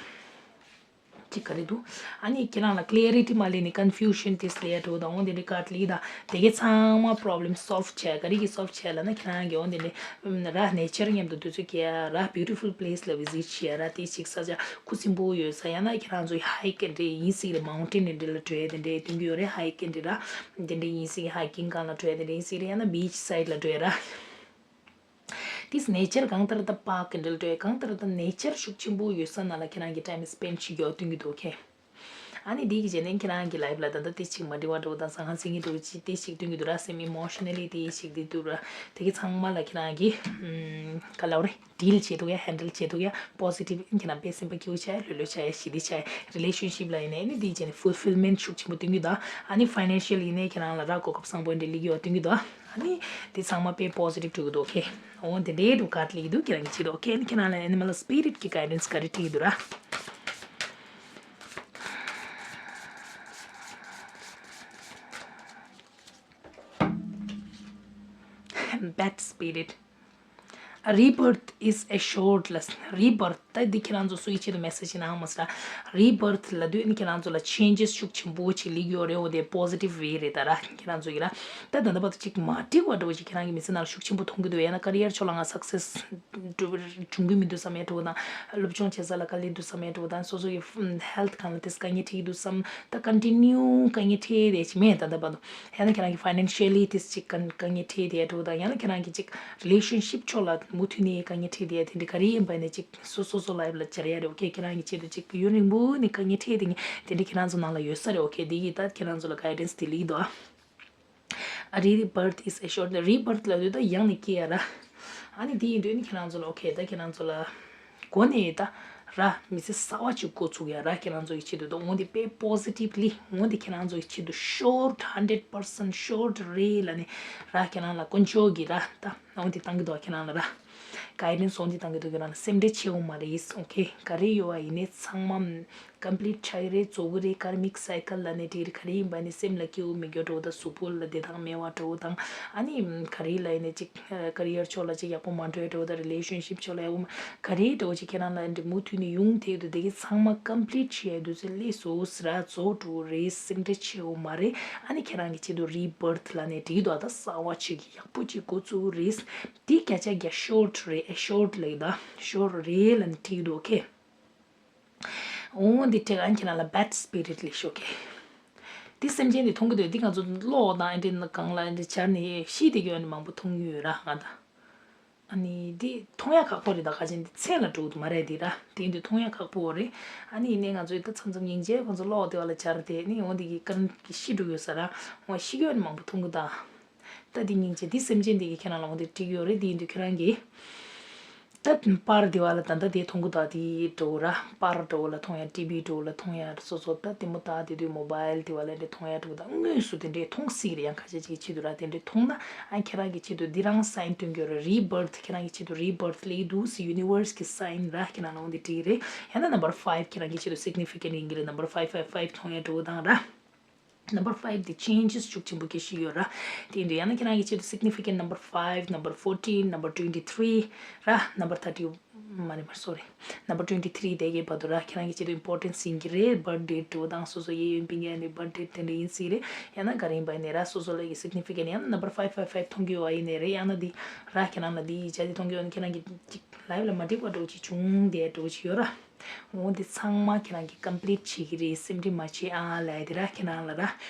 ཅིག་ག་རེ་འདུག་ཨ་ནི་ཁྱེད་རང་ལ་clarity མ་ལས་ནི་confusion དེ་ལས་འགྲོ་དང་འོང་དེ་འདྲི་card ལི་དང་དེ་གའི་ཚང་མ་problem solve བྱས་ག་རེ་གི་solve བྱས་ལ་ན་ཁྱེད་རང་གི་འོང་དེ་འདྲི་ར་nature མཉམ་དུ་དུས་ཚོད་སྐྱེལ་ར་beautiful place ལ་visit བྱས་ར་དེ་ཞིག་ས་ཆ་ཁུ་སིམ་པོ་ཡོད་ས་ཡང་ན་ཁྱེད་རང་ཚོ་hike དེ་འདྲི་ཡིན་སྲིད་རེད། mountain དེ་འདྲི་ལ་འགྲོ་ཡ་དེ་འདྲི་སྟོན་གྱི་ཡོད་རེད། hike དེ་འདྲི་ར་དེ་འདྲི་ཡིན་སྲིད་hiking སྒང་ལ་འགྲོ་ཡ་དེ་འདྲི་ཡིན་སྲིད་རེད། ཡང་ན་beach side ལ་འགྲོ་ཡ་ར། དེས་nature གང་ལྟར་ད་park གི་འདྲ་འདྲ་གང་ལྟར་ད་nature ཤུགས་ཆེན་པོ་ཡོད་ས་ན་ལ་ཁྱེད་རང་གི་time spend བྱེད་རྒྱུ་སྟོན་གྱི་འདུག་ཁེ། ཨ་ནི་དེ་གི་རྗེས་ནས་ཁྱེད་རང་གི་life ལ་ད་ལྟ་དེ་ཅིག་མ་འགྲིག་པ་འགྲོ་དང་ཟང་ཟིང་གི་འདུག་ཅི་དེ་ཞིག་སྟོན་གྱི་འདུག་ར། སེམས་emotionally དེ་ཞིག་དེ་འདུག་ར། དེ་གི་ཚང་མ་ལ་ཁྱེད་རང་གི་ཨམ་ག་ལབ་རེད། deal བྱེད་ཐུབ་ཡ་handle བྱེད་ཐུབ་ཡ་positive ཁྱེད་རང་པའི་སེམས་པ་སྐྱིད་པོ་བྱ་ཡ་ལྷོད་ལྷོད་བྱ་ཡ་ཞི་བདེ་བྱ་ཡ་relationship ལ་ཡིན་ནའི་ཨ་ནི་དེ་རྗེས་ནས་fulfillment ཤུགས་ཆེན་པོ་སྟོན་གྱི་འདུག་ཨ་ནི་financial ཡིན་ནའི་ཁྱེད་རང་ལ་ར་གོ་སྐབས་བཟང་པོ་འདྲ་སླེབས་ཀྱི་ཡོད་སྟོན་གྱི་འདུག་ཨ་ནི་དེ་ཚང་མ་དཔེ་positive འགྲོ་གི་འདུག་ཁེ། འོ་དེ་འདྲའི་འདུག card ལེགས་འདུག་ཁྱེད་རང་གི་ཆེད་དུ་ཁེ་ནི་ཁྱེད་རང་ལ་animal spirit གི་guidance ག་རེ་སྤྲད་ཀྱི་འདུག་ར། Bad spirit. Rebirth is assured ལ། Rebirth ད་འདི་ཁྱེད་རང་ཚོ་སུའི་ཆེད་དུ་message ཡིན་ནའང་མ་ཟེར། Rebirth ལ་དུས་ནི་ཁྱེད་རང་ཚོ་ལ་changes ཤུགས་ཆེན་པོ་ཅིག་སླེབས་ཡོད་རེད། འོ་དེ་positive way རེད་ད་ར། ཁྱེད་རང་ཚོ་ཡིན་ར། ད་ད་ལྟ་བར་དུ་ཅིག་མ་འགྲིག་པ་འདྲ་བོ་ཅིག་ཁྱེད་རང་གི་མི་ཚེ་ནང་ལ་ཤུགས་ཆེན་པོ་མཐོང་གི་འདུག་ཡང་ན་career ཕྱོགས་ལ་ང་success འགྲོ་འབྱུང་གི་མི་འདུག་བསམ་ཡ་འདྲ་བོ་དང་སློབ་སྦྱོང་བྱེད་ས་ལ་དཀའ་ལས་འདུག་བསམ་ཡ་འདྲ་བོ་དང་སོ་སོ་ཡི་health སྒང་ལ་དེ་དཀའ་ངལ་འཕྲད་ཀྱི་འདུག་བསམ། ད་continue དཀའ་ངལ་འཕྲད་བསྡད་ཅིག་མེད་ད་ལྟ་བར་དུ། ཡང་ན་ཁྱེད་རང་གི་financially དེ་ཅིག་དཀའ་དཀའ་ངལ་འཕྲད་བསྡད་ཡ་འདྲ་བོ་དང་ཡང་ན་ཁྱེད་རང་གི་ཅིག་relationship ཕྱོགས་ལ་མུ་མཐུད་ནས་དཀའ་ངལ་འཕྲད་བསྡད་ཡ་དེ་འདྲ་ག་རེ་ཡིན་པ་ནས་ཅིག་སོ་སོ་སོ་life ལ་སྦྱར་ཡ་རེད། okay ཁྱེད་རང་གི་ཆེད་དུ་ཅིག་ཡུན་རིང་པོ་ནས་དཀའ་ངལ་འཕྲད་བསྡད་མཁན་དེ་འདྲ་ཁྱེད་རང་ཚོ་ནང་ལ་ཡོད་ས་རེད། okay དེ་གིས་ད་ཁྱེད་རང་ཚོ་ལ་guidance དེ་སླེབས་འདུག་ཨ། Rebirth is assured. Rebirth ལབ་དུས་ད་ཡང་ནས་སྐྱེ་ཡ་ར། ཨ་ནི་དེ་ཡིན་དུས་ནི་ཁྱེད་རང་ཚོ་ལ་okay ད་ཁྱེད་རང་ཚོ་ལ་གོ་ནས་ད་ར་མི་ཚེ་གསར་བ་ཅིག་འགོ་ཚུགས་ཡ་ར། ཁྱེད་རང་ཚོ་ཡི་ཆེད་དུ་ད་འོང་དེ་དཔེ་positively འོང་དེ་ཁྱེད་རང་ཚོ་ཡི་ཆེད་དུ་sure hundred percent sure རེད་ལབ་ནས་ར། ཁྱེད་རང་ལ་དཀོན་མཆོག་གིས་ར་ད་འོང་དེ་བཏང་གི་འདུག་ཁྱེད་རང་ལ་ར། guidance འོང་དེ་བཏང་གི་འདུག་ཁྱེད་རང་ལ་སེམས་ཁྲལ་བྱེད་འོང་མ་རེད། okay ག་རེ་ཡོད་བ་ཡིན་ནའི་ཚང་མ། complete ཆགས་ཀྱི་རེད། རྫོགས་ཀྱི་རེད། karmic cycle ལབ་ནས་དེ་རིགས་ག་རེ་ཡིན་པ་ནི་སེམས་ལ་སྐྱིད་པོ་མེད་རྒྱུ་འདྲ་བོ་དང་གཟུགས་པོ་ལ་བདེ་ཐང་མེད་པ་འདྲ་བོ་དང་ཨ་ནི་ག་རེ་ལབ་ཡིན་ནའི་ཅིག་career ཕྱོགས་ལ་ཅིག་ཡག་པོ་མ་འགྲོ་ཡ་འདྲ་བོ་དང་relationship ཕྱོགས་ལ་ཡག་པོ་མ་ག་རེ་འདྲ་བོ་ཅིག་ཁྱེད་རང་ལ་འདི་མུ་མཐུད་ནས་ཡོང་དེ་དུ་དེ་གི་ཚང་མ་complete བྱས་དུས་ཚོད་སླེབས་སོ་ཟེར་ར། རྫོགས་འགྲོ་རེད། སེམས་ཁྲལ་བྱེད་འོ་མ་རེད། ཨ་ནི་ཁྱེད་རང་གི་ཆེད་དུ་rebirth ལབ་ནས་བྲིས་འདུག་ད་གསར་བ་ཅིག་ཡག་པོ་ཅིག་འགོ་ཚུགས་རེད། དེ་བརྒྱ་ཆ་བརྒྱ་sure རེད། assured ལབ་ཡིན་ད་sure རེད་ལབ་ནས་བྲིས་འདུག okay འོ་འདི་དྲེག་ཨན་ཁྱེད་རང་ལ་bad spirit ལས་ཤོག་གེ། འདི་སེམས་ཅན་འདི་མཐོང་གི་འདུག་འདི་ང་ཚོ་གློག་དང་ཨ་འདྲི་ནི་གང་ལ་ཨ་འདྲི་སྦྱར་ནས་ཤི་དེ་གྱོན་ནི་མང་པོ་མཐོང་གི་ཡོད་ར་ང་ད། ཨ་ནི་འདི་མཐོང་ཡ་ཁག་པོ་རེད་ད་ཁ་ཅན་འདི་མཚན་ལ་འགྲོ་གི་འདུག་མ་རེད་འདི་ར་དེ་འདི་མཐོང་ཡ་ཁག་པོ་རེད། ཨ་ནི་ཡིན་ནའི་ང་ཚོ་ཡི་ད་མཚམས་མཚམས་སྙིང་རྗེ་ཁོང་ཚོ་གློག་དེ་བ་ལ་སྦྱར་དེ་ནི་འོ་འདི་གི་ཀན་གི་ཤི་འགྲོ་ཡོད་ས་ར་འོ་ཤི་གྱོན་ནི་མང་པོ་མཐོང་གི་ད། ད་འདི་སྙིང་རྗེ་འདི་སེམས་ཅན་འདི་གི་ཁྱེད་རང་ལ་འོ་འདི་བྲིས་ཡོད་རེད། འདི་འདི་ཁྱེད་རང་གི་ད་པར་འདི་བ་ལ་ད་ད་འདི་མཐོང་གི་ད་འདི་འགྲོ་ར་པར་འགྲོ་ལ་མཐོང་ཡ་ཊི་བི་འགྲོ་ལ་མཐོང་ཡ་སོ་སོ་ད་འདི་མོ་ད་འདི་དུས་མོ་བཱའིལ་འདི་བ་ལ་འདི་མཐོང་ཡ་འགྲོ་ད་དངོས་སུ་དེ་འདྲའི་མཐོང་སྲིད་རེད། ཡང་ཁ་ཤས་ཅིག་གི་ཆེད་དུ་ར་དེ་འདྲའི་མཐོང་ན་ཨ་ཁྱེད་རང་གི་ཆེད་དུ་འདི་རང་སའིན་སྟོན་གྱི་ཡོད་རེད། rebirth ཁྱེད་རང་གི་ཆེད་དུ་rebirth ལས་འདུག་སི་universe གི་སའིན་ར་ཁྱེད་རང་ལ་འོ་འདི་བྲིས་རེད། ཡང་ན་number five ཁྱེད་རང་གི་ཆེད་དུ་significant ཡིན་གྱི་རེད། number five five five མཐོང་ཡ་འགྲོ་དང་ར། number five དེ་changes ཤུགས་ཆེན་པོ་སྐྱེ་བཞིན་ཡོད་ར། དེ་ཡིན་དུས་ཡང་ན་ཁྱེད་རང་གི་ཆེད་དུ་significant number five, number fourteen, number twenty three ར། number thirty མ་རེད་མ་རེད། སོ་རི། Number twenty three དེ་གའི་བར་དུ་ར་ཁྱེད་རང་གི་ཆེད་དུ་important ཡིན་གྱི་རེད། Birth date འགྲོ་དང་སོ་སོ་གཡས་གཡོན་པིན་གྱི་ཨ་ནི་birth date དེ་འདྲ་ཡིན་སྲིད་རེད། ཡང་ན་ག་རེ་ཡིན་པ་ཡིན་ནའི་ར་སོ་སོ་ལ་གི་significant ཡང་ན་number five five five མཐོང་གི་ཡོད་པ་ཡིན་ནའི་རེད། ཡང་ན་འདི་ར་ཁྱེད་རང་ལ་འདི་ཡིག་ཆ་འདི་མཐོང་གི་ཡོད་ན་ཁྱེད་རང་གི་ཅིག་life ལ་མ་འགྲིག་པ་འགྲོ་ཅིག་བྱུང་བསྡད་འགྲོ་ཅིག་ཡོད་ར། འོ་འདི་ཚང་མ་ཁྱེད་རང་གིས་complete བྱེད་ཀྱི་རེད། སེམས་ཁྲལ་མ་བྱེད་ཨ་ལབ་ཡ་དེ་ར་ཁྱེད་རང་ལ་ར།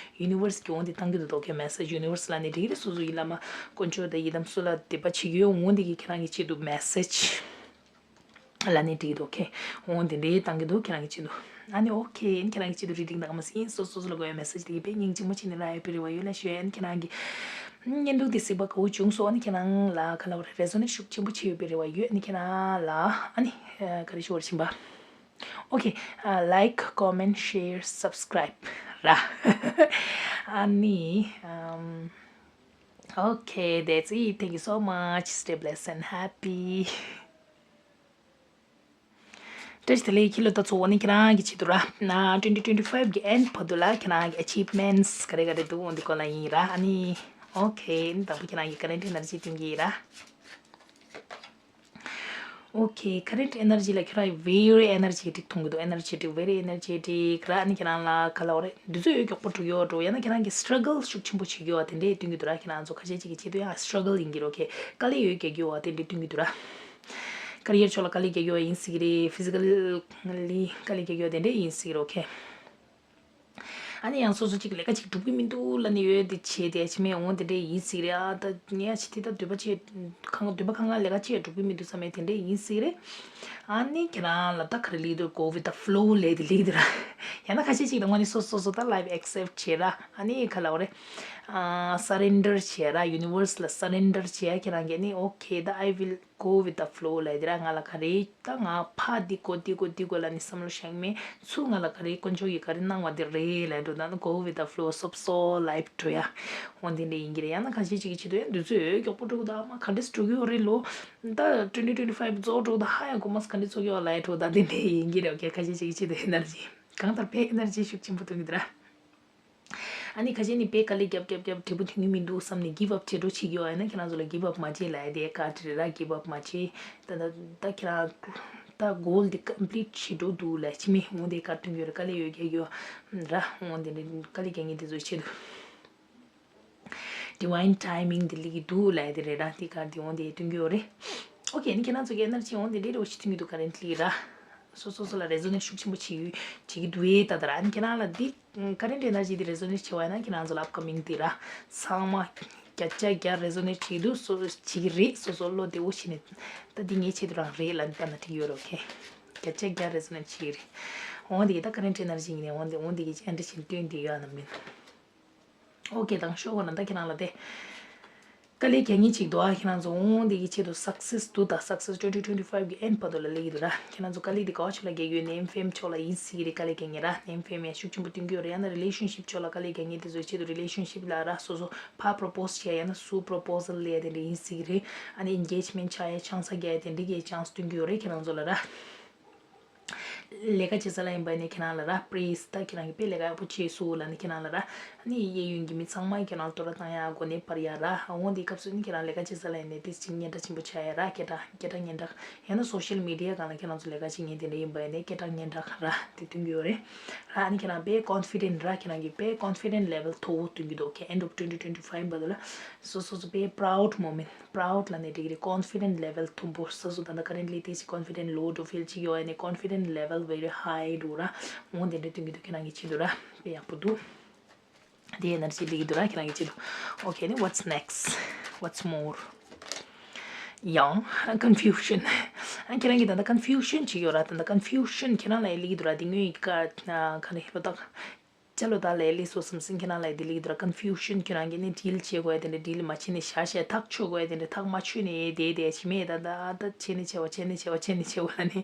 universe གིས་འོ་འདི་བཏང་གི་འདུག་དོ། ཁྱེད་message universe ལབ་ནས་འགྲིག་གི་རེད། སོ་སོ་ཡི་བླ་མ་དཀོན་མཆོག་དང་ཡི་དམ་སུ་ལ་དད་པ་བྱེད་ཀྱི་ཡོད་འོ་འདི་གིས་ཁྱེད་རང་གི་ཆེད་དུ་message ལབ་ནས་འགྲིག་གི་འདུག་ཁྱེད་འོ་འདི་འདྲའི་བཏང་གི་འདུག་ཁྱེད་རང་གི་ཆེད་དུ། ཨ་ནི་okay ཁྱེད་རང་གི་ཆེད་དུ་རེད་འགྲིག་འདུག་ག་མ་ཟིན་སོ་སོ་སོ་ལ་དགོས་ཡ་message དེ་གི་དཔེ་སྙིང་རྗེ་མོ་བྱས་ནས་རག་ཡོད་པའི་རེ་བ་ཡོད་ལ་ཞུ་ཡ། ཨ་ནི་ཁྱེད་རང་གི་བརྙན་ཐུང་དེ་གཟིགས་པ་དགའ་བོ་བྱུང་སོང་། ཨ་ནི་ཁྱེད་རང་ལ་ག་ལབ་རེད། resonate ཤུགས་ཆེན་པོ་བྱས་ཡོད་པའི་རེ་བ་ཡོད། ཨ་ནི་ཁྱེད་རང་ལ་ཨ་ནི་ག་རེ་ཞུ་བར་ཕྱིན་པ། Okay, uh, like, comment, share, subscribe ར། ཨ་ནི། Um, okay, that's it. Thank you so much. Stay blessed and happy. བཀྲ་ཤིས་བདེ་ལེགས། ཁྱེད་ལོ་ད་ཚོ་འོ་ནི་ཁྱེད་རང་གི་ཆེད་དུ་ར། ན་twenty twenty five གི་end བར་དུ་ལ་ཁྱེད་རང་གི་achievements ག་རེ་ག་རེ་འདུག་འོ་འདི་སྐོར་ལ་ཡིན་ར། ཨ་ནི། Okay ནི་དང་པོ་ཁྱེད་རང་གི་current energy སྟོན་གྱི་ཡིན་ར། Okay, current energy ལ་ཁྱོད་རང་very energetic མཐོང་གི་འདུག energetic, very energetic ར། ཨ་ནི་ཁྱེད་རང་ལ་ག་ལབ་རེད། དུས་ཚོད་ཡོད་མགྱོགས་པོ་འགྲོ་གི་ཡོད་འགྲོ། ཡང་ན་ཁྱེད་རང་གི་struggle ཤུགས་ཆེན་པོ་བྱེད་ཀྱི་ཡོད་པ་དེ་འདྲས་སྟོན་གྱི་འདུག་ར། ཁྱེད་རང་ཚོ་ཁ་ཤས་ཅིག་གི་ཆེད་དུ་ཡང་struggle ཡིན་གྱི་རེད། Okay དཀའ་ལས་ཡོད་རྒྱག་གི་ཡོད་པ་དེ་འདྲས་སྟོན་གྱི་འདུག་ར། career ཕྱོགས་ལ་དཀའ་ལས་རྒྱག་གི་ཡོད་པ་ཡིན་སྲིད་ཀྱི་རེད། physically དཀའ་ལས་རྒྱག་གི་ཡོད་པ་དེ་འདྲས་ཡིན་སྲིད་ཀྱི་རེད། Okay ཨ་ནི་ཡང་སོ་སོ་གཅིག་ལས་ཀ་གཅིག་འགྲུབ་ཀྱི་མི་འདུག་ལབ་ནས་ཡོད་དེ་བྱས་དེ་ཕྱི་མའི་འོང་དེ་འདྲས་ཡིན་སྲིད་རེད། ཨ་ད་ངས་ཕྱི་དེ་ད་འདོད་པ་ཆེ་ཁང་འདོད་པ་ཁང་ཁང་ལས་ཀ་ཆེ་འགྲུབ་ཀྱི་མི་འདུག་བསམ་མེད་དེ་འདྲས་ཡིན་སྲིད་རེད། ཨ་ནི་ཁྱེད་རང་ལ་ད་ག་རེ་ལེགས་འདུག go with the flow ལས་དེ་ལེགས་འདུག་ར། ཡང་ན་ཁ་ཤས་ཅིག་ད་ངོ་ནི་སོ་སོ་སོ་ད་life accept བྱེད་ར། ཨ་ནི་ག་ལབ་རེད། surrender བྱེད་ར། universe ལ་surrender བྱེད་ཡ་ཁྱེད་རང་གིས་ནི་okay ད་I will go with the flow ལབ་དེ་ར། ང་ལ་ག་རེ་ད་ང་ཕ་འདི་དགོས་འདི་དགོས་འདི་དགོས་ལབ་ནི་བསམ་བློ་བཞག་མེད། ཚུར་ང་ལ་ག་རེ་དཀོན་མཆོག་གིས་ག་རེ་གནང་བ་དེ་རེད་ལབ་འགྲོ་ད་ནི་go with the flow སོབ་སོ་life འགྲོ་ཡ། འོ་འདི་འདྲ་ཡིན་གྱི་རེད། ཡང་ན་ཁ་ཤས་ཅིག་གི་ཆེད་དུ་ཡང་དུས་ཚོད་མགྱོགས་པོ་འགྲོ་གི་འདུག་ཨ་མ་ག་འདྲས་འགྲོ་གི་ཡོད་རེད་ལོ། ད་twenty twenty five རྫོགས་འགྲོ་གི་འདུག་ཧ་ཡང་དགོས་མ་སོང་ག་འདྲས་ཚོགས་ཀྱི་ཡོད་ལབ་འགྲོ་ད་འདི་འདྲ་ཡིན་གྱི་རེད། okay ཁ་ཤས་ཅིག་གི་ཆེད་དུ་energy གང་ལྟར་དཔེ་energy ཤུགས་ཆེན་པོ་སྟོན་གྱི་འདུག་ར། ཨ་ནི་ཁ་ཤས་ནི་དཔེ་དཀའ་ལས་རྒྱབ་རྒྱབ་རྒྱབ་འབྲས་བུ་ཐོན་གྱི་མི་འདུག་བསམ་ནས་give up བྱེད་འགྲོ་བྱེད་ཀྱི་ཡོད། ཡིན་ན་ཁྱེད་རང་ཚོ་ལ་give up མ་བྱེད་ལབ་ཡ་དེ་བཀའ་དྲིན་རེད་ར། give up མ་བྱེད། ད་ད་ད་ཁྱེད་རང་ད་goal དེ་complete བྱེད་འགྲོ་འདུག་ལབ་ཕྱི་མའི་འོང་དེ་བཀའ་དྲིན་ཡོད་རེད། དཀའ་ལས་ཡོད་རྒྱག་གི་ཡོད་ར། འོང་དེ་ནི་དཀའ་ལས་རྒྱག་མཁན་དེ་ཚོའི་ཆེད་དུ། divine timing དེ་ལེགས་ཀྱི་འདུག་ལབ་ཡ་དེ་རེད་ར། དེ་གར་དེ་འོང་དེ་སྟོན་གྱི་ཡོད་རེད། okay ནི་ཁྱེད་རང་ཚོ་གི་energy འོང་དེ་འདྲའི་རེ་བ་ཞིག་ཐོན་གྱི་འདུག currently ར། སོ་སོ་སོ་ལ་resonate ཤུགས་ཆེན་པོ་བྱེད་ཀྱི་བྱེད་ཀྱི་འདུག་ཨེ་ད་ད་ར། ཨ་ནི་ཁྱེད་རང་ལ་འདི་current energy འདི་resonate བྱེད་པ་ཡིན་ན་ཁྱེད་རང་ཚོ་ལ་upcoming འདི་ར་ཚང་མ་བརྒྱ་ཆ་བརྒྱ་resonate བྱེད་ཀྱི་འདུག་སོ་བྱེད་ཀྱི་རེད། སོ་སོ་བློ་བདེ་བོ་བྱས་ནས་ད་འདི་ངའི་ཆེད་དུ་རང་རེད་ལབ་ནས་ད་ན་འགྲིག་ཡོད་རེད། okay བརྒྱ་ཆ་བརྒྱ་resonate བྱེད་ཀྱི་རེད། འོང་དེ་གི་ད་current energy ཡིན་ནས་འོང་དེ་འོང་དེ་གི་ཅི་འདྲ་བྱས་ནས་སྟོན་དེ་ཡོད་ནམ་མིན། okay དང་ཤོག་གོ་ན་ད་ཁྱེད་རང་ལ་དེ། དཀའ་ལས་རྒྱག་མཁན་ཅིག་འདུག་ཨ། ཁྱེད་རང་ཚོ་འོང་དེ་གི་ཆེད་དུ་success འདུག་ད་success twenty twenty five གི་end བར་དུ་ལ་སླེབས་ཀྱི་འདུག་ར། ཁྱེད་རང་ཚོ་དཀའ་ལས་དེ་ག་བ་ཆོད་ལ་རྒྱག་ཡོད་name fame ཕྱོགས་ལ་ཡིན་སྲིད་ཀྱི་རེད། དཀའ་ལས་རྒྱག་མཁན་ར་name fame ཡང་ཤུགས་ཆེན་པོ་སྟོན་གྱི་ཡོད་རེད། ཡང་ན་relationship ཕྱོགས་ལ་དཀའ་ལས་རྒྱག་མཁན་དེ་ཚོའི་ཆེད་དུ་relationship ལ་ར་སོ་སོ་ཕར་propose བྱས་ཡང་ན་ཚུར་proposal སླེབས་དེ་འདྲ་ཡིན་སྲིད་ཀྱི་རེད། ཨ་ནི་engagement ཆགས་ཡ་ཆང་ས་རྒྱག་ཡ་དེ་འདྲ་གི་chance སྟོན་གྱི་ཡོད་རེད་ཁྱེད་རང་ཚོ་ལ་ར། ལས་ཀ་བྱེད་ས་ལ་ཡིན་པ་ནི་ཁྱེད་རང་ལ་ར་praise ད་ཁྱེད་རང་གི་དཔེ་ལས་ཀ་ཡག་པོ་བྱས་སོང་ལབ་ནི་ཁྱེད་རང་ལ་ར། ཨ་ནི་གཡས་གཡོན་གྱི་མི་ཚང་མ་ཁྱེད་རང་ལ་བསྟོད་ར་བཏང་ཡ་གོ་གནས་འཕར་ཡ་ར། འོང་དེའི་སྐབས་སུ་ནི་ཁྱེད་རང་ལས་ཀ་བྱེད་ས་ལ་ཡིན་ནའི་དེ་ཅིག་སྙན་གྲགས་ཆེན་པོ་ཆགས་ཡ་ར། སྐད་གྲགས་སྐད་གྲགས་སྙན་གྲགས་ཡང་ན་social media སྒང་ལ་ཁྱེད་རང་ཚོ་ལས་ཀ་བྱེད་མཁན་དེ་འདྲ་ཡིན་པ་ཡིན་ནའི་སྐད་གྲགས་སྙན་གྲགས་ར་དེ་སྟོན་གྱི་ཡོད་རེད་ར། ཨ་ནི་ཁྱེད་རང་དཔེ་confident ར། ཁྱེད་རང་གི་དཔེ་confident level མཐོ་བོ་སྟོན་གྱི་འདུག okay end of twenty twenty five བར་དུ་ལ་སོ་སོ་སོ་དཔེ་proud moment proud ལབ་ནའི་འགྲིག་གི་རེད། confident level མཐོན་པོ་ས་སོ་ད་ལྟ་currently དེ་ཅིག་confident low འགྲོ་feel ཅིག་ཡོད་ཨ་ནི་confident level very high འགྲོ་ར། འོང་དེ་འདྲ་སྟོན་གྱི་འདུག་ཁྱེད་རང་གི་ཆེད་དུ་ར་དཔེ་ཡག་པོ་འདུག་དེ་energy སླེབས་ཀྱི་འདུག་ར་ཁྱེད་རང་གི་ཆེད་དུ། okay ནི་what's next? What's more? ཡང་confusion ཨ་ཁྱེད་རང་གི་ད་ལྟ་confusion ཅིག་ཡོད་ར། ད་ལྟ་confusion ཁྱེད་རང་ལ་ཡ་སླེབས་ཀྱི་འདུག་ར། དེ་སྔོན་གྱི་ཀ་ག་རེ་ལོ་ཏོག་ཅ་ལོ་ད་ལས་ལས་སོ་སམ་སིང་ཁྱེད་རང་ལ་དེ་ལིག་དུ་ར་confusion ཁྱེད་རང་གིས་ནི་deal བྱེད་དགོས་དེ་འདྲ་deal མ་བྱེད་ནས་བཞག་བཞག་ཐག་ཆོད་དགོས་དེ་འདྲ་ཐག་མ་ཆོད་ནས་དེ་དེ་བྱེད་མེད་ད་ད་ད་བྱེད་ནི་བྱེད་བ་བྱེད་ནི་བྱེད་བ་བྱེད་ནི་བྱེད་བ་ལ་ནི་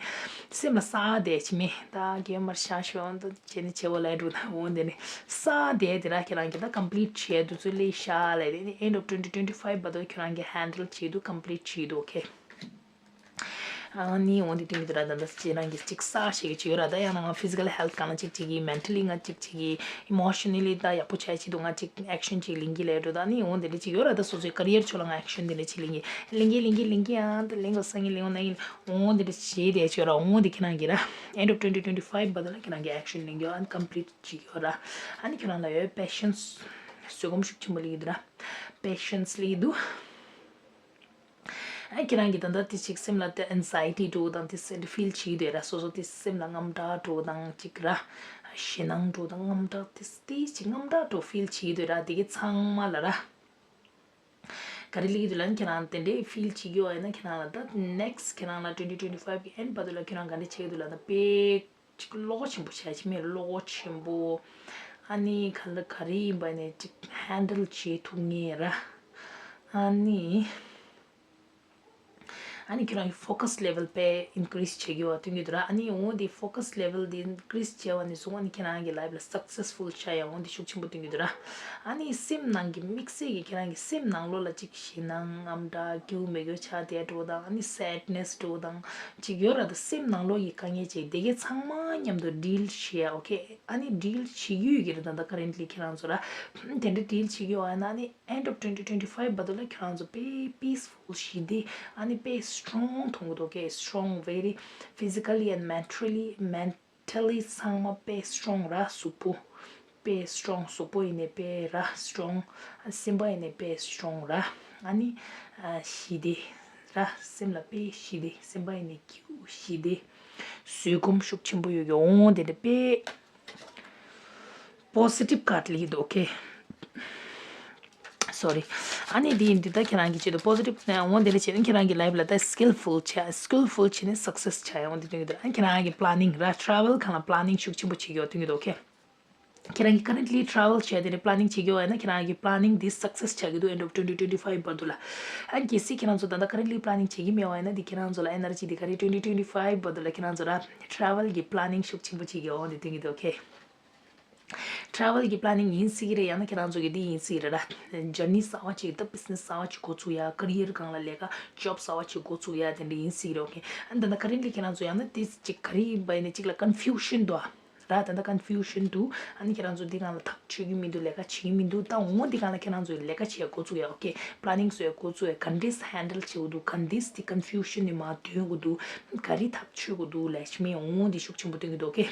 སེམས་ལ་ས་དེ་བྱེད་མེད་ད་རྒན་མར་བཞག་ཞོག་ད་བྱེད་ནི་བྱེད་བ་ལ་འགྲོ་ད་འོ་དེ་ནི་ས་དེ་དེ་ར་ཁྱེད་རང་གིས་ད་complete བྱས་དུས་ཚོད་ལས་བཞག་ལ་དེ་ནི་end of twenty twenty five བར་དུ་ཁྱེད་རང་གིས་handle བྱེད་དུ་complete བྱེད་དུ okay ཨ་ནི་འོ་འདི་སྟོན་གྱི་འདུག་ར། ད་ལྟ་ཁྱེད་རང་གིས་ཅིག་གསར་བྱེད་ཀྱི་ཅིག་ཡོད་ར། ད་ཡང་ན་ང་ཕི་ཛི་ཀལ་ཧེལ་ཐི་སྒང་ལ་ཅིག་བྱེད་ཀྱི། མེན་ཊལ་ལི་ང་ཅིག་བྱེད་ཀྱི། ཨི་མོ་ཤ་ནལ་ལི་ད་ཡག་པོ་ཆགས་ཆེད་དུ་ང་ཅིག་ཨེག་ཤན་ཅིག་ལེན་གྱི་ལབ་འགྲོ། ད་ཨ་ནི་འོ་འདི་འདྲ་ཅིག་ཡོད་ར། ད་སོ་སོའི་ཀ་རི་ཡར་ཕྱོགས་ལ་ང་ཨེག་ཤན་འདི་འདྲ་ཅིག་ལེན་གྱི་ལེན་གྱི་ལེན་གྱི་ལེན་གྱི། ཨ་ད་ལེན་དགོས་སང་ཉིན་ལེན་དགོས་ན་ཡིན། འོ་འདི་འདྲ་བྱེད་བསྡད་ཡོད་ར། འོ་འདི་ཁྱེད་རང་གིས་ར། End of twenty twenty-five བར་དུ་ལ་ཁྱེད་རང་གིས་ཨེག་ཤན་ལེན་རྒྱུ་ཨན་ཀམ་པི་ལིཊ་བྱེད་ཀྱི་ཡོད་ར། ཨ་ནི་ཁྱེད་རང་ལ་ཡོད་པེ་ཤན་སི། བཟོད་སྒོམ་ཤུགས་ཆེན་པོ་ལེན་གྱི་འདུག་ར། པེ་ཤན་སི་ལེན་གྱི་འདུག་ཨ་ཁྱེད་རང་གིས་ད་ལྟ་དེ་ཅིག་སེམས་ལ་དེ་ཨེན་ཛའི་ཊི་འདྲ་བོ་དང་དེ་སེམས་ཕིལ་བྱེད་ཀྱི་འདུག་ར། སོ་སོ་དེ་སེམས་ལ་དངངས་སྐྲག་འདྲ་བོ་དང་ཅིག་ར། ཞེད་སྣང་འདྲ་བོ་དང་དངངས་སྐྲག་དེ་དེ་ཅིག་དངངས་སྐྲག་འདྲ་བོ་ཕིལ་བྱེད་ཀྱི་འདུག་ར། དེ་གའི་ཚང་མ་ལ་ར། ག་རེ་ལེན་གྱི་འདུག་ལབ་ན་ཁྱེད་རང་དེ་འདྲའི་ཕིལ་བྱེད་ཀྱི་ཡོད་ཡིན་ན་ཁྱེད་རང་ལ་ད་ནེག་སི་ཊི་ཁྱེད་རང་ལ་ཊུ་ཝེན་ཊི་ཊུ་ཝེན་ཊི་ཕའིབ་གི་ཨེན་ཌི་བར་དུ་ལ་ཁྱེད་རང་ག་འདྲ་བྱེད་ཀྱི་འདུག་ལབ་ན་དཔེ། ཅིག་བློ་ཆེན་པོ་བྱས་ཅིག་མེད་བློ་ཆེན་པོ། ཨ་ནི་ག་ལ་ག་རེ་ཡིན་པ་ནས་ཅིག་ཧན་ཌལ་བྱེད་ཐུབ་ངེས་ར། ཨ་ནི། ཨ་ནི་ཁྱོད་རང་གི་ཕོ་ཀ་སི་ལེ་ཝལ་དཔེ་ཨིན་ཀི་རི་སི་བྱེད་ཀྱི་ཡོད་པ་སྟོན་གྱི་འདུག་ར། ཨ་ནི་འོ་དེ་ཕོ་ཀ་སི་ལེ་ཝལ་དེ་ཨིན་ཀི་རི་སི་བྱས་པ་ནས་བཟུང་ཨ་ནི་ཁྱེད་རང་གི་ལའིཕ་ལ་སག་སེ་སི་ཕུལ་ཆགས་ཡ་འོ་དེ་ཤུགས་ཆེན་པོ་སྟོན་གྱི་འདུག་ར། ཨ་ནི་སེམས་ནང་གི་དམིགས་བསལ་གྱི་ཁྱེད་རང་གི་སེམས་ནང་ལོགས་ལ་ཅིག་ཞེད་སྣང་དངངས་སྐྲག་སྐྱིད་པོ་མེད་དགོས་ཆགས་བསྡད་འགྲོ་དང་ཨ་ནི་སེཌ་ནེ་སི་འགྲོ་དང་ཅིག་ཡོད་ར། ད་སེམས་ནང་ལོགས་ཀྱི་དཀའ་ངལ་ཅིག་དེ་གའི་ཚང་མ་མཉམ་དུ་ཌིལ་བྱེད་ཡ། ཨོ་ཁེ། ཨ་ནི་ཌིལ་བྱེད་ཀྱི་ཡོད་ཀྱི་རེད། ད་ལྟ་ཀ་རེན་ཊི་ལི་ཁྱེད་རང་ཚོ་ར་དེ་འདྲ་ཌིལ་བྱེད་ཀྱི་ཡོད་ཨ་ན་ཨ་ནི་End of twenty twenty-five བར་དུ་ལ་ཁྱེད་རང་ཚོ་དཔེ་པིས་ཕུལ་ཞི་བདེ། ཨ་ནི་དཔེ་སི་ཊོང་མཐོང་གི་འདུག་ཨོ་ཁེ། སི་ཊོང་very physically and mentally, mentally ཚང་མ་དཔེ་སི་ཊོང་ར་གཟུགས་པོ། དཔེ་སི་ཊོང་གཟུགས་པོ་ཡིན་ནའི་དཔེ་ར་སི་ཊོང་། ཨ་སེམས་པ་ཡིན་ནའི་དཔེ་སི་ཊོང་ར། ཨ་ནི་ཨ་ཞི་བདེ་ར། སེམས་ལ་དཔེ་ཞི་བདེ། སེམས་པ་ཡིན་ནའི་སྐྱིད་པོ་ཞི་བདེ། བཟོད་སྒོམ་ཤུགས་ཆེན་པོ་ཡོད་ཀྱི་འོང་དེ་འདྲ་དཔེ། པོ་སི་ཊིབ་ཀར་ཌི་ལེན་གྱི་འདུག་ཨོ་ཁེ། སོ་རི། ཨ་ནི་འདི་ཡིན་དུས་ད་ཁྱེད་རང་གི་ཆེད་དུ་པོ་སི་ཊིབ་ནས་འོང་དེ་འདྲ་བྱས་ན་ཁྱེད་རང་གི་ལའིཕ་ལ་ད་སི་ཀིལ་ཕུལ་བྱས། སི་ཀིལ་ཕུལ་བྱས་ནས་སག་སེ་སི་ཆགས་ཡོང་དེ་སྟོན་གྱི་འདུག་ཨ་ཁྱེད་རང་གི་པི་ལེ་ནིང་ར། ཊེ་རེ་ཝལ་སྒང་ལ་པི་ལེ་ནིང་ཤུགས་ཆེན་པོ་བྱེད་ཀྱི་ཡོད་སྟོན་གྱི་འདུག་ཨོ་ཁེ། ཁྱེད་རང་གིས་ཀ་རེན་ཊི་ལི་ཊེ་རེ་ཝལ་བྱས་དེ་ནས་པི་ལེ་ནིང་བྱེད་ཀྱི་ཡོད་ཡིན་ན་ཁྱེད་རང་གི་པི་ལེ་ནིང་འདི་སག་སེ་སི་ཆགས་ཀྱི་འདུག End of twenty twenty-five བར་དུ་ལ། ཨ་གལ་སྲིད་ཁྱེད་རང་ཚོ་ད་ལྟ་ཀ་རེན་ཊི་ལི་པི་ལེ་ནིང་བྱེད་ཀྱི་མེད་པ་ཡིན་ན་འདི་ཁྱེད་རང་ཚོ་ལ་ཨེ་ནར་ཇི་འདི་ག་རེ་twenty twenty-five བར་དུ་ལ་ཁྱེད་རང་ཚོ་ར་ཊེ་རེ་ཝལ་གྱི་པི་ལེ་ནིང་ཤུགས་ཆེན་པོ་བྱེད་ཀྱི་ཡོད་འདི་སྟོན་གྱི་འདུག་ཨོ་ཁེ། ཊེ་རེ་ཝལ་གྱི་པི་ལེ་ནིང་ཡིན་སྲིད་ཀྱི་རེད། ཡང་ན་ཁྱེད་རང་ཚོ་གི་འདི་ཡིན་སྲིད་ཀྱི་རེད་ར། ཇར་ནི་གསར་པ་ཅིག་ད་བི་ཛི་ནེ་སི་གསར་པ་ཅིག་འགོ་བཙུགས་ཡ། ཀེ་རི་ཡར་སྒང་ལ་ལས་ཀ་ཇོབ་གསར་པ་ཅིག་འགོ་བཙུགས་ཡ་དེ་འདྲ་ཡིན་སྲིད་ཀྱི་རེད། ཨོ་ཁེ། ཨ་ནི་ད་ལྟ་ཀ་རེན་ཊི་ལི་ཁྱེད་རང་ཚོ་ཡང་ན་དེ་ཅིག་ག་རེ་ཡིན་པ་ཡིན་ན་ཅིག་ལ་ཀོན་ཕིའུ་ཤན་འདུག་ཨ། ར་ད་ལྟ་ཀོན་ཕིའུ་ཤན་འདུག་ཨ་ནི་ཁྱེད་རང་ཚོ་འདི་སྒང་ལ་ཐག་ཆོད་ཀྱི་མི་འདུག་ལས་ཀ་བྱེད་ཀྱི་མི་འདུག་ད་འོ་འདི་སྒང་ལ་ཁྱེད་རང་ཚོས་ལས་ཀ་བྱེད་འགོ་བཙུགས་ཡ། ཨོ་ཁེ། པི་ལེ་ནིང་བཟོ་ཡ་འགོ་བཙུགས་ཡ། ག་འདྲས་ཧན་ཌལ་བྱེད་དགོས་འདུག་ག་འདྲས་དེ་ཀོན་ཕིའུ་ཤན་ནས་མར་འདོན་དགོས་འདུག་ག་རེ་ཐག་ཆོད་དགོས་འདུག་ལབ་ཤེས་མེད། འོ་འདི་ཤུགས་ཆེན་པོ་སྟོན་གྱི་འདུག་ཨོ་ཁེ།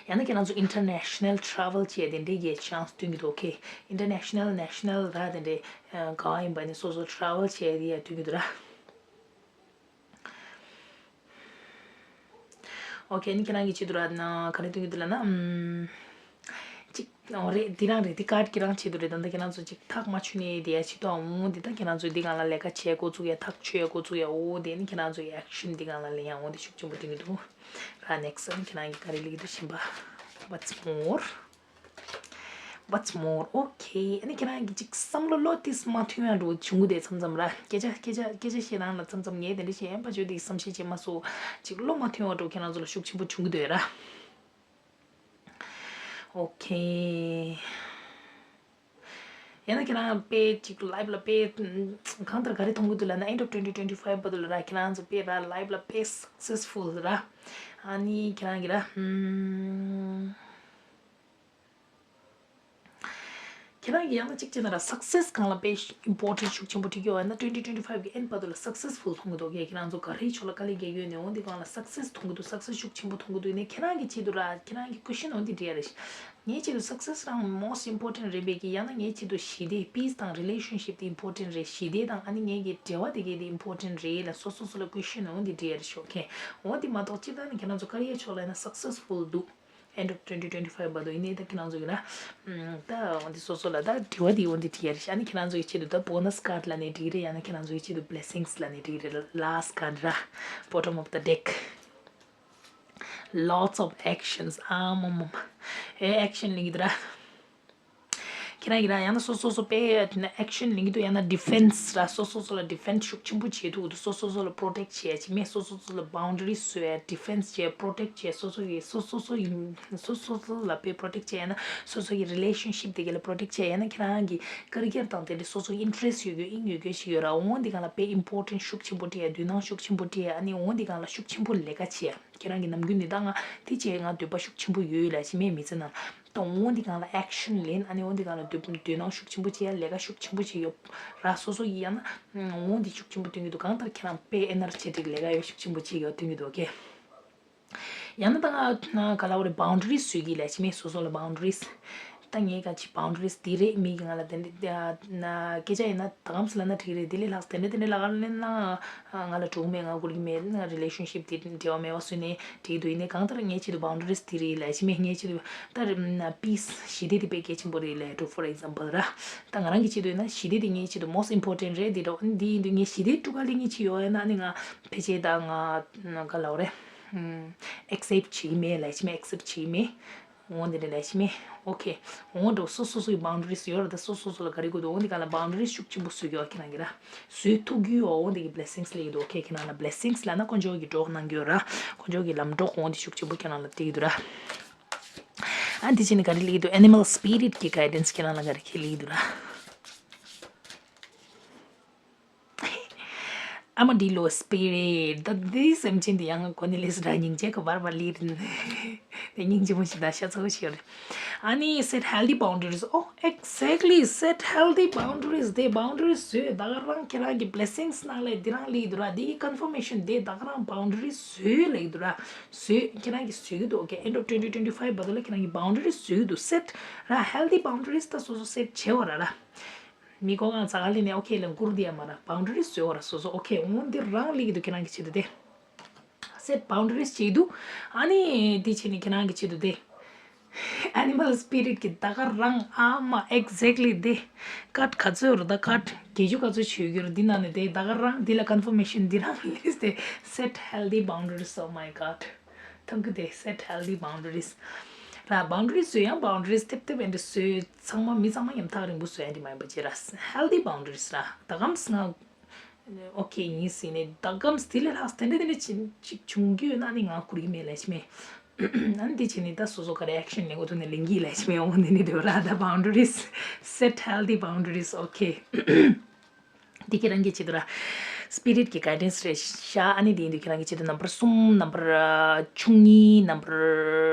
ཡང་ན་ཁྱེད་རང་ཚོ་ཨིན་ཊར་ནེ་ཤ་ནལ་ཊེ་རེ་ཝལ་བྱས་དེ་འདྲའི་གི་ཅན་སི་སྟོན་གྱི་འདུག་ཨོ་ཁེ། ཨིན་ཊར་ནེ་ཤ་ནལ་ནེ་ཤ་ནལ་ར་དེ་འདྲའི་ག་བ་ཡིན་པ་ནི་སོ་སོ་ཊེ་རེ་ཝལ་བྱས་དེ་ཡ་སྟོན་གྱི་འདུག་ར། ཨོ་ཁེ། ཨ་ནི་ཁྱེད་རང་གི་ཆེད་དུ་ར་ན་ག་རེ་སྟོན་གྱི་འདུག་ལབ་ན་ཨམ། ཅིག་ཨོ་རེད། འདི་རང་རེད། འདི་ཀར་ཌི་ཁྱེད་རང་ཆེད་དུ་རེད། ད་ལྟ་ཁྱེད་རང་ཚོ་ཅིག་ཐག་མ་ཆོད་ནས་བསྡད་ཡ་ཆེད་དུ་འོ་འདི་ད་ཁྱེད་རང་ཚོས་འདི་སྒང་ལ་ལས་ཀ་བྱེད་འགོ་བཙུགས་ཡ། ཐག་ཆོད་ཡ་འགོ་བཙུགས་ཡ། འོ་དེ་ནི་ཁྱེད་རང་ཚོའི་ཨེག་ཤན་འདི་སྒང་ལ་ལེན་ཡ། འོ་འདི་ཤུགས་ཆེན་པོ་སྟོན་གྱི་འདུག་ར། ནེག་སི་ཊི་ཨ་ནི་ཁྱེད་རང་གི་ག་རེ་ལེན་གྱི་འདུག་ཤེས་པ། What's more? What's more? ཨོ་ཁེ། ཨ་ནི་ཁྱེད་རང་གི་ཅིག་བསམ་བློ་བློ་ཏིས་མ་མཐུན་ཡ་འགྲོ་བྱུང་གི་དེ་མཚམས་མཚམས་ར། སྐད་ཆ་སྐད་ཆ་སྐད་ཆ་བཤད་སྟངས་ལ་མཚམས་མཚམས་ངས་དེ་འདྲ་བཤད་ཡན་པ་བརྗོད་དེ་བསམ་ཤེས་བྱེད་མ་སོང་། ཅིག་བློ་མ་མཐུན་པ་འགྲོ་ཁྱེད་རང་ཚོ་ལ་ཤུགས་ཆེན་པོ་བྱུང་གི་འདུག་ར། ཨོ་ཁེ། ཡང་ན་ཁྱེད་རང་དཔེ་ཅིག་ལའིཕ་ལ་དཔེ་གང་ལྟར་ག་རེ་མཐོང་གི་འདུག་ལབ་ན་End of twenty twenty-five བར་དུ་ལ་ར་ཁྱེད་རང་ཚོ་དཔེ་ར་ལའིཕ་ལ་དཔེ་སག་སེ་སི་ཕུལ་ར། ཨ་ནི་ཁྱེད་རང་གི་ར་ཧུམ། ཁྱེད་རང་གིས་ཡང་ན་གཅིག་བྱས་ན་ར་སག་སེ་སི་སྒང་ལ་དཔེ་ཨིམ་པོར་ཊེན་ཤུགས་ཆེན་པོ་སྤྲད་ཀྱི་ཡོད་ན་twenty twenty-five གི་ཨེན་ཌི་བར་དུ་ལ་སག་སེ་སི་ཕུལ་མཐོང་གི་འདུག་གས། ཁྱེད་རང་ཚོ་ག་རེའི་ཕྱོགས་ལ་དཀའ་ལས་རྒྱག་གི་ཡོད་ནས་འོ་འདི་སྒང་ལ་སག་སེ་སི་མཐོང་གི་འདུག་སག་སེ་སི་ཤུགས་ཆེན་པོ་མཐོང་གི་འདུག་ནས་ཁྱེད་རང་གི་ཆེད་དུ་ར་ཁྱེད་རང་གི་ཀོ་ཤན་འོ་འདི་འདྲི་ཡ་རེད། ངའི་ཆེད་དུ་སག་སེ་སི་རང་མོ་སི་ཊི་ཨིམ་པོར་ཊེན་རེད་པས་ཀྱི་ཡང་ན་ངའི་ཆེད་དུ་ཞི་བདེ་པིས་དང་རི་ལེ་ཤན་ཤིབ་དེ་ཨིམ་པོར་ཊེན་རེད། ཞི་བདེ་དང་ཨ་ནི་ངའི་གི་འབྲེལ་བ་དེ་གས་དེ་ཨིམ་པོར་ཊེན་རེད་ལ་སོ་སོ་སོ་ལ་ཀོ་ཤན་འོ་འདི་འདྲི་ཡ་རེད་ཤོག་ཁེ། འོ་འདི་མ་གཏོགས་སྤྱིར་བཏང་ནས་ཁྱེད་རང་ཚོ་དཀའ་ལས་ཕྱོགས་ལ་ཡིན་ན་སག་སེ་སི་ཕུལ་འདུག End of twenty twenty-five བར་དུ་ཡིན་ནའི་ད་ཁྱེད་རང་ཚོ་གི་ན། ད་འོ་འདི་སོ་སོ་ལ་ད་དྲི་བ་འདི་འོ་འདི་དྲི་ཡ་རེད་ཤག་ཨ་ནི་ཁྱེད་རང་ཚོ་གི་ཆེད་དུ་ད་bonus card ལ་ནི་འགྲིག་རེད། ཡང་ན་ཁྱེད་རང་ཚོ་གི་ཆེད་དུ་blessings ལ་ནི་འགྲིག་རེད། Last card ར། Bottom of the deck. Lots of actions. ཨ་མ་མ་མ། ཨེ་ཨེག་ཤན་ལེན་གི་འདུག་ར། ཁྱེད་རང་གིས་ར་ཡང་ན་སོ་སོ་སོ་དཔེ་ཨེག་ཤན་ལེན་གྱི་འདུག་ཡང་ན་ཌི་ཕེན་སི་ར་སོ་སོ་སོ་ལ་ཌི་ཕེན་སི་ཤུགས་ཆེན་པོ་བྱེད་ཐུབ་འདུག་སོ་སོ་སོ་ལ་པྲོ་ཊེག་བྱེད་ཡ་ཅིག་མེད། སོ་སོ་སོ་ལ་བའུན་ཌ་རི་བཟོ་ཡ་ཌི་ཕེན་སི་བྱེད་པྲོ་ཊེག་བྱེད་སོ་སོ་གི་སོ་སོ་སོ་ཡིན་སོ་སོ་སོ་ལ་དཔེ་པྲོ་ཊེག་བྱེད་ཡ་ན་སོ་སོ་གི་རི་ལེ་ཤན་ཤིབ་དེ་ག་ལ་པྲོ་ཊེག་བྱེད་ཡ་ན་ཁྱེད་རང་གི་ཀེ་རི་ཡར་དང་དེ་འདྲ་སོ་སོ་ཨིན་ཊི་རེ་སི་ཡོད་རྒྱུ་ཨིན་ཡོད་རྒྱུ་ཞིག་ཡོད་ར། འོ་འདི་གང་ལ་དཔེ་ཨིམ་པོར་ཊེན་ཤུགས་ཆེན་པོ་སྤྲད་ཡ་དོ་སྣང་ཤུགས་ཆེན་པོ་སྤྲད་ཡ་ཨ་ནི་འོ་འདི་གང་ལ་ཤུགས་ཆེན་པོ་ལས་ཀ་བྱེད་ཡ། ཁྱེད་རང་གི་ནམ་རྒྱུན་འདི་ད་ང་དེ་བྱས་ང་འདོད་པ་ཤུགས་ཆེན་པོ་ཡོད་ལབ་ཅིག་མེད་མི་ཚེ་ནང་ད་འོ་འདི་གང་ལ་ཨེག་ཤན་ལེན་ཨ་ནི་འོ་འདི་གང་ལ་འདོད་འདོད་སྣང་ཤུགས་ཆེན་པོ་བྱེད་ཡ་ལས་ཀ་ཤུགས་ཆེན་པོ་བྱེད་ཡོད་ར། སོ་སོ་ཡི་ཡང་ན་འོ་འདི་ཤུགས་ཆེན་པོ་སྟོན་གྱི་འདུག་གང་ལྟར་ཁྱེད་རང་དཔེ་ཨེ་ནར་ཇེ་ཊིག་ལས་ཀ་ཡོད་ཤུགས་ཆེན་པོ་བྱེད་ཡོད་སྟོན་གྱི་འདུག་ཨོ་ཁེ། ཡང་ན་ད་ང་ག་ལ་འོ་རེ་བའུན་ཌ་རི་བཟོས་ཀྱི་ལབ་ཅིག་མེད་སོ་སོ་ལ་བའུན་ཌ་རི། ད་ངས་ག་ཅི་བའུན་ཌ་རིས་འདི་རེད་མི་གི་ང་ལ་དེ་འདྲ་ན་སྐད་ཆ་ཡིན་ན་ད་གམ་སི་ལ་ན་འགྲིག་རེད། དེ་ལས་ལྷག་དེ་འདྲ་དེ་འདྲ་ལ་ག་ལ་ན་ང་ལ་གྲོགས་མེད། ང་གུར་གི་མེད། ང་རི་ལེ་ཤན་ཤིབ་དེ་འབྲེལ་བ་མེད་པ་བཟོས་ནས་འགྲིག་འདུག་ཡིན་ནའི་གང་ལྟར་ངས་ཆེད་དུ་བའུན་ཌ་རིས་དེ་རེད་ལབ་ཅི་མེད། ངས་ཆེད་དུ་ད་རེ་ན་པིས་ཞི་བདེ་དེ་དཔེ་གལ་ཆེན་པོ་རེད་ལབ་འགྲོ། ཕོར་ཨེག་ཛམ་པལ་ར་ད་ང་རང་གི་ཆེད་དུ་ཡིན་ན་ཞི་བདེ་དེ་ངས་ཆེད་དུ་མོ་སི་ཊི་ཨིམ་པོར་ཊེན་ཊི་རེད། དེ་འདྲ་འདི་ཡིན་དུས་ངས་ཞི་བདེ་དཀྲུག་ག་ལེན་གྱི་ཆེད་ཡོད་ཡིན་ན་ནི་ང་ཕལ་ཆེར་ད་ང་ག་ལབ་རེད། ཨེག་སེབ་བྱེད་ཀྱི་མེད་ལབ་ཅི་མེད། ཨེག་སེབ་བྱེད་ཀྱི་མེད། འོ་འདི་འདྲ་ལབ་ཤི་མེད། ཨོ་ཁེ། འོ་འགྲོ་སོ་སོ་སོ་ཡི་བའུན་ཌ་རིས་ཡོད་ར། ད་སོ་སོ་སོ་ལ་ག་རེ་དགོས་འདུག་འོ་འདི་ག་ལ་བའུན་ཌ་རིས་ཤུགས་ཆེན་པོ་བཟོས་ཀྱི་ཡོད་ཁྱེད་རང་གི་ར། བཟོས་ཐུབ་ཀྱི་ཡོད། འོ་འདི་གི་བི་ལེ་སིང་སི་སླེབས་ཀྱི་འདུག་ཨོ་ཁེ། ཁྱེད་རང་ལ་བི་ལེ་སིང་སི་ལབ་ན་དཀོན་མཆོག་གི་གྲོགས་གནང་གི་ཡོད་ར། དཀོན་མཆོག་གི་ལམ་གྲོགས་འོ་འདི་ཤུགས་ཆེན་པོ་ཁྱེད་རང་ལ་སྤྲད་ཀྱི་འདུག་ར། ཨ་འདི་ཕྱིན་ནས་ག་རེ་སླེབས་ཀྱི་འདུག་ཨེ་ནི་མལ་སི་པི་རིཊ་གི་གའི་ཌེན་སི་ཁྱེད་རང་ལ་ག་རེ་ཁེ་སླེབས་ཀྱི་འདུག་ར། ཨ་མ་འདི་ལོ་སི་པི་རིཊ་ད་འདི་སེམས་ཅན་འདི་ཡང་གོ་ནི་ལས་སུ་འདྲ་སྙིང་རྗེ་ག་བར་བར་ལིར་ནི་སྙིང་རྗེ་མོ་ཞིག་ད་ཤ་ཚ་བོ་ཞིག་ཡོད་རེད། ཨ་ནི་set healthy boundaries. Oh, exactly, set healthy boundaries. དེ་བའུན་ཌ་རིས་བཟོས་ད་ག་རང་ཁྱེད་རང་གི་བི་ལེ་སིང་སི་ནང་ལས་འདི་རང་ལིག་འདུག་ར། འདི་ཀོན་ཕར་མེ་ཤན་དེ་ད་ག་རང་བའུན་ཌ་རིས་བཟོས་ལིག་འདུག་ར། བཟོས་ཁྱེད་རང་གི་བཟོས་ཀྱི་འདུག་ཨོ་ཁེ། end of twenty twenty five བར་དུ་ལ་ཁྱེད་རང་གི་བའུན་ཌ་རིས་བཟོས་ཀྱི་འདུག set ར་healthy boundaries ད་སོ་སོ་སེཊ་བྱེད་འོ་ར་ར། མི་གོ་གང་ཚ་ག་ལི་ནས་ཨོ་ཁེ་ལ་མགུར་དེ་ཡ་མ་ར་བའུན་ཌ་རིས་བཟོས་འོ་ར་སོ་སོ་ཨོ་ཁེ། འོ་འདི་རང་ལིག་འདུག་ཁྱེད་རང་གི་ཆེད་དུ་དེ་སེཊ་བའུན་ཌ་རིས་བྱེད་འདུག་ཨ་ནི་དེ་བྱས་ནས་ཁྱེད་རང་གི་ཆེད་དུ་དེ་ཨེ་ནི་མལ་སི་པི་རིཊ་གི་ད་ག་རང་ཨ་མ་exactly དེ་ཀཊ་ག་ཚོད་རུ་ད་ཀཊ་བརྒྱད་ཅུ་ག་ཚོད་བྱེད་རྒྱུ་རུ་འདི་ནང་ནས་དེ་ད་ག་རང་འདི་ལ་ཀོན་ཕར་མེ་ཤན་འདི་རང་ལིས་དེ་set healthy boundaries. Oh my god. ཐང་གི་དེ་set healthy boundaries ར། བའུན་ཌ་རིས་བཟོས་ཡང་བའུན་ཌ་རིས་ཐེབས་ཐེབས་ཨེ་འདྲ་བཟོས་ཚང་མ་མི་ཚང་མ་ཉམ་ཐག་རིང་པོ་བཟོས་ཨེ་འདྲ་མ་ཡིན་པ་བྱས་ར། healthy boundaries ར། ད་གམ་སི་ང་ཨོ་ཁེ་ཡིན་ཟེར་ནས་ད་གམ་སི་དེ་ལས་ལྷག་དེ་འདྲ་དེ་འདྲ་ཅིག་ཅིག་བྱུང་རྒྱུ་ཡོད་ན་ནི་ང་ཁུར་གི་མེད་ལས་ཅི་མེད། ཨ་ནི་དེ་བྱས་ནས་ད་སོ་སོ་ག་རེ་ཨེག་ཤན་ལེན་དགོས་ཐུག་ནས་ལེན་གི་ལས་ཅི་མེད། འོ་འདི་ནི་འདོད་ར། ད་བའུན་ཌ་རིས་set healthy boundaries. ཨོ་ཁེ། འདི་ཁྱེད་རང་གི་ཆེད་དུ་ར། སི་པི་རིཊ་གི་གའི་ཌེན་སི་རེད་ཤག་ཨ་ནི་དེ་ཡིན་དུས་ཁྱེད་རང་གི་ཆེད་དུ་ནམ་བར་གསུམ། ནམ་བར་བཅུ་གཉིས། ནམ་བར་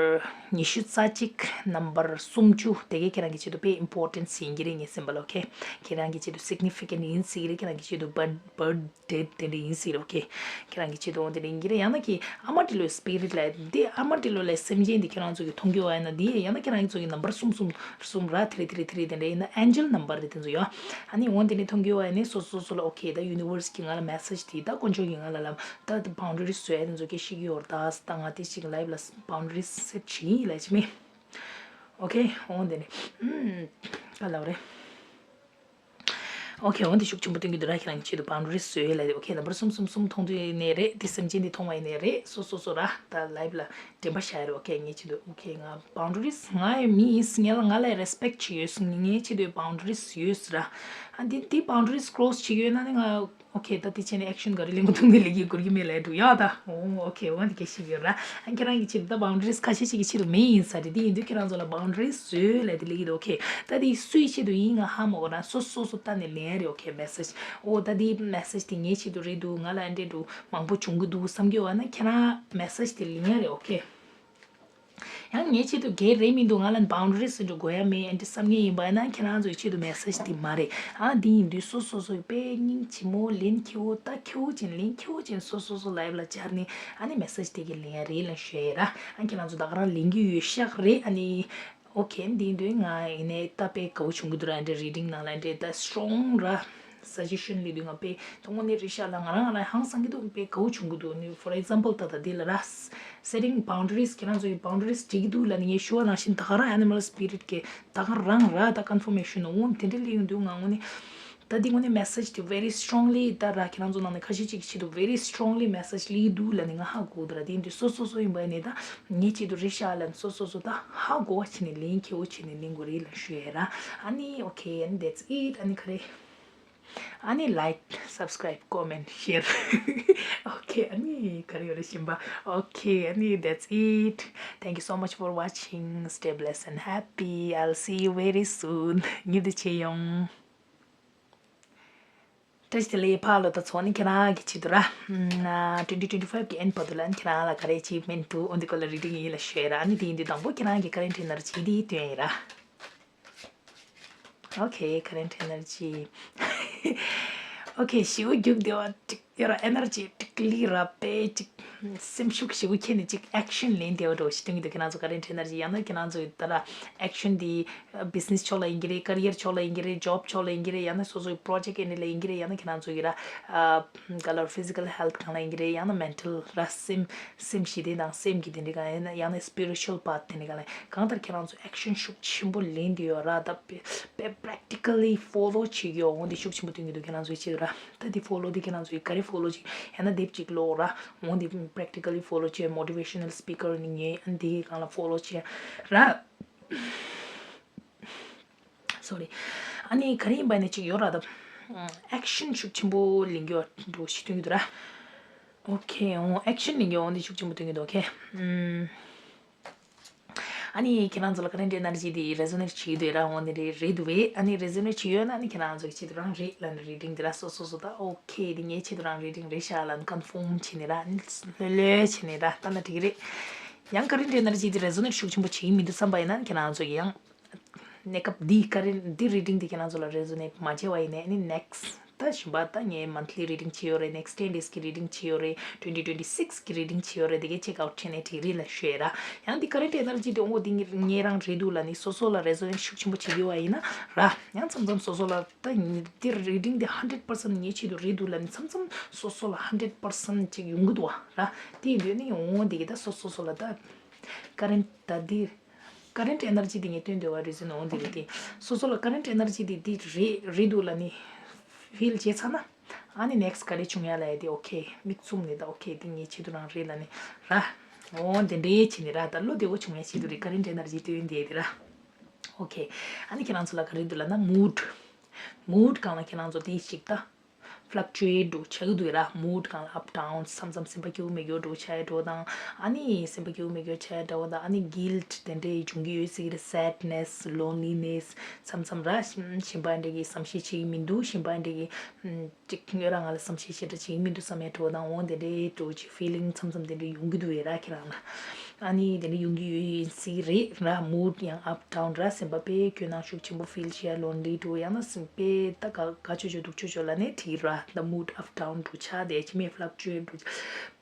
ཉི་ཤུ་རྩ་གཅིག་ནམ་བར་སུམ་ཅུ། དེ་གས་ཁྱེད་རང་གི་ཆེད་དུ་དཔེ་ཨིམ་པོར་ཊེན་སི་ཡིན་གྱི་རེད་ངའི་སེམས་པ་ལ། ཨོ་ཁེ། ཁྱེད་རང་གི་ཆེད་དུ་སིག་ནི་ཕི་ཀེན་ཊི་ཡིན་སྲིད་ཀྱི་རེད། ཁྱེད་རང་གི་ཆེད་དུ་བར་བར་ཌེ་དེ་འདྲ་ཡིན་སྲིད་རེད། ཨོ་ཁེ། ཁྱེད་རང་གི་ཆེད་དུ་འོ་དེ་འདྲ་ཡིན་གྱི་རེད། ཡང་ན་ཁྱེད་ཨ་མ་ཊི་ལོའི་སི་པི་རིཊ་ལ་དེ་ཨ་མ་ཊི་ལོ་ལ་སེམས་ཅན་དེ་ཁྱེད་རང་ཚོ་གི་མཐོང་རྒྱུ་བ་ཡིན་ན་དེ་ཡང་ན་ཁྱེད་རང་ཚོ་གི་ནམ་བར་གསུམ་གསུམ། གསུམ་ར་དེ་རེད་དེ་རེད་དེ་རེད་དེ་འདྲ་ཡིན་ན་ཨེན་ཇེལ་ནམ་བར་རེད་དེ་ཚོ་ཡོད། ཨ་ནི་འོ་དེ་ནས་མཐོང་རྒྱུ་བ་ཡིན་ནས་སོ་སོ་སོ་ལ་ཨོ་ཁེ་ད་ཡུ་ནི་ཝར་སི་གི་ང་ལ་མེ་སེ་ཇི་དེ་ད་དཀོན་མཆོག་གིས་ང་ལ་ལབ་ད་བའུན་ཌ་རིས་བཟོས་ཡ་དེ་ཚོ་སྐད་ཤེས་ཀྱི་ཡོད་རེད། ད་ད་ང་དེ་ཅིག་ལའིབ་ལ་བའུན་ཌ་རིས་སེཊ་བྱེད་ཡིན་ལ་ཅི་མེད། ཨོ་ཁེ། འོ་དེ་ནས་ཨུམ་ག་ལབ་རེད། ཨོ་ཁེ། འོ་འདི་ཤུགས་ཆེན་པོ་སྟོན་གྱི་འདུག་ར། ཁྱེད་རང་གི་ཆེད་དུ་བའུན་ཌ་རིས་བཟོས་ཡོད་ལབ་དེ། ཨོ་ཁེ། ནམ་བར་གསུམ་གསུམ་གསུམ་མཐོང་དུས་ནས་རེད། འདི་སེམས་ཅན་འདི་མཐོང་བ་ཡིན་ནས་རེད། སོ་སོ་སོ་ར་ད་ལའིབ་ལ་དྲན་པ་བཞག་ཡོད་རེད། ཨོ་ཁེ། ངའི་ཆེད་དུ་ཨོ་ཁེ། ང་བའུན་ཌ་རིས་ང་ཡི་མི་ཡིན་ངས་ལ་ང་ལ་རེ་སི་པེག་ཊི་བྱེད་ཡོད། ངའི་ཆེད་དུ་བའུན་ཌ་རིས་ཡོད་ར། ཨ་འདི་འདི་བའུན་ཌ་རིས་ཀྲོ་སི་བྱེད་ཡོད་ན་ནི་ང་ཨོ་ཁེ། ད་འདི་བྱས་ནས་ཨེག་ཤན་ག་རེ་ལེན་དགོས་འདུག་འདི་ལས་ཀྱི་དགོས་ཀྱི་མེད་ལབ་འདུག་ཡ་ད། ཨོ་ཨོ་ཁེ། འོ་འདི་སྐད་ཤེས་ཡོད་ར། ཨ་ཁྱེད་རང་གི་ཆེད་དུ་ད་བའུན་ཌ་རིས་ཁ་ཤས་ཤིག་གི་ཆེད་དུ་མེད་ཡིན་ས་རེད། འདི་ཡིན་དུས་ཁྱེད་རང་ཚོ་ལ་བའུན་ཌ་རིས་བཟོས་ལབ་དེ་ལེགས་ཀྱི་འདུག་ཨོ་ཁེ། ད་འདི་སུའི་ཆེད་དུ་ཡིན་ང་ཧ་མ་གོ་རང་སོ་སོ་སོ་ལྟ་ནས་ལེན་ཡ་རེད། ཨོ་ཁེ། མེ་སེ་ཇི། ཨོ་ད་འདི་མེ་སེ་ཇི་དེ་ངའི་ཆེད་དུ་རེད་འདུག་ང་ལ་ཨ་འདྲས་འདུག་མང་པོ་བྱུང་གི་འདུག་བསམ་གྱི་ཡོད་ན་ཁྱེད་རང་མེ་སེ་ཇི་དེ་ལེན་ཡ་རེད། ཨོ་ཁེ། ཡང་ངའི་ཆེད་དུ་གལ་རེད་མི་འདུག་ང་ལ་བའུན་ཌ་རིས་ཟེར་འགྲོ་དགོས་ཡ་མེད་ཨ་འདྲས་བསམ་ངེས་ཡིན་པ་ཡིན་ན་ཁྱེད་རང་ཚོའི་ཆེད་དུ་མེ་སེ་ཇི་དེ་མ་རེད། ཨ་འདི་ཡིན་དུས་སོ་སོ་སོའི་དཔེ་སྙིང་རྗེ་མོ་ལེན་ཁྱེའུ། ད་ཁྱེའུ་ཅན་ལེན་ཁྱེའུ་ཅན་སོ་སོ་སོ་ལའིབ་ལ་སྦྱར་ནས་ཨ་ནི་མེ་སེ་ཇི་དེ་གི་ལེན་ཡ་རེད་ལ་ཞུ་ཡ་ཡིན་ར། ཨ་ཁྱེད་རང་ཚོ་ད་ག་རང་ལེན་གྱི་ཡོད་ཤག་རེད། ཨ་ནི་ཨོ་ཁེ། འདི་ཡིན་དུས་ང་ཡིན་ནའི་ད་དཔེ་དགའ་བོ་བྱུང་གི་འདུག་ར། འདྲ་རི་ཌིང་ནང་ལ་འདྲ་ད་སི་ཊོང་ར་སི་ཇེ་ཤན་ལི་དུས་ང་དཔེ་དངོས་གནས་རེད་ཤག་ལ་ང་རང་ང་རང་ཧང་སང་གི་འདུག་དཔེ་དགའ་བོ་བྱུང་གི་འདུག་ནི་for example ད་ད་འདི་ལ་ར། Setting boundaries ཁྱེད་རང་ཚོ་གི་བའུན་ཌ་རིས་འགྲིག་གི་འདུག་ལབ་ནི་ངས་ཞུ་བ་ནང་བཞིན་ད་ག་རང་ཨེ་ནི་མལ་སི་པི་རིཊ་གི་ད་ག་རང་ར་ད་ཀོན་ཕར་མེ་ཤན་འོང་དེ་འདྲ་སླེབས་ཡོང་དུས་ང་དངོས་གནས་ ད་འདི་དངོས་གནས་མེ་སེ་ཇི་དེ་very strongly ད་ར་ཁྱེད་རང་ཚོ་ནང་ནས་ཁ་ཤས་ཅིག་གི་ཆེད་དུ་very strongly message སླེབས་འདུག་ལབ་ནས་ང་ཧ་གོ་འདུག་ར། དེ་ཡིན་དུས་སོ་སོ་སོ་ཡིན་པ་ཡིན་ནའི་ད་ངའི་ཆེད་དུ་རེད་ཤག་ལབ་ནས་སོ་སོ་སོ་ད་ཧ་གོ་བ་བྱས་ནས་ལེན། ཁྱེད་འོ་བྱས་ནས་ལེན་དགོས་རེད་ལབ་ཞུ་ཡ་ར། ཨ་ནི་okay, and that's it. ཨ་ནི་ག་རེ། ཨ་ནི་like, subscribe, comment, share. Okay, ཨ་ནི་ག་རེ་ཡོད་རེད་གཞན་པ། Okay, ཨ་ནི་that's it. Thank you so much for watching. Stay blessed and happy. I'll see you very soon. ཉིན་དུ་ཆེ་ཡོང་། བཀྲ་ཤིས་བདེ་ལེགས། ཕར་ལོ་ད་ཚོགས་ནི་ཁྱེད་རང་གི་ཆེད་དུ་ར། twenty twenty five གི་end བར་དུ་ལ་ནི་ཁྱེད་རང་ལ་ག་རེ་achievement འདུག་འོ་འདི་སྐོར་ལ་reading ཡིན་ལ་ཞུ་ཡ་ར། ཨ་ནི་དེ་ཡིན་དུས་དང་པོ་ཁྱེད་རང་གི་current energy དེ་སྟོན་ཡ་ར། Okay, current energy. Okay, ཞེ་པོ་རྒྱུགས་བདེ་བ་ཅིག་ཡོད་ར། Energy ཅིག་ལི་ར་པེ་ཅིག་སེམས་ཤུགས་ཞེ་པོ་ཁྱེར་ནས་ཅིག་action ལེན་བདེ་བ་འགྲོ་ཞིག་སྟོན་གྱི་འདུག་ཁྱེད་རང་ཚོ་current energy ཡང་ན་ཁྱེད་རང་ཚོ་ད་ར་action དེ་business ཕྱོགས་ལ་ཡིན་གྱི་རེད། Career ཕྱོགས་ལ་ཡིན་གྱི་རེད། Job ཕྱོགས་ལ་ཡིན་གྱི་རེད། ཡང་ན་སོ་སོའི་project ཨེ་འདྲ་ལ་ཡིན་གྱི་རེད། ཡང་ན་ཁྱེད་རང་ཚོ་གི་ར་ག་ལ་physical health སྒང་ལ་ཡིན་གྱི་རེད། ཡང་ན་mental ར་སེམས་སེམས་ཞི་བདེ་དང་སེམས་ཀྱི་དེ་འདྲའི་སྒང་ཡིན་ན། ཡང་ན་spiritual path དེ་འདྲའི་སྒང་ལ་གང་ལྟར་ཁྱེད་རང་ཚོ་action ཤུགས་ཆེན་པོ་ལེན་བསྡད་ཡོད་ར། ད་པེ་པེ་practically follow བྱེད་ཀྱི་ཡོད། འོ་འདི་ཤུགས་ཆེན་པོ་སྟོན་གྱི་འདུག་ཁྱེད་རང་ཚོའི་ཆེད་དུ་ར། ད་འདི་follow འདི་ཁྱེད་རང་ཚོའི་ག་རེ་follow བྱེད་ཡང་ན་དེབ་ཅིག་ཀློག་ར། འོ་འདི་practically follow བྱེད། motivational speaker ནི་ངའི་ཨ་འདིའི་སྒང་ལ་follow བྱེད་ར། Sorry. ཨ་ནི་ག་རེ་ཡིན་པ་ནི་ཅིག་ཡོད་ར། ད་action ཤུགས་ཆེན་པོ་ལེན་རྒྱུ་འགྲོ་ཞིག་སྟོན་གྱི་འདུག་ར། Okay, ཨོ་action ལེན་རྒྱུ་འོ་འདི་ཤུགས་ཆེན་པོ་སྟོན་གྱི་འདུག Okay. ཨ་ནི་ཁྱེད་རང་ཚོ་ལ་current energy དེ་resonate བྱེད་ཀྱི་འདུག་ར། འོ་འདི་རེད་རེད་འདུག་བས། ཨ་ནི་resonate བྱེད་ཡོད་ན་ཨ་ནི་ཁྱེད་རང་ཚོ་གི་ཆེད་དུ་རང་རེད་ལབ་ནས་reading དེ་ར་སོ་སོ་སོ་ད་okay དེ་ངའི་ཆེད་དུ་རང་reading རེད་ཤག་ལབ་ནས་confirm བྱེད་ནས་ར། ཨ་ནི་ལྷོད་ལྷོད་བྱེད་ནས་ར་ལྟ་ན་འགྲིག་གི་རེད། ཡང་current energy དེ་resonate ཤུགས་ཆེན་པོ་བྱེད་ཀྱི་མི་འདུག་བསམ་པ་ཡིན་ན་ཁྱེད་རང་ཚོ་གི་ཡང་གནས་སྐབས་འདི་current འདི་reading འདི་ཁྱེད་རང་ཚོ་ལ་resonate མ་བྱས་པ་ཡིན་ནའི་ཨ་ནི་next ད་གཞན་པ་ད་ངས་monthly reading བྱས་ཡོད་རེད། next ten days གི་reading བྱས་ཡོད་རེད། twenty twenty six གི་reading བྱས་ཡོད་རེད། དེ་གའི་check out བྱས་ནས་དེ་རིགས་ལ་ཤོད་ར། ཡང་འདི་current energy འདི་འོ་འདི་ངས་རང་རེད་འདུག་ལབ་ནི་སོ་སོ་ལ་resonate ཤུགས་ཆེན་པོ་བྱེད་ཀྱི་ཡོད་པ་ཡིན་ན་ར། ཡང་མཚམས་མཚམས་སོ་སོ་ལ་ད་འདི་reading འདི་hundred percent ངའི་ཆེད་དུ་རེད་འདུག་ལབ་ནི་མཚམས་མཚམས་སོ་སོ་ལ་hundred percent ཅིག་ཡོང་གི་འདུག་བ་ར། དེ་ཡིན་དུས་ནི་འོ་འདི་གི་ད་སོ་སོ་སོ་ལ་ད་current ད་འདི་current energy དེ་ངས་སྟོན་འདོད་པ་རེད་ཟེར་ནོ་འོ་འདི་རེད་དེ། སོ་སོ་ལ་current energy དེ་འདི་རེད་རེད་འདུག་ལབ་ནི་feel བྱས་ཚར་ན། ཨ་ནི་next ག་རེ་བྱུང་ཡ་ལ་ཡ་དེ་okay མིག་བཙུམ་ནས་ད་okay དེ་ངའི་ཆེད་དུ་རང་རེད་ལབ་ནི་ར། འོ་དེ་འདྲའི་བྱས་ནི་ར། ད་བློ་བདེ་བོ་བྱུང་ཡ་ཆེད་དུ་རེད། current energy སྟོན་དེ་དེ་ར། Okay. ཨ་ནི་ཁྱེད་རང་ཚོ་ལ་ག་རེ་འདུག་ལབ་ན་mood mood སྒང་ལ་ཁྱེད་རང་ཚོ་དེ་ཞིག་ད fluctuate འགྲོ་ཆགས་ཀྱི་འདུག་ར། mood སྒང་ལ་up down མཚམས་མཚམས་སེམས་པ་སྐྱིད་པོ་མེད་རྒྱུ་འགྲོ་ཆགས་ཡ་འགྲོ་དང་། ཨ་ནི་སེམས་པ་སྐྱིད་པོ་མེད་རྒྱུ་ཆགས་ཡ་འདྲ་བོ་དང་། ཨ་ནི་guilt དེ་འདྲའི་འབྱུང་གི་ཡོད་སྲིད་ཀྱི་རེད། sadness, loneliness མཚམས་མཚམས་ར། གཞན་པ་འདྲ་གི་བསམ་ཤེས་བྱེད་ཀྱི་མི་འདུག་གཞན་པ་འདྲ་གི་ཅིག་ངོས་རང་ང་ལ་བསམ་ཤེས་ཞེ་དྲག་བྱེད་ཀྱི་མི་འདུག་བསམ་ཡ་འགྲོ་དང་། འོ་དེ་འདྲའི་འགྲོ་ཅིག་feeling མཚམས་མཚམས་དེ་འདྲ་ཡོང་གི་འདུག་ཡ་ར་ཁྱེད་རང་ལ། ཨ་ནི་དེ་འདྲ་ཡོང་གི་ཡོད་ཡིན་སྲིད་རེད་ར། mood ཡང་up down ར། སེམས་པ་དཔེ་སྐྱོ་སྣང་ཤུགས་ཆེན་པོ་feel བྱེད་ཡ། lonely འགྲོ། ཡང་ན་སེམས་དཔེ་ད་དགའ་དགའ་ཆོ་ཆོ་སྡུག་ཆོ་ཆོ་ལབ་ནས་དེ་ར། the mood up down འགྲོ་ཆགས་དེ་ཅི་མེད་fluctuate འགྲོ།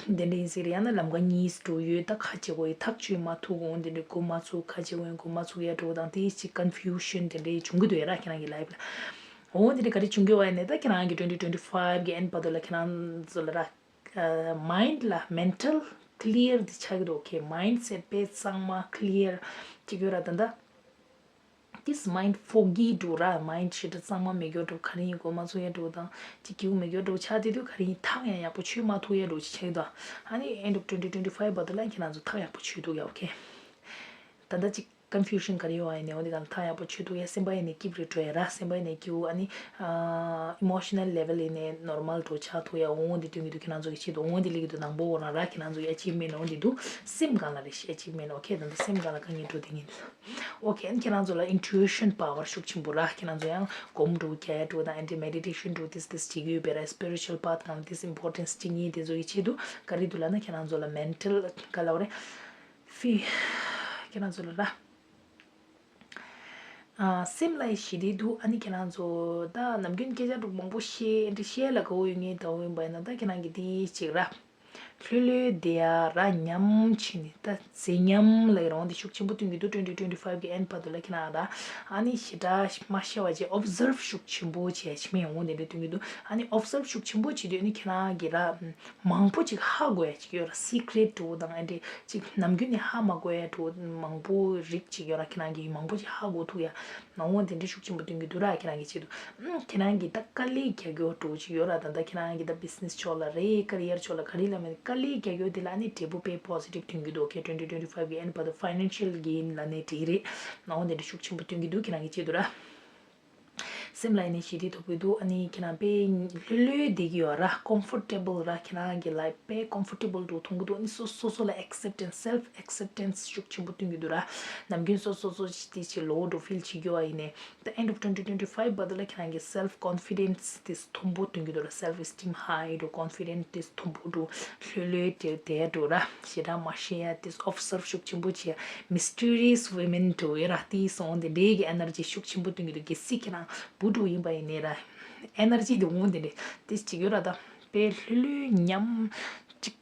དེ་འདྲ་ཡིན་སྲིད་རེད། ཡང་ན་ལམ་ཁ་གཉིས་འགྲོ་ཡོད། ད་ཁ་བྱེད་དགོས་ཡོད། ཐག་ཆོད་མ་ཐུག་འོ་དེ་འདྲ་འགོ་མ་ཚུགས། ཁ་བྱེད་དགོས་ཡོད་འགོ་མ་ཚུགས་ཡ་འགྲོ་དང་། དེ་ཅིག་confusion དེ་འདྲ་བྱུང་གི་འདུག་ཡ་ར་ཁྱེད་རང་གི་life ལ། འོ་དེ་འདྲ་ག་རེ་བྱུང་གི་ཡོད་པ་ཡིན་ནའི་ད་ཁྱེད་རང་གི་twenty twenty five གི་end བར་དུ་ལ་ཁྱེད་རང་ཚོ་ལ་ར། mind ལ་mental clear དེ་ཆགས་ཀྱི་འདུག okay mindset དཔེ་གཙང་མ་clear ཅིག་ཡོད་ར། ད་ལྟ་this mind foggy འགྲོ་ར། mind ཞེ་དྲག་གཙང་མ་མེད་རྒྱུ་འགྲོ། ག་རེ་ཡིན་གོ་མ་ཚོར་ཡ་འགྲོ་དང་། ཅིག་སྐྱིད་པོ་མེད་རྒྱུ་འགྲོ་ཆགས་དེ་དུས་ག་རེ་ཡིན་ཐག་ཡང་ཡག་པོ་ཆོད་མ་ཐུབ་ཡ་འགྲོ་ཅིག་ཆགས་ཀྱི་འདུག་ཨ་ནི་end of twenty twenty five བར་དུ་ལ་ཁྱེད་རང་ཚོ་ཐག་ཡག་པོ་ཆོད་འདུག་ཡ། okay ད་ལྟ་ཅིག་confusion ག་རེ་ཡོད་པ་ཡིན་ནའི་འོ་དེ་ག་ལ་ཐག་ཡག་པོ་ཆོད་འདུག་ཡ། སེམས་པ་ཡིན་ནའི་སྐྱིད་པོ་རེད་འགྲོ་ཡ་ར། སེམས་པ་ཡིན་ནའི་སྐྱིད་པོ། ཨ་ནི་emotional level ཡིན་ནའི་normal འགྲོ་ཆགས་ཐུབ་ཡ། འོ་འདི་སྟོན་གྱི་འདུག་ཁྱེད་རང་ཚོ་གི་ཆེད་དུ། འོ་འདི་སླེབས་ཀྱི་འདུག་ནང་པོ་འོ་རང་ར་ཁྱེད་རང་ཚོ་གི་achievement འོ་འདི་འདུག་སེམས་སྒང་ལ་རེད་ཤག achievement okay ད་ལྟ་སེམས་སྒང་ལ་དཀའ་ངལ་འགྲོ་དེ་ཡིན། okay ཨ་ནི་ཁྱེད་རང་ཚོ་ལ་intuition power ཤུགས་ཆེན་པོ་ར། ཁྱེད་རང་ཚོ་ཡང་སྒོམ་འགྲོ་རྒྱག་ཡ་འགྲོ་དང་and meditation འགྲོ་this this བྱེད་ཀྱི་ཡོད་པས་ར། spiritual path སྒང་ལ་this importance བྱེད་མཁན་དེ་ཚོ་གི་ཆེད་དུ་ག་རེ་འདུག་ལབ་ན་ཁྱེད་རང་ཚོ་ལ་mental ག་ལབ་རེད། ཕི། ཁྱེད་རང་ཚོ་ལ་ར། ཨ། སེམས་ལ་ཞི་བདེ་འདུག་ཨ་ནི་ཁྱེད་རང་ཚོ་ད་ནམ་རྒྱུན་སྐད་ཆ་འདྲ་མང་པོ་བཤད་འདི་བཤད་ལ་དགའ་བོ་ཡོད་ངེས་དགའ་བོ་ཡིན་པ་ཡིན་ན་ད་ཁྱེད་རང་གི་དེ་ཅིག་ར། ལྷོད་ལྷོད་བསྡད་ཡ་ར་ཉམས་ཕྱིན་ནས་ད་མཛེས་ཉམས་ལ་ཡི་རང་དེ་ཤུགས་ཆེན་པོ་སྟོན་གྱི་འདུག twenty twenty-five གི་end བར་དུ་ལ་ཁྱེད་རང་ར་ཨ་ནི་ཞེ་དྲག་མ་ཤེས་པ་བྱས་observe ཤུགས་ཆེན་པོ་བྱས་ཕྱི་མའི་འོང་དེ་འདྲ་སྟོན་གྱི་འདུག་ཨ་ནི་observe ཤུགས་ཆེན་པོ་བྱེད་དུས་ཨ་ནི་ཁྱེད་རང་གི་ར་མང་པོ་ཅིག་ཧ་གོ་ཡ་ཅིག་ཡོད་ར་secret འགྲོ་དང་ཨ་འདྲ་ཅིག་ནམ་རྒྱུན་ནས་ཧ་མ་གོ་ཡ་འགྲོ་མང་པོ་རིགས་ཅིག་ཡོད་ར་ཁྱེད་རང་གིས་མང་པོ་ཅིག་ཧ་གོ་ཐུབ་ཡ། མ་འོངས་དེ་འདྲའི་ཤུགས་ཆེན་པོ་སྟོན་གྱི་འདུག་ར་ཁྱེད་རང་གི་ཆེད་དུ། ཨུམ། ཁྱེད་རང་གི་ད་དཀའ་ལས་རྒྱག་རྒྱུ་འགྲོ་ཅིག་ཡོད་ར་ད་ད་ཁྱེད་རང་གི་ད་business ཕྱོགས་ལ་རེད་career ཕྱོགས་ལ་ག་རེ་ལ་མེད་དཀའ་ལས་རྒྱག་རྒྱུ་དེ་ལ་ནི་འབྲས་བུ་དཔེ་positive སྟོན་གྱི་འདུག okay twenty twenty-five གི་end བར་དུ་financial gain ལ་ནི་དེ་རེད། མ་འོངས་དེ་འདྲའི་ཤུགས་ཆེན་པོ་སྟོན་གྱི་འདུག་ཁྱེད་རང་གི་ཆེད་དུ་ར། སེམས་ལ་ཡིན་ནི་ཞི་བདེ་ཐོབ་ཀྱི་འདུག་ཨ་ནི་ཁྱེད་རང་དཔེ་ལྷོད་ལྷོད་བསྡད་ཀྱི་ཡོད་ར་comfortable ར་ཁྱེད་རང་གི་life དཔེ་comfortable འགྲོ་མཐོང་གི་འདུག་ཨ་ནི་སོ་སོ་སོ་ལ་acceptance self acceptance ཤུགས་ཆེན་པོ་སྟོན་གྱི་འདུག་ར། ནམ་རྒྱུན་སོ་སོ་སོ་ཞིག་དེ་ཆེ་low འགྲོ་feel བྱེད་རྒྱུ་བ་ཡིན་ནས་the end of twenty twenty-five བར་དུ་ལ་ཁྱེད་རང་གི་self confidence དེ་མཐོན་པོ་སྟོན་གྱི་འདུག་ར། self esteem high འགྲོ། confidence དེ་མཐོན་པོ་འགྲོ། ལྷོད་ལྷོད་དེ་དེ་འགྲོ་ར། ཞེ་དྲག་མ་ཤེས་ཡ་དེ་observe ཤུགས་ཆེན་པོ་བྱེད་ཡ། mysterious women འགྲོ་ཡ་ར། དེ་སོང་དེ་འདྲའི་གི་energy ཤུགས་ཆེན་པོ་སྟོན་གྱི་འདུག་གལ་སྲིད་ཁྱེད་རང་བུ་འགྲོ་ཡིན་པ་ཡིན་ནས་ར། energy དེ་འོང་དེ་འདྲ་དེ་ཅིག་ཡོད་ར་ད། དཔེ་ལྷོད་ལྷོད་ཉམས་ཅིག་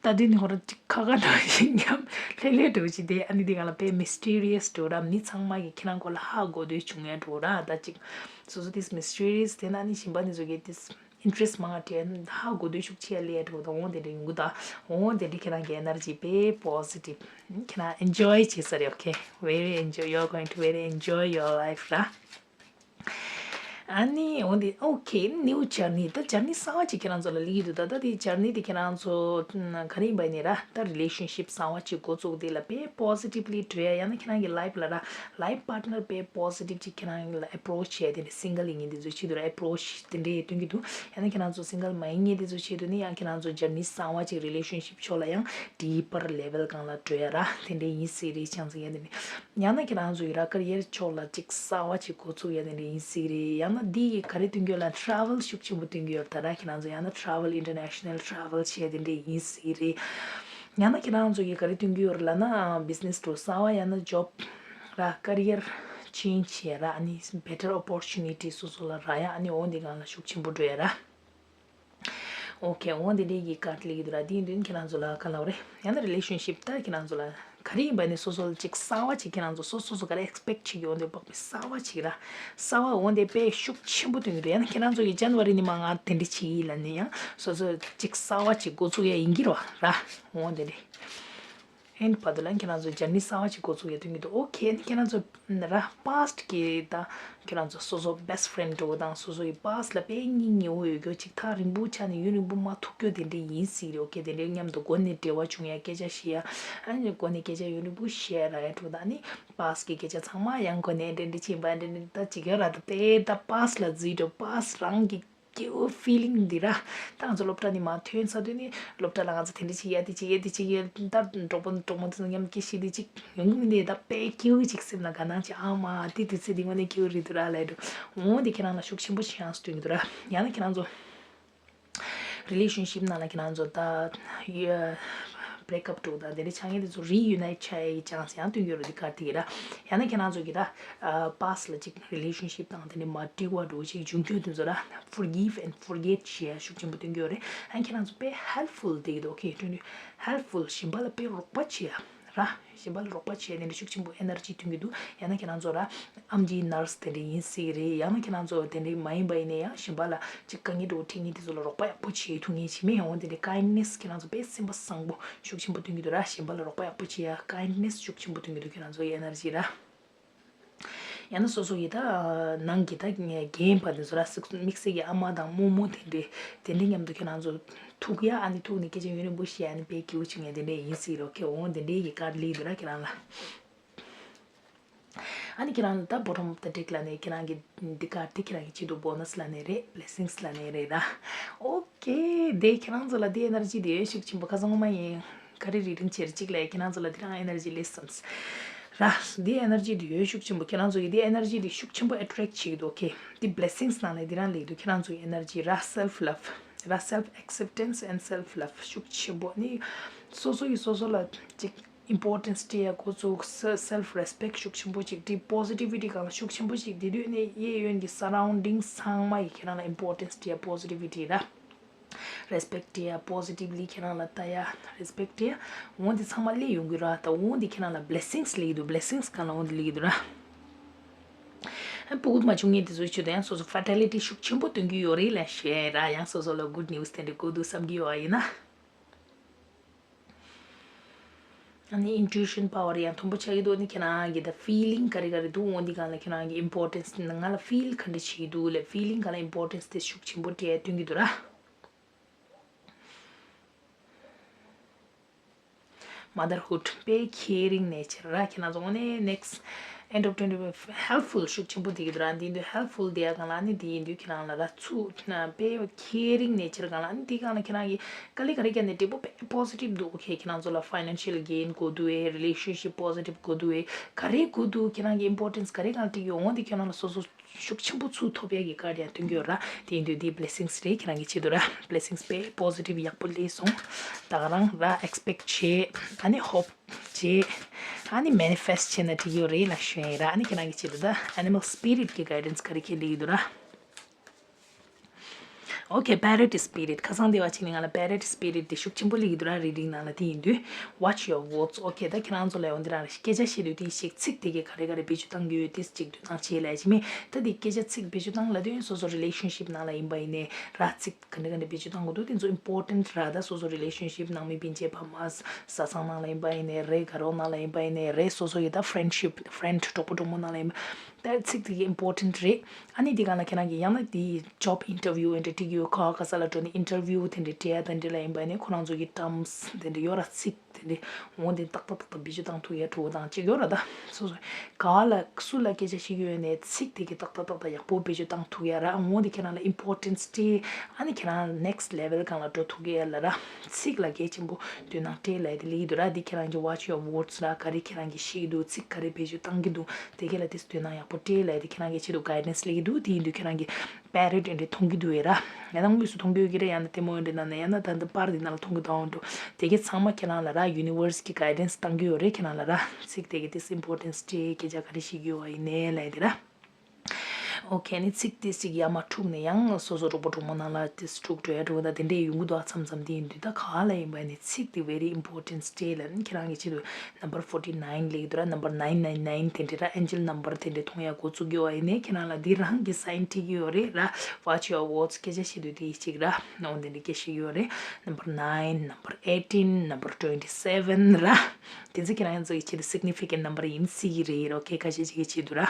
ལྟ་དུས་ནི་ཧོ་ར་ཅིག་ཁ་ཁ་འགྲོ་ཞིག་ཉམས་ལྷོད་ལྷོད་འགྲོ་ཞིག་དེ་ཨ་ནི་དེ་ག་ལ་དཔེ་mysterious འགྲོ་ར། མི་ཚང་མ་གི་ཁྱེད་རང་སྐོར་ལ་ཧ་གོ་འདོད་བྱུང་ཡ་འགྲོ་ར་ད་ཅིག་སོ་སོ་དེ་mysterious དེ་ན་ནི་གཞན་པ་ནི་བཟོ་གི་དེ་interest མང་བ་དྲན་ཧ་གོ་འདོད་ཤུགས་ཆེ་ཡ་ལས་འགྲོ་ད་འོང་དེ་འདྲ་ཡོང་གི་ད། འོང་དེ་འདྲ་ཁྱེད་རང་གི་energy དཔེ་positive ཁྱེད་རང་enjoy བྱེད་ས་རེད། okay very enjoy, you're going to very enjoy your life ར། ཨ་ནི་འོན་ཏེ་okay new journey ད་journey གསར་བ་ཅིག་ཁྱེད་རང་ཚོ་ལ་སླེབས་ཀྱི་འདུག་ད་ད་དེ་journey དེ་ཁྱེད་རང་ཚོ་ཨ་ག་རེ་ཡིན་པ་ཡིན་ནའི་ར་ད་relationship གསར་བ་ཅིག་འགོ་བཙུགས་དེ་ལ་དཔེ་positively འགྲོ་ཡ། ཡང་ན་ཁྱེད་རང་གི་life ལ་ར་life partner དཔེ་positive ཅིག་ཁྱེད་རང་ལ་approach བྱས་དེ་ནི་single ཡིན་མཁན་དེ་ཚོའི་ཆེད་དུ་ར་approach དེ་འདྲས་སྟོན་གྱི་འདུག་ཡང་ན་ཁྱེད་རང་ཚོ་single མ་ཡིན་མཁན་དེ་ཚོའི་ཆེད་དུ་ནི་ཡང་ཁྱེད་རང་ཚོ་journey གསར་བ་ཅིག་relationship ཕྱོགས་ལ་ཡང་deeper level སྒང་ལ་འགྲོ་ཡ་ར་དེ་འདྲས་ཡིན་སྲིད་རེད། ཆང་ཚིག་ཡ་དེ་འདྲས། ཡང་ན་ཁྱེད་རང་ཚོ་ཡི་ར་career ཕྱོགས་ལ་ཅིག་གསར་བ་ཅིག་འགོ་ཚུགས་ཡ་དེ་འདྲ་ཡིན་སྲིད་རེད། ཡང་ན་འདི་ཡི་ག་རེ་སྟོན་གྱི་ཡོད་ལ་travel ཤུགས་ཆེན་པོ་སྟོན་གྱི་ཡོད་རེད། ད་ར་ཁྱེད་རང་ཚོ་ཡང་ན་travel international travel བྱས་དེ་འདྲ་ཡིན་སྲིད་རེད། ཡང་ན་ཁྱེད་རང་ཚོ་ཡི་ག་རེ་སྟོན་གྱི་ཡོད་རེད་ལབ་ན་business འགྲོ་གསར་བ་ཡང་ན་job ར་career change བྱས་ར་ཨ་ནི་better opportunity སོ་སོ་ལ་རག་ཡ་ཨ་ནི་འོ་འདི་སྒང་ལ་ཤུགས་ཆེན་པོ་འགྲོ་ཡ་ར། okay འོ་དེ་འདྲའི་གི་card སླེབས་ཀྱི་འདུག་ར། དེ་ཡིན་དུས་ཁྱེད་རང་ཚོ་ལ་ག་ལབ་རེད། ཡང་ན་relationship ད་ཁྱེད་རང་ཚོ་ལ་ག་རེ་ཡིན་པ་ནི་སོ་སོ་ལ་ཅིག་གསར་བ་ཅིག་ཁྱེད་རང་ཚོ་སོ་སོ་སོ་ག་རེ་expect བྱེད་ཀྱི་འོ་དེ་དཔག་པའི་གསར་བ་ཅིག་ར། གསར་བ་འོ་དེ་དཔེ་ཤུགས་ཆེན་པོ་སྟོན་གྱི་འདུག་ཡང་ན་ཁྱེད་རང་ཚོ་གི་January ནི་མ་ང་དེ་འདྲ་བྱེད་ཡིན་ལབ་ནི་ཡང་སོ་སོ་ཅིག་གསར་བ་ཅིག་འགོ་ཚུགས་ཡ་ཡིན་གྱི་རེད་བ་ར། འོ་དེ་རེད། ཨེན་བར་དུ་ལ་ཁྱེད་རང་ཚོ་journey གསར་བ་ཅིག་འགོ་ཚུགས་ཡ་སྟོན་གྱི་འདུག okay ཁྱེད་རང་ཚོ་ར་past གི་ད་ཁྱེད་རང་ཚོ་སོ་སོ་best friend འདྲ་བོ་དང་སོ་སོ་ཡི་past ལ་དཔེ་སྙིང་ཉེ་བོ་ཡོད་རྒྱུ་ཅིག་ཐག་རིང་པོ་ཆགས་ནས་ཡུན་རིང་པོ་མ་ཐུག་རྒྱུ་དེ་འདྲ་ཡིན་སྲིད་རེད། okay དེ་འདྲའི་མཉམ་དུ་སྒོ་ནས་འབྲེལ་བ་བྱུང་ཡ་སྐད་ཆ་བཤད་ཡ་ཨ་ནི་སྒོ་ནས་སྐད་ཆ་ཡུན་རིང་པོ་བཤད་ཡ་ར་ཡ་འདྲ་བོ་དང་ཨ་ནི་past གི་སྐད་ཆ་ཚང་མ་ཡང་སྒོ་ནས་འདྲ་འདྲ་ཕྱིན་པ་འདྲ་འདྲ་ད་ཅིག་ཡོད་ར་ད་དཔེ་ད་past ལ་བརྩིས་འགྲོ་past རང་གི་སྐྱིད་པོ་feeling འདི་ར། ད་ང་ཚོ་སློབ་གྲྭ་ནས་མར་ཐོན་ཚར་དུས་ནི་སློབ་གྲྭ་ལ་ང་ཚོ་དེ་འདྲ་བྱེད་ཡ་དེ་བྱེད་ཡ་དེ་བྱེད་ཡ་ད་གྲོགས་པོ་གྲོགས་མོ་དེ་ཚོ་མཉམ་སྐད་བཤད་དེ་ཅིག་ཡོང་གི་མི་འདུག་ད་དཔེ་སྐྱིད་པོ་ཅིག་སེམས་ལ་དགའ་སྣང་ཅིག་ཨ་མ་དེ་དུས་ཚོད་འདི་དངོས་གནས་སྐྱིད་པོ་རེད་འདུག་ར་ལབ་འདུག་འོ་དེ་ཁྱེད་རང་ལ་ཤུགས་ཆེན་པོ་ཅིག་ཡང་སྟོན་གྱི་འདུག་ར། ཡང་ན་ཁྱེད་རང་ཚོ་relationship ནང་ལ་ཁྱེད་རང་ཚོ་ད་break up འགྲོ་དང་དེ་འདྲ་ཆགས་མཁན་དེ་ཚོ་reunite བྱ་ཡ་ཡི་chance ཡང་སྟོན་གྱི་ཡོད་རེད། འདི་གར་དེ་གི་ར། ཡང་ན་ཁྱེད་རང་ཚོ་གི་ད་past ལ་ཅིག་relationship དང་དེ་འདྲ་མ་འགྲིག་པ་འགྲོ་ཅིག་བྱུང་རྒྱུ་དེ་ཚོ་ར་forgive and forget བྱེད་ཡ་ཤུགས་ཆེན་པོ་སྟོན་གྱི་ཡོད་རེད། ཨ་ཁྱེད་རང་ཚོ་དཔེ་helpful དེ་གི་འདུག okay དོན་དུ་helpful གཞན་པ་ལ་དཔེ་རོགས་པ་བྱེད་ཡ་ར། གཞན་པ་ལ་རོགས་པ་བྱེད་ཡ་དེ་འདྲ་ཤུགས་ཆེན་པོ་energy སྟོན་གྱི་འདུག་ཡང་ན་ཁྱེད་རང་ཚོ་ར་ཨམ་ཆིའི་nurse དེ་འདྲ་ཡིན་སྲིད་རེད། ཡང་ན་ཁྱེད་རང་ཚོ་དེ་འདྲ་མ་ཡིན་པ་ཡིན་ན་ཡང་གཞན་པ་ལ་ཅིག་དཀའ་ངལ་འདྲ་བོ་འཕྲད་མཁན་དེ་ཚོ་ལ་རོགས་པ་ཡག་པོ་བྱེད་ཐུབ་མཁན་བྱེད་མི་ཡོང་དེ་འདྲ་kindness ཁྱེད་རང་ཚོ་དཔེ་སེམས་པ་བཟང་པོ་ཤུགས་ཆེན་པོ་སྟོན་གྱི་འདུག་ར། གཞན་པ་ལ་རོགས་པ་ཡག་པོ་བྱེད་ཡ་kindness ཤུགས་ཆེན་པོ་སྟོན་གྱི་འདུག་ཁྱེད་རང་ཚོ་ཡི་energy ར། ཡང་ན་སོ་སོ་ཡི་ད་ནང་གི་ད་རྒན་པ་དེ་ཚོ་ར་སིག་དམིགས་བསལ་གྱི་ཨ་མ་དང་རྨོ་མོ་དེ་འདྲས་དེ་འདྲས་མཉམ་དུ་ཁྱེད་རང་ཚོ་ཐུག་ཡ་ཨ་ནི་ཐུག་ནས་སྐད་ཆ་ཡུན་རིང་པོ་བཤད་ཨ་ནི་དཔེ་སྐྱིད་པོ་བྱུང་ཡ་དེ་འདྲས་ཡིན་སྲིད་རོ། ཁྱེད་འོང་དེ་འདྲས་ཀྱི་ཀར་ལི་འདུག་ར་ཁྱེད་རང་ལ། ཨ་ནི་ཁྱེད་རང་ད་bottom of the deck ལ་ནས་ཁྱེད་རང་གི་འདི་ཀར་དེ་ཁྱེད་རང་གི་ཆེད་དུ་bonus ལ་ནས་རེད། blessings ལ་ནས་རེད་ར། okay དེ་ཁྱེད་རང་ཚོ་ལ་དེ་energy དེ་ཡོད་ཤུགས་ཆེན་པོ་ཁ་སང་མ་ཡིན། ག་རེ་རེ་རིང་ཆེར་གཅིག་ལས་ཁྱེད་རང་ཚོ་ལ་དེ་རང་energy lessons ར། འདི་energy འདི་ཡོད་ཤུགས་ཆེན་པོ་ཁྱེད་རང་ཚོ་གི་འདི་energy འདི་ཤུགས་ཆེན་པོ་attract བྱེད་ཀྱི་འདུག okay འདི་blessings ནང་ནས་འདི་རང་ལས་འདུག་ཁྱེད་རང་ཚོ་གི་energy ར། self love ར། self acceptance and self love ཤུགས་ཆེན་པོ་ནི་སོ་སོ་ཡི་སོ་སོ་ལ་ཅིག་importance སྤྲད་ཡ་འགོ་ཚུགས། self respect ཤུགས་ཆེན་པོ་ཅིག་འདི་positivity སྒང་ལ་ཤུགས་ཆེན་པོ་ཅིག་འདི་དུས་ནི་གཡས་གཡོན་གྱི་surroundings ཚང་མ་ཡི་ཁྱེད་རང་ལ་importance སྤྲད་ཡ་positivity ར། རེ་སི་པེག་ཊི་ཡ། པོ་སི་ཊིབ་ལི་ཁྱེད་རང་ལ་ལྟ་ཡ། རེ་སི་པེག་ཊི་ཡ། འོ་འདི་ཚང་མ་སླེབས་ཡོང་གི་ར། ད་འོ་འདི་ཁྱེད་རང་ལ་བི་ལེ་སིང་སི་སླེབས་ཀྱི་འདུག་བི་ལེ་སིང་སི་གང་ལ་འོ་འདི་སླེབས་ཀྱི་འདུག་ར། ཨ་ཕྲུ་གུ་མ་བྱུང་མཁན་དེ་ཚོའི་ཆེད་དུ་ཡང་སོ་སོ་ཕར་ཊི་ལི་ཊི་ཤུགས་ཆེན་པོ་སྟོན་གྱི་ཡོད་རེད་ལབ་ཞུ་ཡ་ར། ཡང་སོ་སོ་ལ་གུཌ་ནིའུ་སི་དེ་འདྲ་དགོས་འདུག་བསམ་གྱི་ཡོད་པ་ཡིན་ན། ཨ་ནི་ཨིན་ཊུ་ཨི་ཤན་པ་ཝར་ཡང་མཐོན་པོ་ཆགས་ཀྱི་འདུག་ཨ་ནི་ཁྱེད་རང་གི་ད་ཕི་ལིང་ག་རེ་ག་རེ་འདུག་འོ་འདི་སྒང་ལ་ཁྱེད་རང་གི་ཨིམ་པོར་ཊེན་སི་ང་ལ་ཕིལ་ག་འདྲ་བྱེད་ཀྱི་འདུག་ལབ་ཕི་ལིང་སྒང་ལ་ཨིམ་པོར་ཊེན་སི་དེ་ཤུགས་ཆེན་པོ་སྤྲད་སྟོན་གྱི་འདུག་ར། མ་དར་ཧུཌ་དཔེ་ཁེ་རིང་ནེ་ཅར་ར། ཁྱེད་རང་ཚོ་དངོས་གནས་ནེག་སི་ཊི་ཨེན་ཌི་ཨོཕ་ཊུ་ཝེན་ཊི་ཧེལ་ཕུལ་ཤུགས་ཆེན་པོ་དེ་གི་འདུག་ར། འདི་འདུག་ཧེལ་ཕུལ་དེ་ཡ་སྒང་ལ་ཨ་ནི་དེ་ཡིན་དུས་ཁྱེད་རང་ལ་ར་ཚུགས་དཔེ་ཁེ་རིང་ནེ་ཅར་སྒང་ལ་ཨ་ནི་དེ་སྒང་ལ་ཁྱེད་རང་གི་དཀའ་ལས་ག་རེ་བརྒྱབ་ནས་འབྲས་བུ་དཔེ་པོ་སི་ཊིབ་འདུག་ཨོ་ཁེ། ཁྱེད་རང་ཚོ་ལ་ཕའི་ནན་ཤལ་གེན་དགོས་འདུག་ཨེ། རི་ལེ་ཤན་ཤིབ་པོ་སི་ཊིབ་དགོས་འདུག་ཨེ། ག་རེ་དགོས་འདུག་ཁྱེད་རང་གི་ཨིམ་པོར་ཊེན་སི་ག་རེ་སྒང་ལ་སྤྲད་ཀྱི་ཡོད་འོ་འདི་ཁྱེད་རང་ལ་སོ་སོ་ཤུགས་ཆེན་པོ་ཚུར་ཐོབ་ཡ་གི་ཀ་ཌ་ཡང་སྟོན་གྱི་ཡོད་ར། དེ་ཡིན་དུས་འདི་བི་ལེ་སིང་སི་རེད། ཁྱེད་རང་གི་ཆེད་དུ་ར། བི་ལེ་སིང་སི་དཔེ་པོ་སི་ཊིབ་ཡག་པོ་སླེབས་སོང་། ད་ག་རང་ར་ཨེག་སི་པེག་ཊི་བྱེད། ཨ་ནི་ཧོབ་བྱེད། ཨ་ནི་མེ་ནི་ཕེ་སི་ཊི་བྱེད་ན་འགྲིག་གི་ཡོད་རེད་ལབ་ཞུ་ཡ་ཡིན་ར། ཨ་ནི་ཁྱེད་རང་གི་ཆེད་དུ་ད་ཨེ་ནི་མལ་སི་པི་རི་ཊི་གི་གའི་ཌན་སི་ག་རེ་ཁྱེད་སླེབས་ཀྱི་འདུག་ར། ཨོ་ཁེ། པེ་རོ་ཊི་སི་པི་རི་ཊི། ཁ་སང་དེ་བ་ཅིག་ནས་ང་ལ་པེ་རོ་ཊི་སི་པི་རི་ཊི་དེ་ཤུགས་ཆེན་པོ་སླེབས་ཀྱི་འདུག་ར། རི་ཌིང་ནང་ལ་དེ་ཡིན་དུས། Watch your words. ཨོ་ཁེ། ད་ཁྱེད་རང་ཚོ་ལ་འོ་འདི་རང་རེ་སྐད་ཆ་བཤད་དུས་དེ་ཞིག་ཚིག་དེ་གས་ག་རེ་ག་རེ་བེད་སྤྱོད་བཏང་གི་ཡོད་དེ་ཅིག་འདོན་སྟངས་བྱེད་ལས་ཀྱི་མེད། ད་དེ་སྐད་ཆ་ཚིག་བེད་སྤྱོད་བཏང་ལ་དེ་སོ་སོ་རི་ལེ་ཤན་ཤིབ་ནང་ལ་ཡིན་པ་ཡིན་ནའི་ར་ཚིག་ག་འདྲ་ག་འདྲ་བེད་སྤྱོད་བཏང་དགོས་འདུག་དེ་ཚོ་ཨིམ་པོར་ཊེན་ཊི་ར། ད་སོ་སོ་རི་ལེ་ཤན་ཤིབ་ནང་མི་སྤུན་མཆེད་ཕ་མ་བཟའ་ཚང་ནང་ལ་ཡིན་པ་ཡིན་ནའི་རེད། དགའ་རོགས་ནང་ལ་ཡིན་པ་ཡིན་ནའི་རེད། སོ་སོ་ཡི་ད་ཕ་རེན་ཌི་ཤིབ་ཕ་རེན་ཌི་གྲོགས་པོ་གྲོགས་མོ་ནང་ལ་ཡིན་པ། ད་ཚིག་དེ་གི་ཨིམ་པོར་ཊེན་ཊི་རེད། ཨ་ནི་དེ་ག་ལ་ཁྱེད་རང་གི་ཡང་ན་དེ་ཇོབ་ཨིན་ཊར་བིའུ་འདྲ་འགྲིག་ཡོད་ཁ་ག་ས་ལ་འགྲོ་ནས་ཨིན་ཊར་བིའུ་དེ་འདྲ་སྤྲད་ཡ་དེ་འདྲ་ལ་ཡིན་པ་ནི་ཁོ་རང་ཚོ་གི་ཊརམ་སི་དེ་འདྲ་ཡོད་ར། ཚིག་དེ་འདྲ་འོ་དེ་ཏག་ཏག་ཏག་ཏག་བེད་སྤྱོད་བཏང་ཐུབ་ཡ་འགྲོ་དང་ཅིག་ཡོད་ར། ད་སོ་སོ་ག་ལ་སུ་ལ་སྐད་ཆ་བཤད་ཀྱི་ཡོད་ནས་ཚིག་དེ་གི་ཏག་ཏག་ཏག་ཏག་ཡག་པོ་བེད་སྤྱོད་བཏང་ཐུབ་ཡ་ར། འོ་དེ་ཁྱེད་རང་ལ་ཨིམ་པོར་ཊེན་སི་སྤྲད། ཨ་ནི་ཁྱེད་རང་ནེག་སི་ཊི་ལེ་ཝལ་སྒང་ལ་འགྲོ་ཐུབ་ཀྱི་ཡ་ལ་ར། ཚིག་ལ་གལ་ཆེན་པོ་དོ་སྣང་སྤྲད་ལ་དེ་ལེགས་འདུག་ར། དེ་ཁྱེད་རང་གི་Watch your words ར། ག་རེ་ཁྱེད་རང་གི་བཤད་ཀྱི་འདུག་ཚིག་ག་རེ་བེད་སྤྱོད་བཏང་གི་འདུག་དེ་གས་ལ་དེ་དོ་སྣང་ཡག་པོ་སྤྲད་ལ་དེ་ཁྱེད་རང་གི་ཆེད་དུ་གའི་ཌན་སི་ལེགས་འདུག་དེ་ཡིན་དུས་ཁྱེད་རང་གི་པེ་རོ་ཊི་འདྲ་མཐོང་གི་འདུག་ཨེ་ར། ཡང་ན་དངོས་སུ་མཐོང་གི་ཡོད་ཀྱི་རེད། ཡང་ན་ལྟད་མོ་འདྲ་ནང་ན། ཡང་ན་ད་ལྟ་པར་འདི་ནང་ལ་མཐོང་གི་འདུག་ཨང་འགྲོ། དེ་གས་ཚང་མ་ཁྱེད་རང་ལ་ར་ཡུ་ནི་ཝར་སི་གི་གའི་ཌན་སི་བཏང་གི་ཡོད་རེད། ཁྱེད་རང་ལ་ར་ཚིག་དེ་གས་དེ་ཨིམ་པོར་ཊེན་སི་སྤྲད། སྐད་ཆ་ག་རེ་བཤད་ཀྱི་ཡོད་པ་ཡིན་ནའི་ལབ་ཡ་དེ་ར། ཨོ་ཁེ། ནི་ཚིག་དེ་ཅིག་ཡར་མར་འཁྲུགས་ནས་ཡང་སོ་སོ་གྲོགས་པོ་གྲོགས་མོ་ནང་ལ་དེ་འཁྲུག་འགྲོ་ཡ་འགྲོ་ད་དེ་འདྲས་ཡོང་གི་འདུག་ཨ་མཚམས་མཚམས་དེ་ཡིན་དུས་ད་ག་ལ་ཡིན་པ་ནི་ཚིག་དེ་very important སྤྲད་ལ་ནི་ཁྱེད་རང་གི་ཆེད་དུ་number forty nine ལེགས་འདུག་ར། number nine nine nine དེ་འདྲས་ར། ཨེན་ཇེལ་ནམ་བར་དེ་འདྲས་མཐོང་ཡ་འགོ་བཙུགས་ཡོད་པ་ཡིན་ནའི་ཁྱེད་རང་ལ་འདི་རང་གི་སའིན་ཁྲིད་ཀྱི་ཡོད་རེད་ར། Watch your words སྐད་ཆ་བཤད་དུས་དེ་གཅིག་ར་ནོ་འདི་འདྲས་སྐད་བཤད་ཀྱི་ཡོད་རེད། number nine, number eighteen, number twenty seven ར། དེ་ཚོ་ཁྱེད་རང་ཚོ་ཡི་ཆེད་དུ་significant number ཡིན་སྲིད་ཀྱི་རེད། ཨོ་ཁེ། ཁ་ཤས་ཅིག་གི་ཆེད་དུ་ར།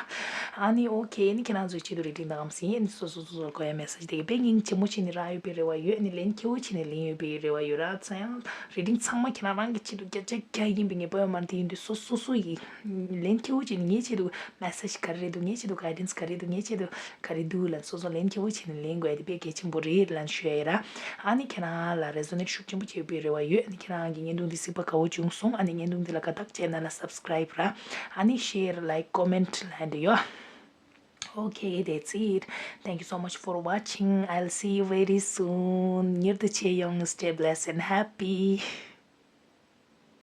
ཨ་ནི་ཨོ་ཁེ། ཨ་ནི་ཁྱེད་རང་ཚོའི་ཆེད་དུ་རེ་ཌིང་དང་ངམ་སྲིད་ཨ་ནི་སོ་སོ་སོ་སོར་གོ་ཡ་མེ་སེ་ཇི་དེ་གི་དཔེ་སྙིང་རྗེ་མོ་བྱས་ནས་རག་ཡོད་པའི་རེ་བ་ཡོད། ཨ་ནི་ལན་ཁེ་པོ་བྱས་ནས་ལེན་ཡོད་པའི་རེ་བ་ཡོད་ར། ཚ་ཡང་རེ་ཌིང་ཚང་མ་ཁྱེད་རང་རང་གི་ཆེད་དུ་བརྒྱ་ཆ་བརྒྱ་ཡིན་པའི་ངེས་པ་ཡོད་མ་རེད། དེ་ཡིན་དུས་སོ་སོ་སོ་ཡིས་ལན་ཁེ་པོ་བྱས་ནས་ངའི་ཆེད་དུ་མེ་སེ་ཇི་ག་རེ་རེད་འདུག་ངའི་ཆེད་དུ་གའི་ཌན་སི་ག་རེ་འདུག་ངའི་ཆེད་དུ་ག་རེ་འདུག་ལབ་སོ་སོ་ལན་ཁེ་པོ་བྱས་ནས་ལེན་དགོས་ཡ་དེ་དཔེ་གལ་ཆེན་པོ་རེད་ལབ་ཞུ་ཡ་ཡིན་ར། ཨ་ནི་ཁྱེད་རང་ལ་རེ་ཛོ་ནེཊ་ཤུགས་ཆེན་པོ་བྱས་པའི་རེ་བ་ཡོད། ཨ་ནི་ཁྱེད་རང་གི་བརྙན་ཐུང་འདི་གཟིགས་པ་དགའ་བོ་བྱུང་སོང་། ཨ་ནི་བརྙན་ཐུང་འདི་ལ་དགའ་རྟགས་བྱས་ན་ལ་སབ་སི་ཀ་རའིབ་ར། ཨ་ནི་ཤེར་ལའིཀ་ཀོ་མེན་ཊི་ལབ་འདི་ཡོད། Okay, that's it. Thank you so much for watching. I'll see you very soon. མྱུར་དུ་མཇལ་ཡོང་། Stay blessed and happy.